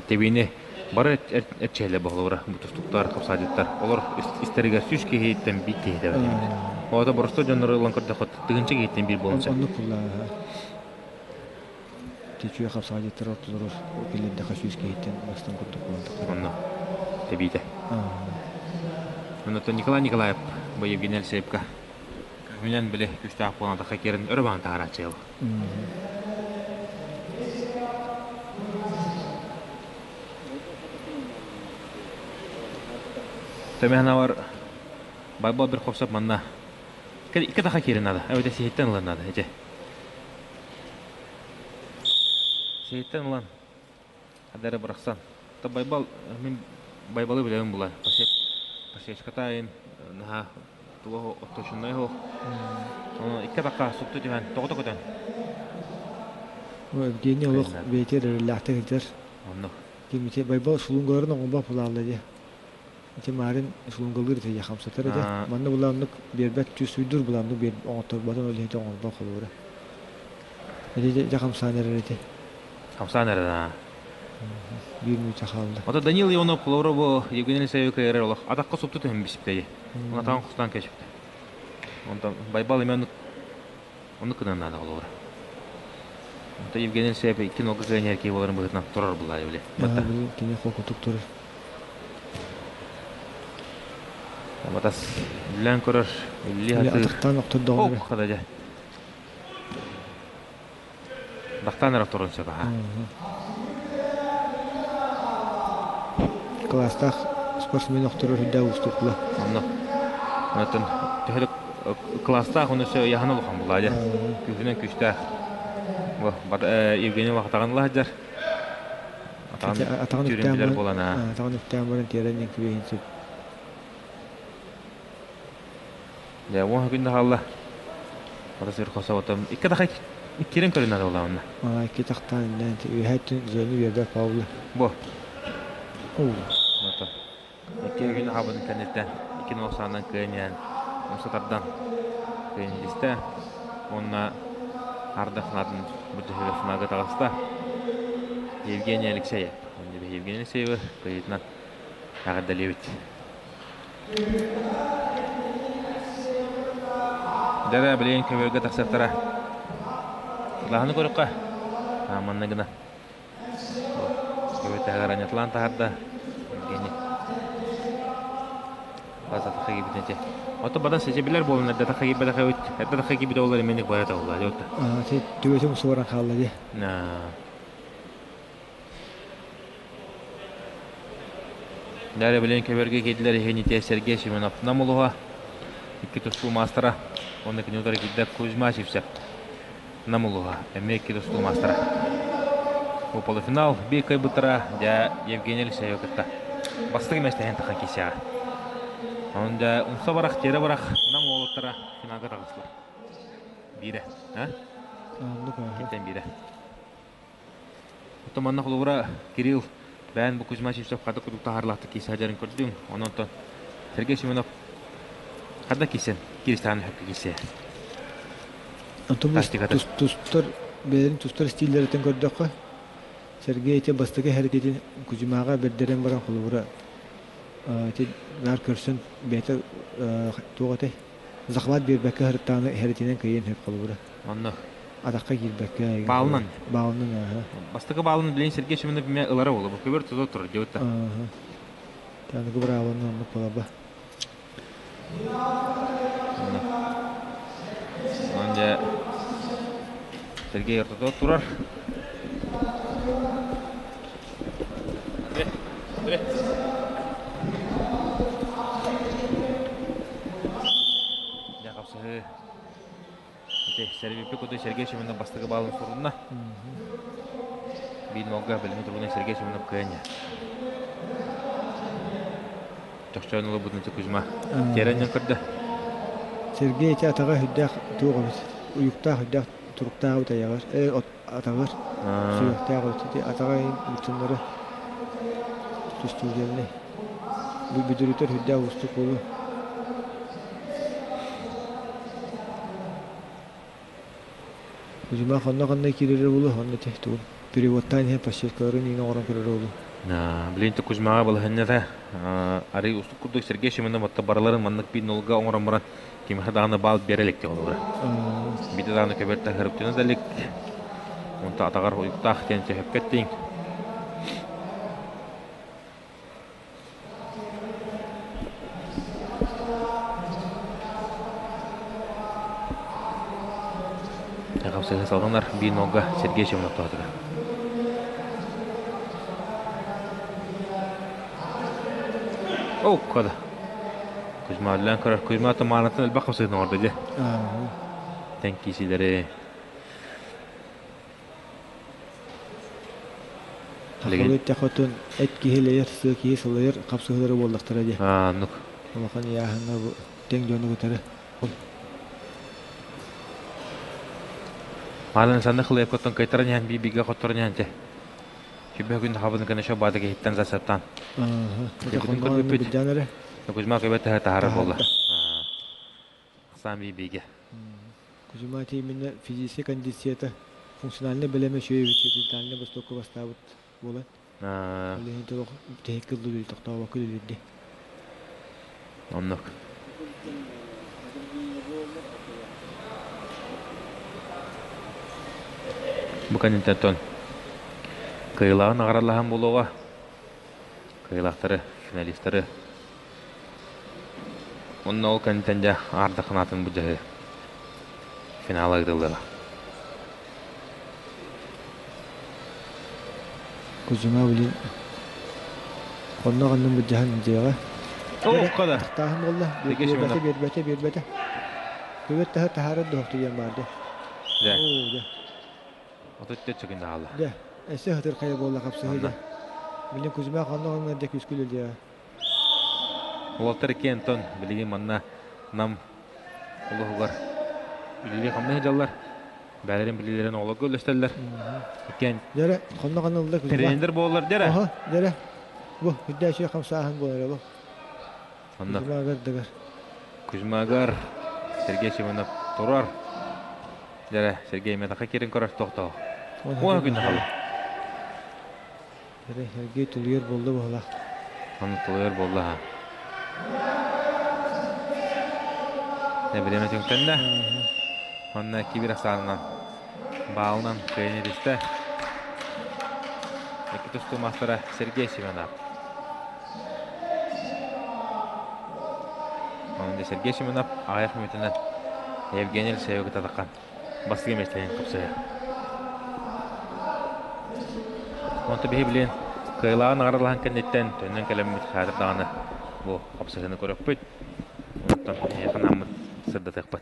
Speaker 1: тэбиини бары эрчээлэ бохолура бу тустуктар, хапсаадьыттар. Олор истэригэр 100 киһиттэн биир киһи тэбэр. Оҕото боростуой дьоннору ылан көрдөххө тыгынча киһиттэн биир буолан сөп.
Speaker 3: Оннук буолла. Үчүгэй хапсаҕайдьыттар ортолоро киллэрдэххэ 100 киһиттэн бастыҥ курдук буолан тахсар.
Speaker 1: Онно тэбиитэ. Оннуттан Николай Николаев бу Евгений Алексеевка күнэн били күүстээх буолан тахха киирэн өрө баан таһарааччы ыл. Төмөһөнавар Байбал бір хопсап манна икки таха киирин надо. Эбэтэ сиһиттэн ылан надо. Эче. Сиһиттэн ылан адары бырахсан. Та Байбал мин Байбалы билэбин була. Пасечкатайын наһаа туга отточуннай хоох. Оны икки атахха супту түһэн тоҕото көтөн.
Speaker 3: Евгений олох бэйэтигэр эрэллээхтик сылдьар.
Speaker 1: Оннук.
Speaker 3: Кимити Байбал сулунгаларын оҥорбо пулаалла дии. Ити маарин сулунгалыыр ити хамсатар этэ. Манна булааннык биэрбэт түс уйдур булааннык биэр оҥотторботун ол иһити оҥорбо холуура. Ити дьэ хамсаан эрэр ити.
Speaker 1: Хамсаан эрэр аа.
Speaker 3: Биир мүнүүтэ хаалла.
Speaker 1: Ото Данил Ионов холуура бу Евгений Алексеевич эрэр олох атахха супту түһэн биспитэй. Оны атаҕын хостаан кэчипти. Онтон Байбал эмиэ оннук оннук гынан наада холуура. Онтон Евгений Алексеев икки нолга кыайан киһи буоларын быһыытынан турар буллаа били.
Speaker 3: Бата. Кини холкутук турар.
Speaker 1: Батас үллээн көрөр, үллии сатыыр.
Speaker 3: Атахтаан охтордоҕуна.
Speaker 1: Ох, хада дьэ. Атахтаан эрэ охторун сөп аха.
Speaker 3: Класстаах спортсмен охторор үрдэ уустук була.
Speaker 1: Онно. Онтон төһө да класстаах оны өссө ыйаһына улахан булаа дьэ. Күүһүнэн күүстээх. Евгений Лохотаҕын лаһдьар.
Speaker 3: Атаҕын
Speaker 1: Түүрүн билэр буолан аа.
Speaker 3: Атаҕын үктээн баран тиэрэн диэн сөп.
Speaker 1: Дьэ, уон күн да хаалла. Ата сир хособотом. Икки тахай кирен көрүнэр буолаҕына.
Speaker 3: Аа, икки тахтаан иннэн үһэ зону биэрбэт Павла.
Speaker 1: Бу.
Speaker 3: Оо.
Speaker 1: Ото. Икки күн хабын кэнниттэн икки нуосаанан кыайан умса тардан кыайан истэ. Уонна ардах санаатын бүтэһигэр финага таҕыста. Евгений Алексеев. Евгений Алексеевы кыайыытынан эҕэрдэлиэбит. Дьэ билигин көбүөргэ тахсыахтара. Лаһаны көрүөххэ. Манна гына. Көбүөр таһыгар анньатылаан таһаарда. Евгений. База тахха киирбитин Ото бадан сечебилер буолан эрдэ тахха киирбэтэх эбит. Эрдэ тахха киирбит олар именик бара табылла диэбит.
Speaker 3: Түбэтим суоран хаалла дии.
Speaker 1: Дәрі билен көбөргө киирдилэр иһинитэ Сергей Семенов Намулуха икки тустуу маастара уонна кини утары киирдэ Кузьма Сивцев Намулуха эмиэ икки тустуу маастара. Бу полуфинал биир кыайбыттара дьэ Евгений Алексеевы кытта бастакы миэстэһин тахан киирсиэҕэ. Онон дьэ умса барах, тиэрэ барах Нам уолаттара финалга таҕыстылар. Биирэ. А? Киттэн биирэ. Оттон манна холобура Кирилл бэйэн бу Кузьма Сивцев хата курдук таһаарылаахтык киирсэ сылдьарын көрдүҥ. Онон оттон Сергей Семенов ханна киирсэн кииристэҕинэ сөпкө киирсиэ.
Speaker 3: Онтон бу тустар бэйэлэрин тустар стиллэриттэн көрдөххө, Сергей ити бастакы хэрэтитин Кузьмаҕа бэрдэрэн баран холобура ити наар көрсөн бэйэтэ туох этэй захват биэрбэккэ сырыттаҕына хэрэтинэн кыайыан сөп холобура.
Speaker 1: Онно
Speaker 3: Атахха киирбэккэ
Speaker 1: баалынан.
Speaker 3: Баалынан ааһа.
Speaker 1: Бастакы баалын билигин Сергей Семенов эмиэ ылара буолуо. Бу көбөр туту турар диэбит да.
Speaker 3: Ааһа. Аныгы быраабыланы оннук буоларба.
Speaker 1: Онно. Онон дьэ Сергей ортото турар. Андрей, Андрей. Дьэ хапсыһыы Ити Сэрбиппи куту Сергей Семенов бастакы баалын сурунна. Биир нолга билиҥҥи туругунан Сергей Семенов кыайан Чохчоон ылбытын Кузьма тиэрэн көрдө.
Speaker 3: Сергей ити атаҕа сүрдээх туох эбит, уйуктаах сүрдээх туруктаах эбит айаҕар, атаҕар сүһүөхтээх эбит. Ити атаҕа муччуннары тустуугенный. Бүдүрүтэр сүрдээх уустук буолуо. Кузьма ханна-ханна киирэрэ буолуо, онно ити тугун переводтаан иһэн подсеткаларын иҥэ оҥорон көрөрө буолуо.
Speaker 1: Билигин Кузьмаҕа балаһыанньата арый устук курдук Сергей Семенов отто барыларын маннык биир нолга оҥорон баран кимиэхэ даҕаны баал биэрэ илик олоро. Биирдэ даҕаны көбүөртэ хырыптына да илик. Онто атаҕар уйуктаах диэн сөһөпкө эттиҥ. Хапсыһы салҕанар биир нолга Сергей Семенов туһатыгар. О, кода. Кузьма үллээн көрөр. Кузьма тумаанатын элбэх хапсыһын оҥордо дьэ. Тэн киисилэри
Speaker 3: Сахалыы эттэххэ эт киһи элэйэр, сыа киһи сылайар хапсыһыылара буоллахтара дии.
Speaker 1: Оннук.
Speaker 3: Улахан ыйааһыҥҥа бу тэҥ дьону кытары.
Speaker 1: Маалан санны хылыйапкаттан кайтаран иһэн биир бииргэ хотторон иһэн те. Сүбэ күн хабын кына шо бады киһиттэн засаптан.
Speaker 3: Бүтүн көрбүппүт.
Speaker 1: Кузьма көбө таһа таһара болла. Сам биге.
Speaker 3: Кузьма именно физическая кондицията, функциональный бэлэме үчүгэй Дальний Востокка бастаабыт буолан. Ол иһин толох тэһик кыллы тохтообокко үлэлиирди.
Speaker 1: Оннук. Бу кэнниттэн кыайыылааҕын аҕаралаһан буолуоҕа. Кыайыылаахтары, финалистары. Уонна ол кэнниттэн дьэ аардах санаатын былдьаһыы финала ыытыллыаҕа.
Speaker 3: Кузьма блин хонно ханнын былдьаһан дьиэҕэ.
Speaker 1: Тоҕукка да.
Speaker 3: Тахтааһын буолла. Биэрбэтэ, биэрбэтэ, биэрбэтэ. Көбөт таһа таһаарар дохту диэн баар дьэ.
Speaker 1: Дьэ. Оо, дьэ. 34 секунда хаалла.
Speaker 3: Дьэ, эссе хатырхайа буолла хапсыһыы дьэ. Билин Кузьма хонно ханнын дьэ күскүл дьэ.
Speaker 1: Уолтар икки Антон билигин манна Нам улуһугар үлэлии-хамныы сылдьаллар. Бээлэрин билиилэрин оҕолорго үллэстэллэр. Иккиэн
Speaker 3: Дьэрэ, хонно ханылла Кузьма.
Speaker 1: Тренер буоллар дьэрэ.
Speaker 3: Оһо, дьэрэ. Бу, үрдээчи хамсааһын буолар бу.
Speaker 1: Онно.
Speaker 3: Кузьмагар дыгар.
Speaker 1: Кузьмагар Сергей Семенов турар. Дьэрэ, Сергей Метаха кирин көрөр тохтоо. Уон күн хаалла.
Speaker 3: Дьэрэ, Сергей тулуйар буолла буолла.
Speaker 1: Онно тулуйар буолла ha. Бириэмэ түҥтэннэ. Онно кибир ахсаанынан баалынан кыайан илистэ. Икки тустуу маастара Сергей Семенов. Онон Сергей Семенов аҕыйах мүнүүтүнэн Евгений Алексеевы кытта таххан бастакы миэстэнэн хапсыһар. Онто биһи билин кыайылааҕын аҕаралаһан кэнниттэн төннөн кэлэммит хаатыр даҕаны бу хапсыһыыны көрөхпүт. Онтон эһиэхэ анааммыт сырдатыахпыт.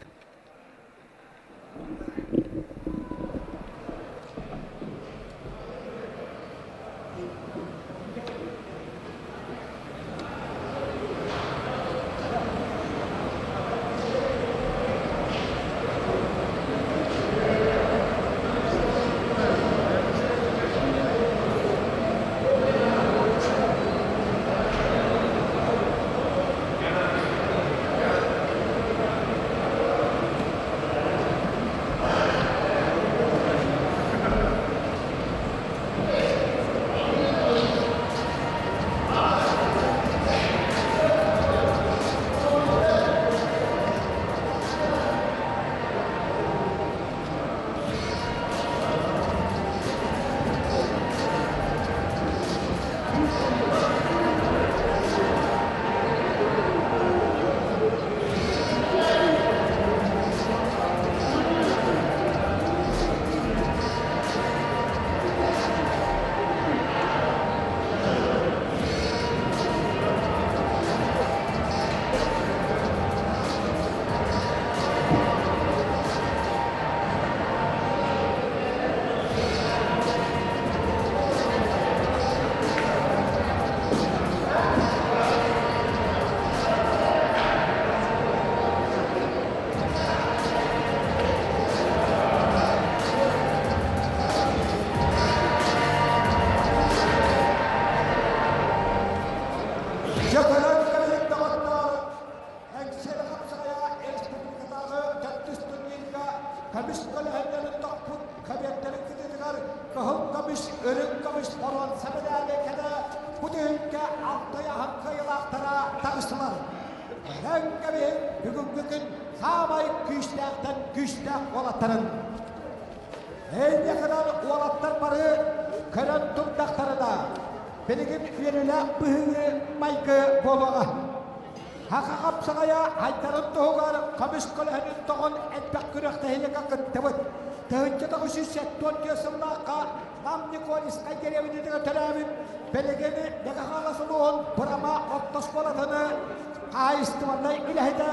Speaker 2: Дьөкөрөн кэлин доҕоттоор, Эҥсиэли хапсаҕайа республикатааҕы төрдүс турнирга көмүс көлөһөннөрүн тохпут көбүөттэрин кытыытыгар кыһыл көмүс, үрүҥ көмүс боруонса мэдээли кэлэ бу түһүлгэ алтыйаһын кыайыылаахтара таҕыстылар. Көрөн кэбиһин бүгүҥҥү күн саамай күүстээхтэн күүстээх уолаттарын. Эйиэхэ уолаттар бары көрөн турдахтарына, билигин үөрүүлээх быһыы майгы буолуоҕа. Саха хапсаҕайа хайдарын туһугар көмүс көлөһүнүн тоҕон элбэх күрэхтэһиигэ кыттыбыт. 1974 сыллаахха Нам Никольскай дэриэбинэтигэр төрөөбүт билигин Мэҥэ Хаҥалас улууһун Бырама орто оскуолатыны хаһаайыстыбаннай үлэһитэ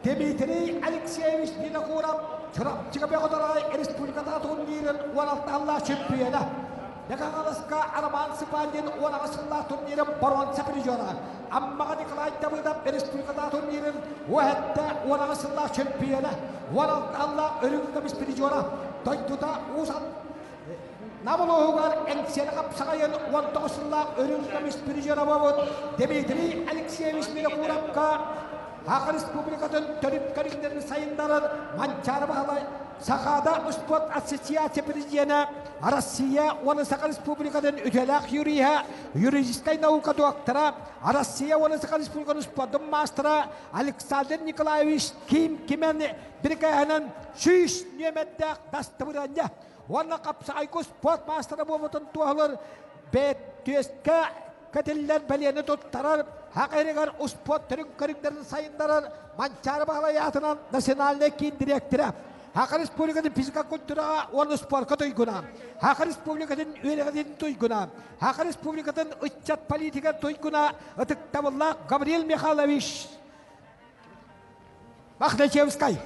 Speaker 2: Дмитрий Алексеевич Винокуров Чурапчыга Бөҕө республикатааҕы турнирын 16 сыллаах чемпиона. Мэҥэ Хаҥаласка Роман Сыпандин 18 сыллаах турнирын боруонса призера. Аммаҕа Николай Давыдов республикатааҕы турнирын уһэтте 18 сыллаах чемпиона. 16 сыллаах үрүҥ көмүс призера. Дойдута Уус Нам улууһугар Эҥсиэли хапсаҕайын 19 сыллаах үрүҥ көмүс призера буолбут Дмитрий Алексеевич Винокуровка Саха Республикатын төрүт көрүҥнэрин сайыннарар Манчаары Баһылай Сахаада успуорт ассоциация президенэ, Россия уонна Саха Республикатын үтүөлээх юриһа, юридическай наука доктора, Россия уонна Саха Республикатын спордун маастара Александр Николаевич Ким Кимен бирикээһинэн 100 нүөмэрдээх дастыбырыанньа уонна хапсаҕайга спорт маастара буолбутун туоһулар түөскэ кэтиллэр бэлиэни туттарар, хақ эригэр успуорт төрүн көрүҥнэрин сайыннарар Манчаары Баһылай аатынан национальнай киин дириэктэрэ, Саха Республикатын физика-культураҕа уонна спорка туйгуна, Саха Республикатын үөрэҕин туйгуна, Саха Республикатын ыччат политика туйгуна ытыктабыллаах Гаврил Михайлович Махначевскай.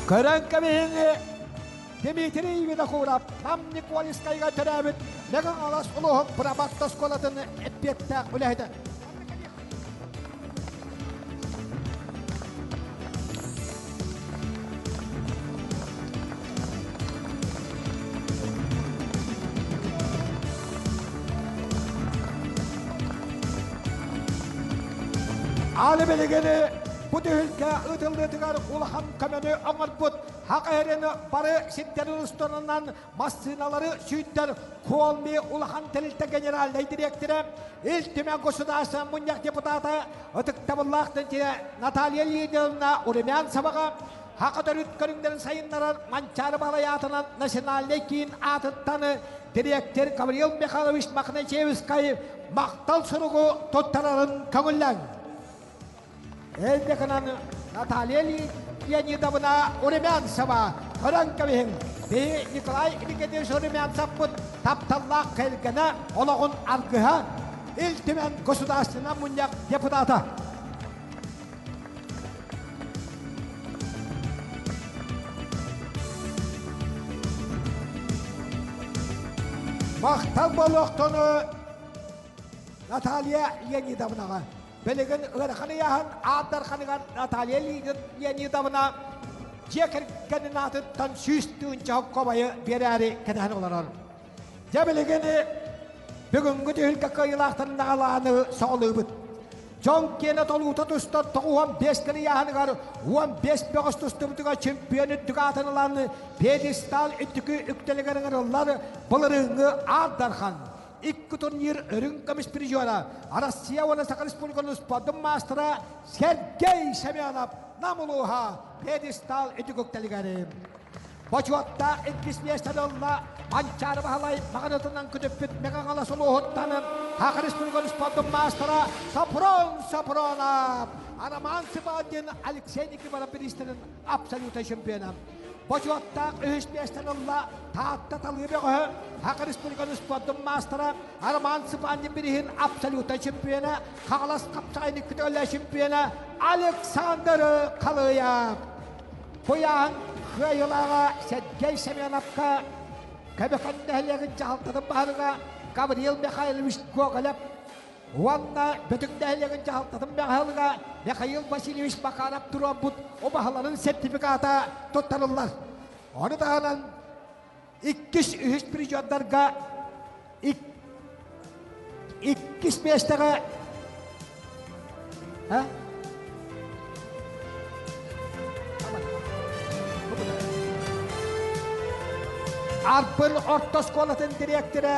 Speaker 2: Көрөн кэбиһиҥи Дмитрий Винокуров Нам Николискайга төрөөбүт Мэҥэ Хаҥалас улууһун Бырабатта оскуолатын эппиэттээх үлэһитэ. Аны билигини бу түһүлгэ ыытыллыытыгар улахан көмөнү оҥорбут Хак эрин бары сирдэрин устунан массыыналары сүүрдэр Колми улахан тэрилтэ генеральнай дириэктэрэ, Ил Түмэн Государственнай мунньах депутата, ытыктабыллаах Наталья Леонидовна Румянцеваҕа Хака төрүт көрүҥнэрин сайыннарар Манчаары Баһылай аатынан национальнай киин аатыттан дириэктэр Гавриил Михайлович Мохначевскай махтал суругу туттарарын көҥүллэҥ. Элбэхинэн Наталья Леонидовна Румянцева көрөн кэбиһиҥ. Биһи Николай Никитич Румянцевпыт тапталлаах кэргэнэ, олоҕун аргыһа, Ил Түмэн Государственнай мунньах депутата. Махтал буолуохтуну Наталья Леонидовнаҕа. Билигин ыарахан ыйааһын Аан Дарханыгар Наталья Леонидовна дьиэ кэргэнин аатыттан 100 тыһыынча хобайы биэрээри кэтэһэн олорор. Дьэ билигин бүгүҥҥү түһүлгэ кыайыылаахтарын наҕалааны соҕолуубут. Дьон киэнэ толуута тустар 95 ыйааһыныгар 15 бөҕөс тустубутугар чемпион үрдүк аатын ылан пьедестал үрдүкү үктэлигэр ыҥырыллар былырыыҥҥы Аан Дархан икки турнир үрүҥ көмүс призера, Россия уонна Саха Республикатын спордун маастара Сергей Семенов Нам улууһа пьедестал үтүгүктэлигэр. Бочуоттаах иккис миэстэни ылла Манчаары Баһылай маҕанытынан күтүппүт Мэҥэ Хаҥалас улууһуттан Саха Республикатын спордун маастара Сопрон Сопронов, Роман Сыбаадин Алексей Никифоров бириистэрин абсолютнай чемпиона. Бочуоттаах үһүс миэстэни ылла Таатта талыы бөҕөһө, Саха Республикатын спордун маастара Роман Цыпандин бириһин абсолютнай чемпиона, Хаҥалас хапсаҕайын икки чемпиона Александр Халыев. Куйааһын кыайыылааҕа Сергей Семеновка, Көбөкөн нэһилиэгин дьаһалтатын баһылыга Гавриил Михайлович Гоголев уонна Бөтүҥ нэһилиэгин дьаһалтатын баһылыга Михаил Васильевич Макаров туруорбут убаһаларын сертификата туттарыллар. Ону таһынан иккис, үһүс призердарга иккис миэстэҕэ а? Арбын орто оскуолатын дириэктэрэ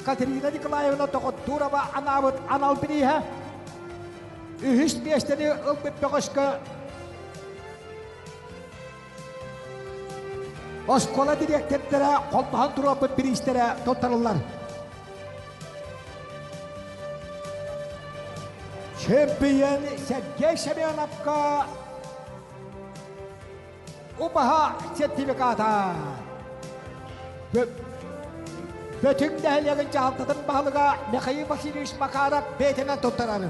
Speaker 2: Катерина Николаевна Тоҕоттуурова анаабыт анал бирииһэ үһүс миэстэни ылбыт бөҕөскө оскуола дириэктэрдэрэ холбоһон туруорбут бириистэрэ туттарыллар. Чемпион Сергей Семеновка убаһа сертификата. Бөтүҥ нэһилиэгин дьаһалтатын баһылыга Михаил Васильевич Макаров бэйэтинэн туттарар.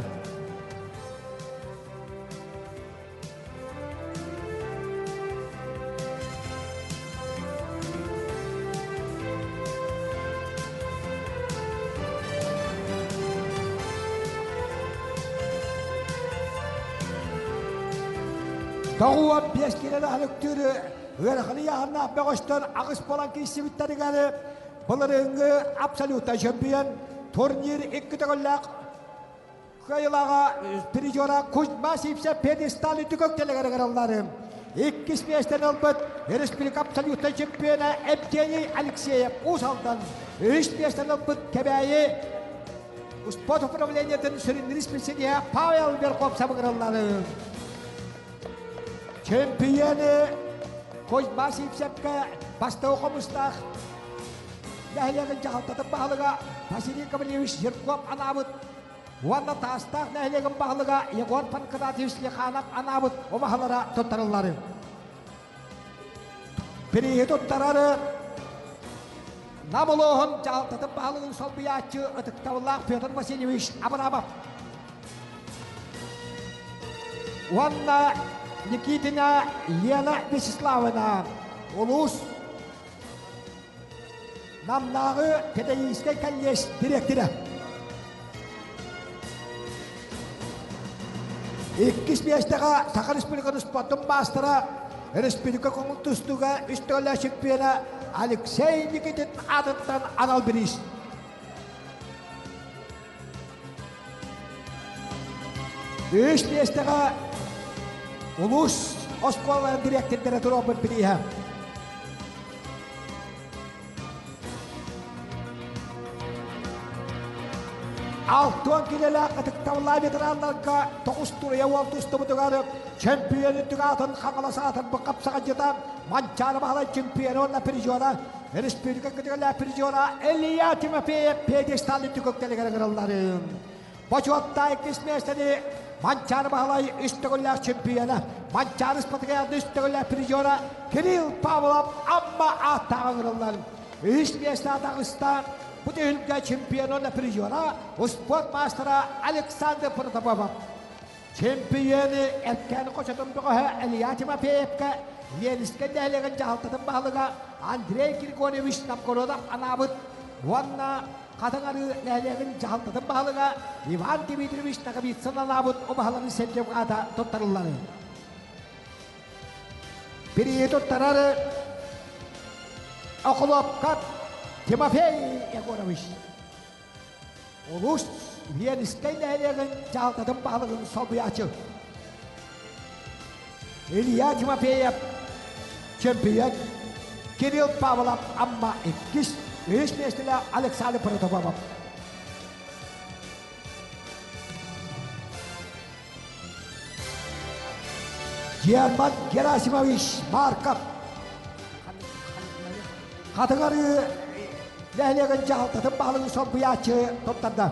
Speaker 2: 95 киилэни аһылыктыыр ыарахан ыйааһыннаах бөҕөстөр аҕыс буолан киирсибиттэригэр былырыыҥҥы абсолютнай чемпион турнир икки төгүллээх кыайыылааҕа призера Кузьма Сивцев пьедестал үрдүк үктэлигэр ыҥырыллар. Иккис миэстэни ылбыт республика абсолютнай чемпиона Евгений Алексеев Уус Алдан. Үһүс миэстэни ылбыт Кэбээйи спорт управлениетын сүрүннүүр специалиһа Павел Верхов сабыгырыллар. Чемпионы Кузьма Сивцевка бастакы хомустаах нэһилиэгин дьаһалтатын баһылыга Василий Гаврильевич Жирков анаабыт уонна Таастаах нэһилиэгин баһылыга Егор Панкратович Лиханов анаабыт убаһалара туттарыллар. Бирииһи туттарары Нам улууһун дьаһалтатын баһылыгын солбуйааччы ытыктабыллаах Петр Васильевич Абрамов уонна Никитина Лена Вячеславовна улуус Намнааҕы педагогическай кэллиэс дириэктэрэ. Иккис миэстэҕэ Саха Республикатын спордун маастара, республика көҥүл тустууга үс төгүллээх чемпиона Алексей Никитин аатыттан анал бириис. Үс миэстэҕэ улуус оскуолаларын дириэктэрдэрэ туруорбут бирииһэ. Алтыан килэлээх ытыктабыллаах ветераннарга тоҕус туруйа уол тустубутугар чемпион үрдүк аатын Хаҥалас аатырбыт хапсаҕайдьыта Манчаары Баһылай чемпиона уонна призера республика кытыгалаах призера Илья Тимофеев пьедестал үрдүк үктэлигэр ыҥырыллар. Бочуоттаах иккис миэстэни Манчаары Баһылай үс төгүллээх чемпиона, Манчаары Спартакиадын үс төгүллээх призера Кирилл Павлов Амма ааттааҕа ыҥырыллар. Үһүс миэстэ таҕыста бу түһүлгэ чемпиона уонна призера успуорт маастара Александр Протопопов. Чемпионы Эркээни хочотун бөҕөһө Илья Тимофеевка Ленинскэй нэһилиэгин дьаһалтатын баһылыга Андрей Григорьевич Новгородов анаабыт уонна Хатыҥ Арыы нэһилиэгин дьаһалтатын баһылыга Иван Дмитриевич Ноговицын анаабыт убаһаларын сертификата туттарыллар. Бирииһи туттарар Охлопков Тимофей Егорович. Улуус Ленинскэй нэһилиэгин дьаһалтатын баһылыгын солбуйааччы. Илья Тимофеев чемпион, Кирилл Павлов Амма иккис, үһүс миэстэлээх Александр Протопопов. Герман Герасимович Марков Хатыҥарыы нэһилиэгин дьаһалтатын баһылыгын солбуйааччы туттарда.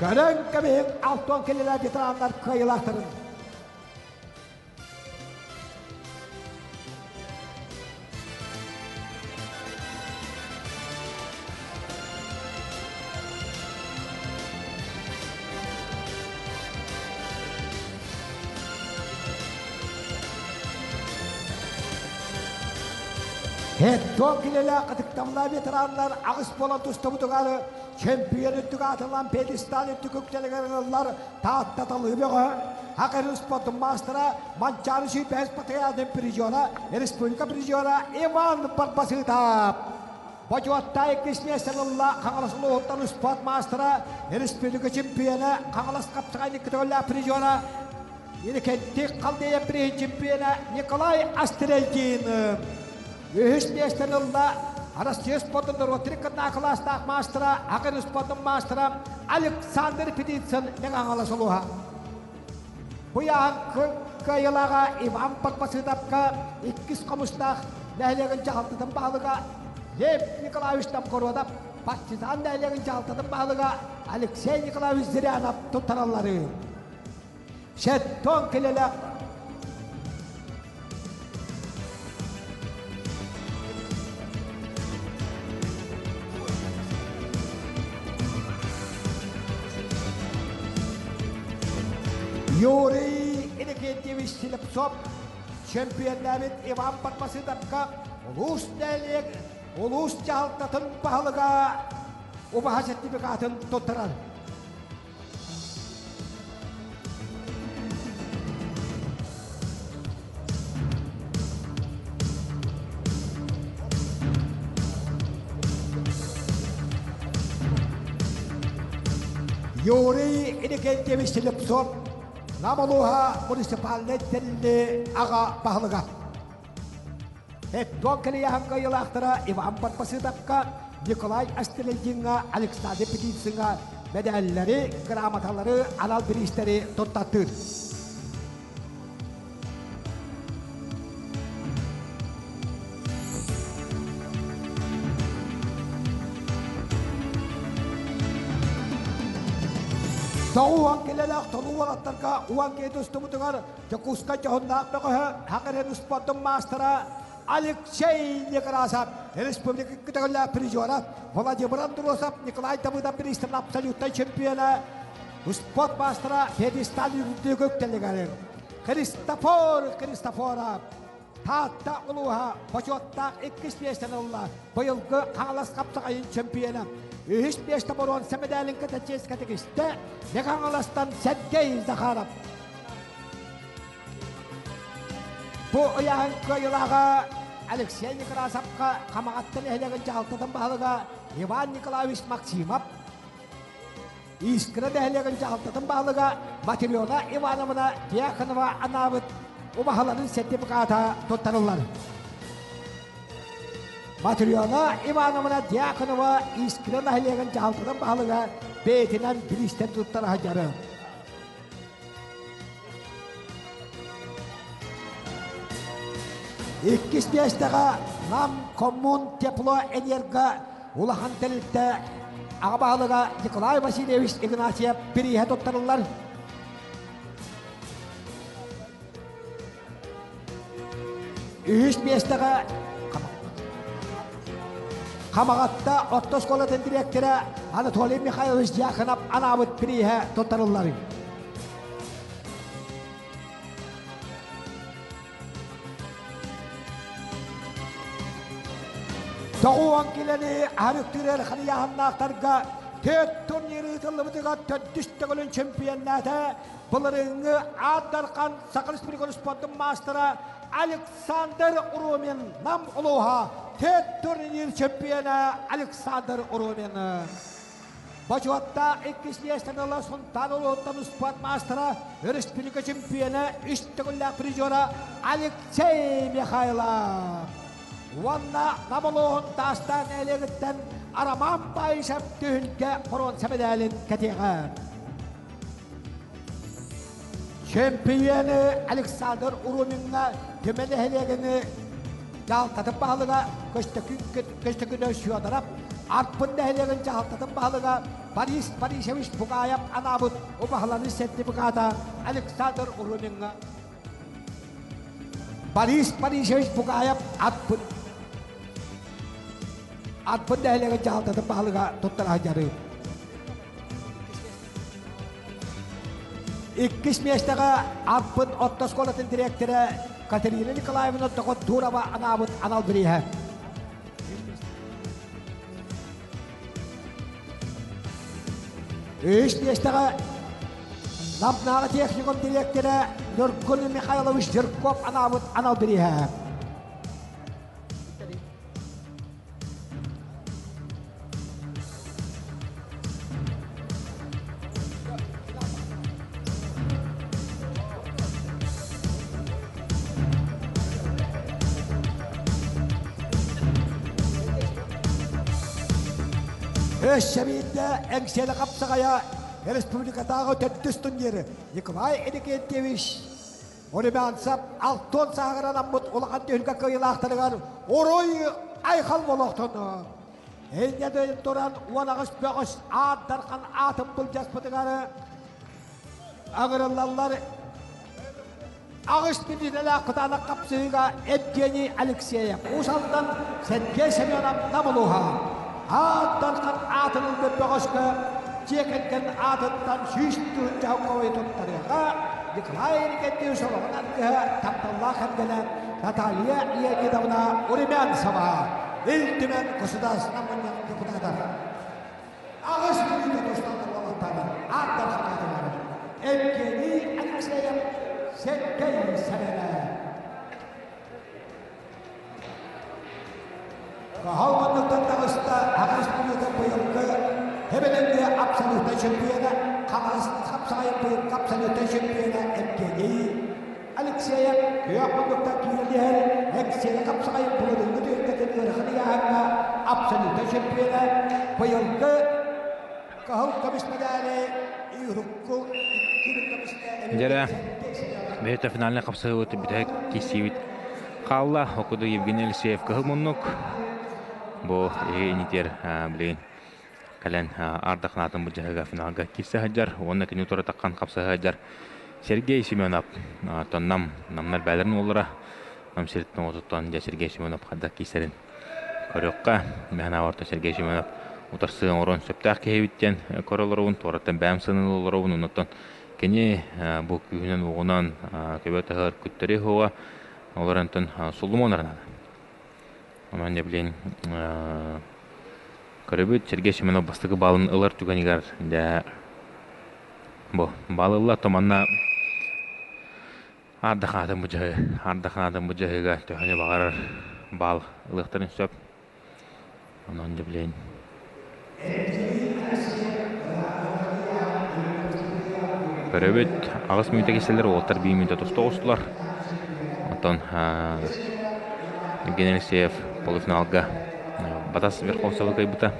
Speaker 2: Көрөн кэбиһиҥ алтон кэлилэр ветераннар кыайыылаахтарын. Хеттон килэлээх ытыктабыллаах ветераннар аҕыс буолан тустубутугар чемпион үрдүк аатылан пьедестал үрдүк үктэлигэр ыллар Таатта талыы бөҕө Хакерин спортун маастара Манчаары сүүрбэһис патриархын призера республика призера Иван Барбасытов Бочуоттай иккис миэстэни ылла Хаҥалас улууһуттан спорт маастара республика чемпиона Хаҥалас хапсаҕай көтөҕүллээх призера Иннокентий Халдеев бирииһин чемпиона Николай Астрельдин. Үһүс миэстэни ылла Россия спордун норуоттарын кытта кылаастаах маастара, Акын спордун маастара Александр Петицын Мэҥэ Хаҥалас улууһа. Бу ыйааһын кыайыылааҕа Иван Подпасытовка иккис хомустаах нэһилиэгин дьаһалтатын баһылыга Лев Николаевич Новгородов, Партизан нэһилиэгин дьаһалтатын баһылыга Алексей Николаевич Зырянов туттараллары. Сэттон килэлээх Юрий Иннокентьевич Слепцов чемпионнээбит Иван Барбасыдовка улуус нэһилиэк улуус дьаһалтатын баһылыга убаһа сертификатын туттарар. Юрий Иннокентьевич Слепцов, Нам улууһа муниципальнай тэрилли аҕа баһылыга. Эттуон кэлийэһэн ыйылаахтара Иван Барбасыдовка, Николай Астрелдиҥҥа, Александр Птицыҥҥа мэдээллэри, грамоталары, анал бириистэри туттаттыыр. Тоҕу килэлээх толуу уолаттарга уон киһи тустубутугар Дьокуускай дьоһуннаах бөҕөһө Хакырын успуордун маастара Алексей Некрасов, республика көтөҕүллээх призера Владимир Андросов, Николай Давыдов бириистэрин абсолютнай чемпиона, успуорт маастара пьедестал үрдүк үктэлигэр Христофор Христофоров Таатта улууһа бочуоттаах иккис миэстэни ылла. Быйылгы Хаҥалас хапсаҕайын чемпиона. Үһүс миэстэ боруонса мэдээлин кытта чиэскэ тигистэ Хаҥаластан Сергей Захаров. Бу ыйааһын кыайыылааҕа Алексей Некрасовка Хамаҕатта нэһилиэгин дьаһалтатын баһылыга Иван Николаевич Максимов, Искра нэһилиэгин дьаһалтатын баһылыга Матрена Ивановна Дьяконова анаабыт убаһаларын сертификата туттарыллар. Матрена Ивановна Дьяконова Искра нэһилиэгин дьаһалтатын баһылыга бэйэтинэн бириистэн туттара сылдьары. Иккис миэстэҕэ Нам Коммун теплоэнерго улахан тэрилтэ аҕа баһылыга Николай Васильевич Игнатьев бирииһэ туттарыллар. Үһүс миэстэҕэ Хамаҕатта орто оскуолатын дириэктэрэ Анатолий Михайлович Дьяконов анаабыт бирииһэ туттарыллар. Тоҕуон килэни аһарыктыыр харыйааһыннаахтарга төрт турнир ыытыллыбытыгар төрдүс төгүлүн чемпионнаата былырыыҥҥы Аат Дархан Саха Республикатын спордун маастара Александр Урумин Нам улууһа төрт турнир чемпиона Александр Урумин. Бочуоттаах иккис миэстэни ыла Сунтаар улууһуттан спорт маастара, өрөспүүбүлүкэ чемпиона, үс төгүллээх призера Алексей Михайлов. Уонна Нам улууһун Таастаах нэһилиэгиттэн Роман Баишев түһүлгэ боруонса мэдээлин кэтиэҕэ. Чемпионы Александр Урумиҥҥа Түмэ нэһилиэгини дьаһалтатын баһылыга Көстөкүүнэ Федоров, Арпын нэһилиэгин дьаһалтатын баһылыга Борис Борисович Бугаев анаабыт убаһаланы сертификата Александр Урумиҥҥа Борис Борисович Бугаев Арпын Арпын нэһилиэгин дьаһалтатын баһылыга туттара сылдьарыы. Иккис миэстэҕэ Арпын орто оскуолатын дириэктэрэ Катерина Николаевна Тоҕотдурова анаабыт анал бирииһэ. Үһүс миэстэҕэ Намнааҕы техникум дириэктэрэ Ньургун Михайлович Жирков анаабыт анал бирииһэ. Өссө биирдэ Эҥсиэли хапсаҕайа республикатааҕы төрдүс турниры Николай Иннокентьевич Румянцев алтон сааһыранаммыт улахан түһүлгэ кыайыылаахтарыгар уруй айхал буолуохтун! Инньэ туран 18 бөҕөс аат дархан аатын былдьаспытыгар ыҥырыллаллар аҕыс мүнүүтэлээх кытаанах хапсыһыыга Евгений Алексеев Уус Алдан Сергей Семенов Нам улууһа аат дархан аатын ылбыт бөҕөскө дьиэ кэргэн аатыттан 100 тыһыынча солкуобайы туттарыаҕа Николай Иннокентьевич олоҕун аргыһа тапталлаах кэргэнэ Наталья Леонидовна Румянцева Ил Түмэн Государственнай Мунньах депутата аҕыс мүнүүтэ тусталлар уолаттар аат дархан аатыгар Евгений Алексеев Сергей Семенов Хаһал манныктан таҕыста аҕыс мүнүүтэ быйылгы Хэбэлэнгэ абсолютнай чемпиона. Хаҥалас хапсаҕайын быйылгы абсолютнай чемпиона Евгений Алексеев күөх муннуктан киирэн иһэр Эҥсиэли хапсаҕайын былырыыҥҥы түһүлгэтин ыарахан ыйааһыҥҥа абсолютнай чемпиона быйылгы кыһыл көмүс мэдээли урукку икки көмүскэ
Speaker 1: Дьэрэ, бэйэтэ финальнай хапсыһыыбыт бүтэһик киирсиибит хаалла. Окуду Евгений Алексеев кыһыл муннук. Бу инитер билигин кэлэн ардахнаатын былдьаһыга финалга киирсэ сылдьар уонна кини утары таххан хапсыһа сылдьар Сергей Семенов тоннам намнар бээлэрин уоллара нам сириттэн отуттан дьэ Сергей Семенов хайдах киирсэрин көрүөххэ. Мэһэн орто Сергей Семенов утарсыы оҥоруон сөптөөх киһибит диэн көрө олоробун, туораттан бэйэм сыаналыы олоробун, оннуттан кини бу күүһүнэн-уоҕунан көбө таһар күттэри уһуга олор онтон суллумуон наада. Онон дьэ билигин көрөбүт Сергей Семенов бастакы баалын ылар түгэнигэр дьэ бу баал ылла то манна ардахаатын бу дьаһы ардахаатын бу дьаһыга төһөнү баҕарар баал ылыахтарын сөп. Онон дьэ билигин көрөбүт 8 мүнүүтэ киирсэллэр уолаттар 1 мүнүүтэ туста оҕустулар. Оттон Евгений Алексеев полуфиналга Батас Верховцевы кыайбыта.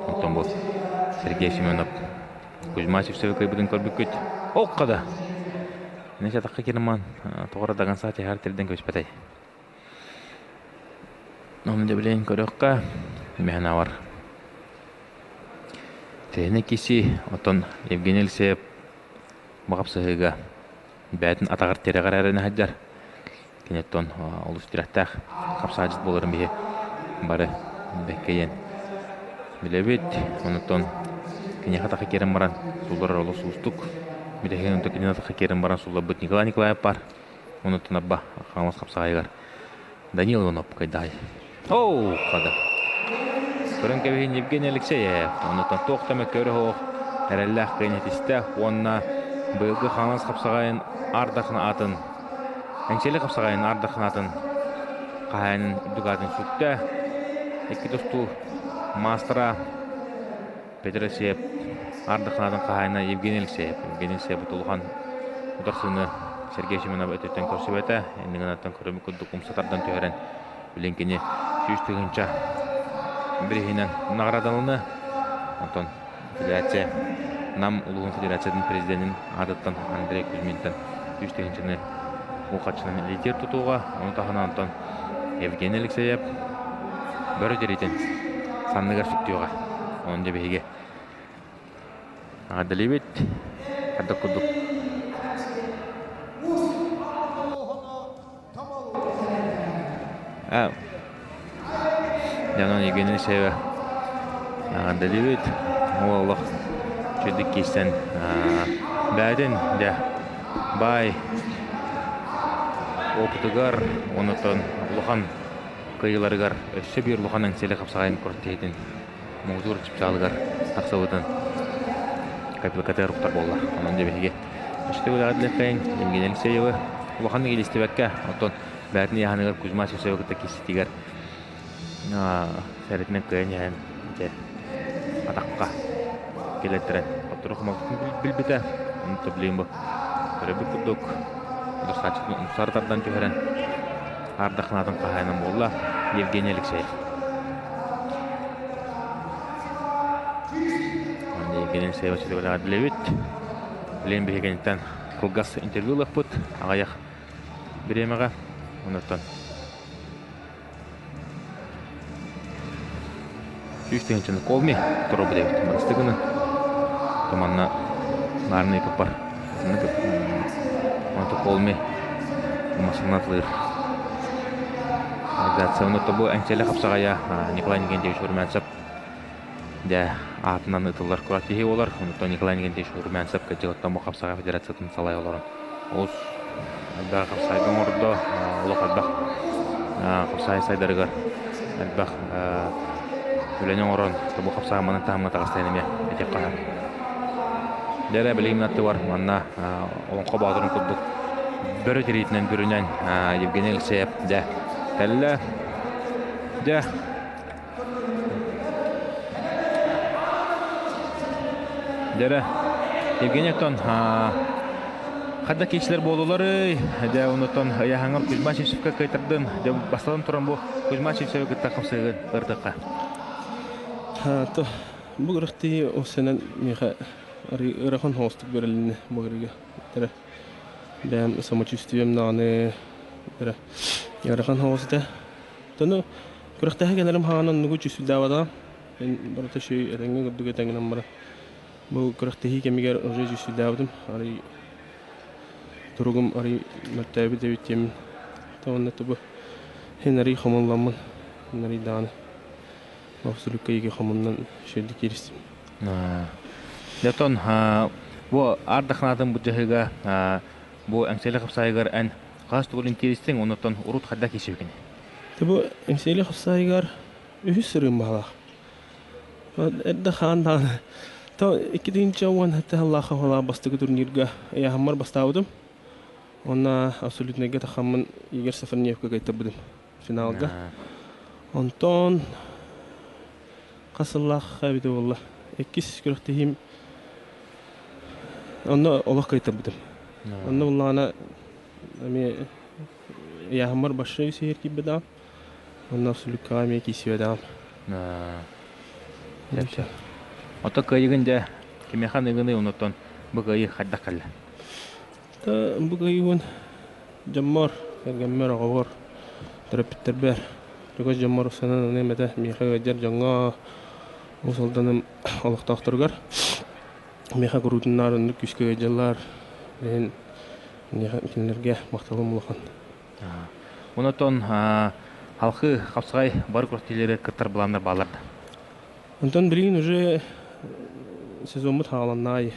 Speaker 1: Оттон бу Сергей Семенов Кузьма Сивцевы кыайбытын көрбүккүт. Окко да! Нече тахха кирман тоҕо даган саа тиһэр тирден көспөтэй. Ону дьэ билигин көрүөххэ, миэхэ бар. Тэһини киси, оттон Евгений Алексеев баҕапсыһыыга бэйэтин атаҕар тирэҕэр эрэнэ сылдьар. Кини оттон олус тирэхтээх хапсааччыт буоларын биһи бары бэккэйэн билэбит. Онуттан киниэхэ атахха киирэн баран сулларар олус уустук. Билигин онтон кинини атахха киирэн баран сулларбыт Николай Николаев баар. Онуттан арба Хаҥалас хапсаҕайыгар Данил Иванов кыайдаай. Оу, хада. Көрөн кэбиһин Евгений Алексеев. Онуттан туох да мөккүөрэ суох эрэллээх кыайан уонна быйылгы Хаҥалас хапсаҕайын ардахын атын Эҥсиэли хапсаҕайын ардахын атын хаһаайынын үрдүк аатын сүктэ. Икки тустуу маастара Петр Алексеев ардахын атын хаһаайына Евгений Алексеев. Евгений Алексеев улахан утарсыыны Сергей Семенов өттүттэн көрсүбэтэ. Иннигинаттан көрөмүт курдук умса тардан түһэрэн билин кини 100 тыһыынча бириһинэн наҕараадаланы. Онтон федерация Нам улууһун федерациятын президенин аатыттан Андрей Кузьминтан 100 тыһыынчаны уу-харчынан илиитигэр тутууга, ону таһынан онтон Евгений Алексеев бөрө тириитин санныгар сүктүөҕэ. Онон дьэ биһиги эҕэрдэлиибит. Хайдах курдук Дьэ, Евгений Алексеева эҕэрдэлиибит. Ол олох үчүгэйдик киирсэн бэйэтин дьэ баай опытыгар оннуттан улахан кыайыыларыгар өссө биир улахан эҥсиэли хапсаҕайын күрэхтэһиитин муҥутуур чыпчаалыгар тахсыбытын копилкатыгар уктар буолла. Онон дьэ биһиги өссө эҕэрдэлиэххэйиҥ Евгений Алексеевы улаханнык илистибэккэ, оттон бэйэтин ыйааһыныгар Кузьма Сивцевы кытта киирсиитигэр сэрэтинэн кыайан иһэн дьэ атахха кэлэттэрэн хоттору хомолтотун билбитэ. Ону билигин бу көрөбүт курдук утарсааччытын умсары тардан түһэрэн ардахнаатын хаһаайынан буолла Евгений Алексеев. Евгений Алексеев билэбит. Билигин биһигиниттэн кылгас интервью ылыахпыт аҕыйах бириэмэҕэ. Онуттан 100 тыһыынчаны колми туруорбут эбит бастыгыны. Туманна наарный папар. Онто колми масыннатлыр. Организация тобу Эҥсиэли хапсаҕайа Николай Николаевич Румянцев дьэ аатынан ытыллар күрэхтэһии буолар. Онтон Николай Николаевич Румянцев кырдьыгыттан бу хапсаҕай федерациятын салайа олорон олус элбэх хапсаҕайга оҥордо, олох элбэх хапсаҕай сайдарыгар элбэх үлэни оҥорон бу хапсаҕай маннык таһымҥа таҕыста эмиэ этиэххэ сөп. Дьэ эрэ билигин аттыбар манна Олоҥхо Боотурун курдук бөрө тириитинэн бүрүнэн Евгений Алексеев дьэ кэллэ. Дьэ Дьэ эрэ. Евгений оттон хадда киһилэр буолулары, дьэ онуттан ыйаһаҥар Кузьма Сивцевка кыайтардын, дьэ бастатан туран бу Кузьма Сивцевы кытта хамсыгын ырдыкка.
Speaker 4: То бу күрэхтии осенен миэхэ ыарахан хоостук берилинне бу көрүгэ. Бэйэм самочувствием даҕаны ыарахан соҕус этэ. Тону күрэхтэһэ кэлэрим хаҕан оннугу чувствуйдаабатаҕым. Мин барыта үчүгэй этэҥҥэ курдук этэҥҥинэн баран бу күрэхтэһии кэмигэр уже чувствуйдаабытым. Арый туругум арый мөлтөөбүт эбит диэммин. Уонна бу син арый хомулламмын арый даҕаны абсолютка иги хомуннан үчүгэйдик кииристим.
Speaker 1: Дьэ, бу ардахнаатын бу бу Эҥсиэли хапсаайыгар эн хас тугулин кииристиҥ, оннуттан урут хайда киирсибикин?
Speaker 4: Бу Эҥсиэли хапсаайыгар үһүс сырыым баһылаах. Эрдэ хаан даҕаны то 2017 сыллаахха холаа бастакы турнирга ыйааһыммар бастаабытым. Уонна абсолютнайга тахаммын Игорь Сафарниевка кыайтарбытым финалга. Онтон хас сыллаах эбитэ буолла? Иккис күрэхтэһиим онно олох кыайтарбытым. Онно буллаҕына эмиэ ыйааһыммар большой сиһир киирбэтэҕим. Онно абсолюткаҕа эмиэ киирсибэтэҕим.
Speaker 1: Ото кыайыгын дьэ кимиэхэ аныгыный оннуттан бу кыайыы хайдах кэллэ?
Speaker 4: Бу кыайыыбын дьоммор, кэргэммэр, оҕобор, төрөппүттэрбэр, чугас дьоммор санаан аныам этэ. Миэхэ ыалдьар дьоҥҥо, Уус Алданым олохтоохторугар миэхэ куруутуннаар оннук күүскэ ыалдьаллар. Иһин кинилэргэ махталым улахан.
Speaker 1: Онотон халқы хапсаҕай бары күрэхтэһиилэри кыттар былааннар бааллар да?
Speaker 4: Онтон билигин уже сезоммут хааланнаай.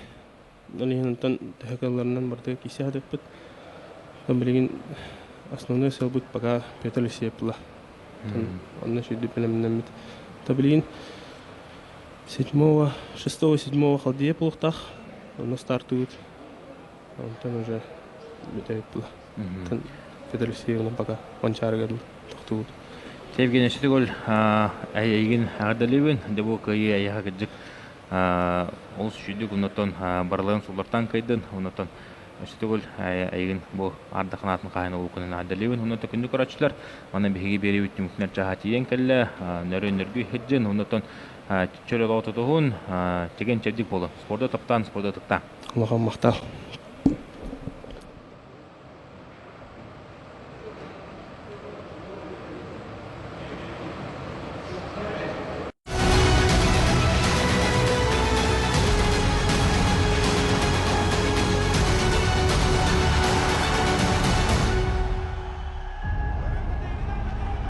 Speaker 4: Ол иһин онтон төһө кыалларынан барытыгар киирсэ сатыахпыт. Билигин основной сыалбыт пока Петр Алексеев була. Онно сүүрдүп бэлэмнэммит. То билигин седьмого, шестого, седьмого халдия буолуохтаах. Онно стартуют. Онтон уже бүтэбит була. Петр Алексеевна пока Манчаарыга тохтуубут.
Speaker 1: Евгений Сүтүгөл эйигин эҕэрдэлиибин. Дьэ бу кыайыы эйиэхэ кырдьык олус үчүйдүк оннуттан барыларын суллартан кыайдын. Оннуттан Сүтүгөл эйигин бу ардаханаатын хаһан улукунан эҕэрдэлиибин. Оннуттан күндү көрөөччүлэр, манна биһиги биэриибит түмүктэнэр чааһа тиийэн кэллэ. Нөрү нөргүй сылдьын, оннуттан чөл олоҕу тутуһун, чэгиэн чэбдик буолун. Спорду таптаан, спорду ытыктаан.
Speaker 4: Улахан махтал.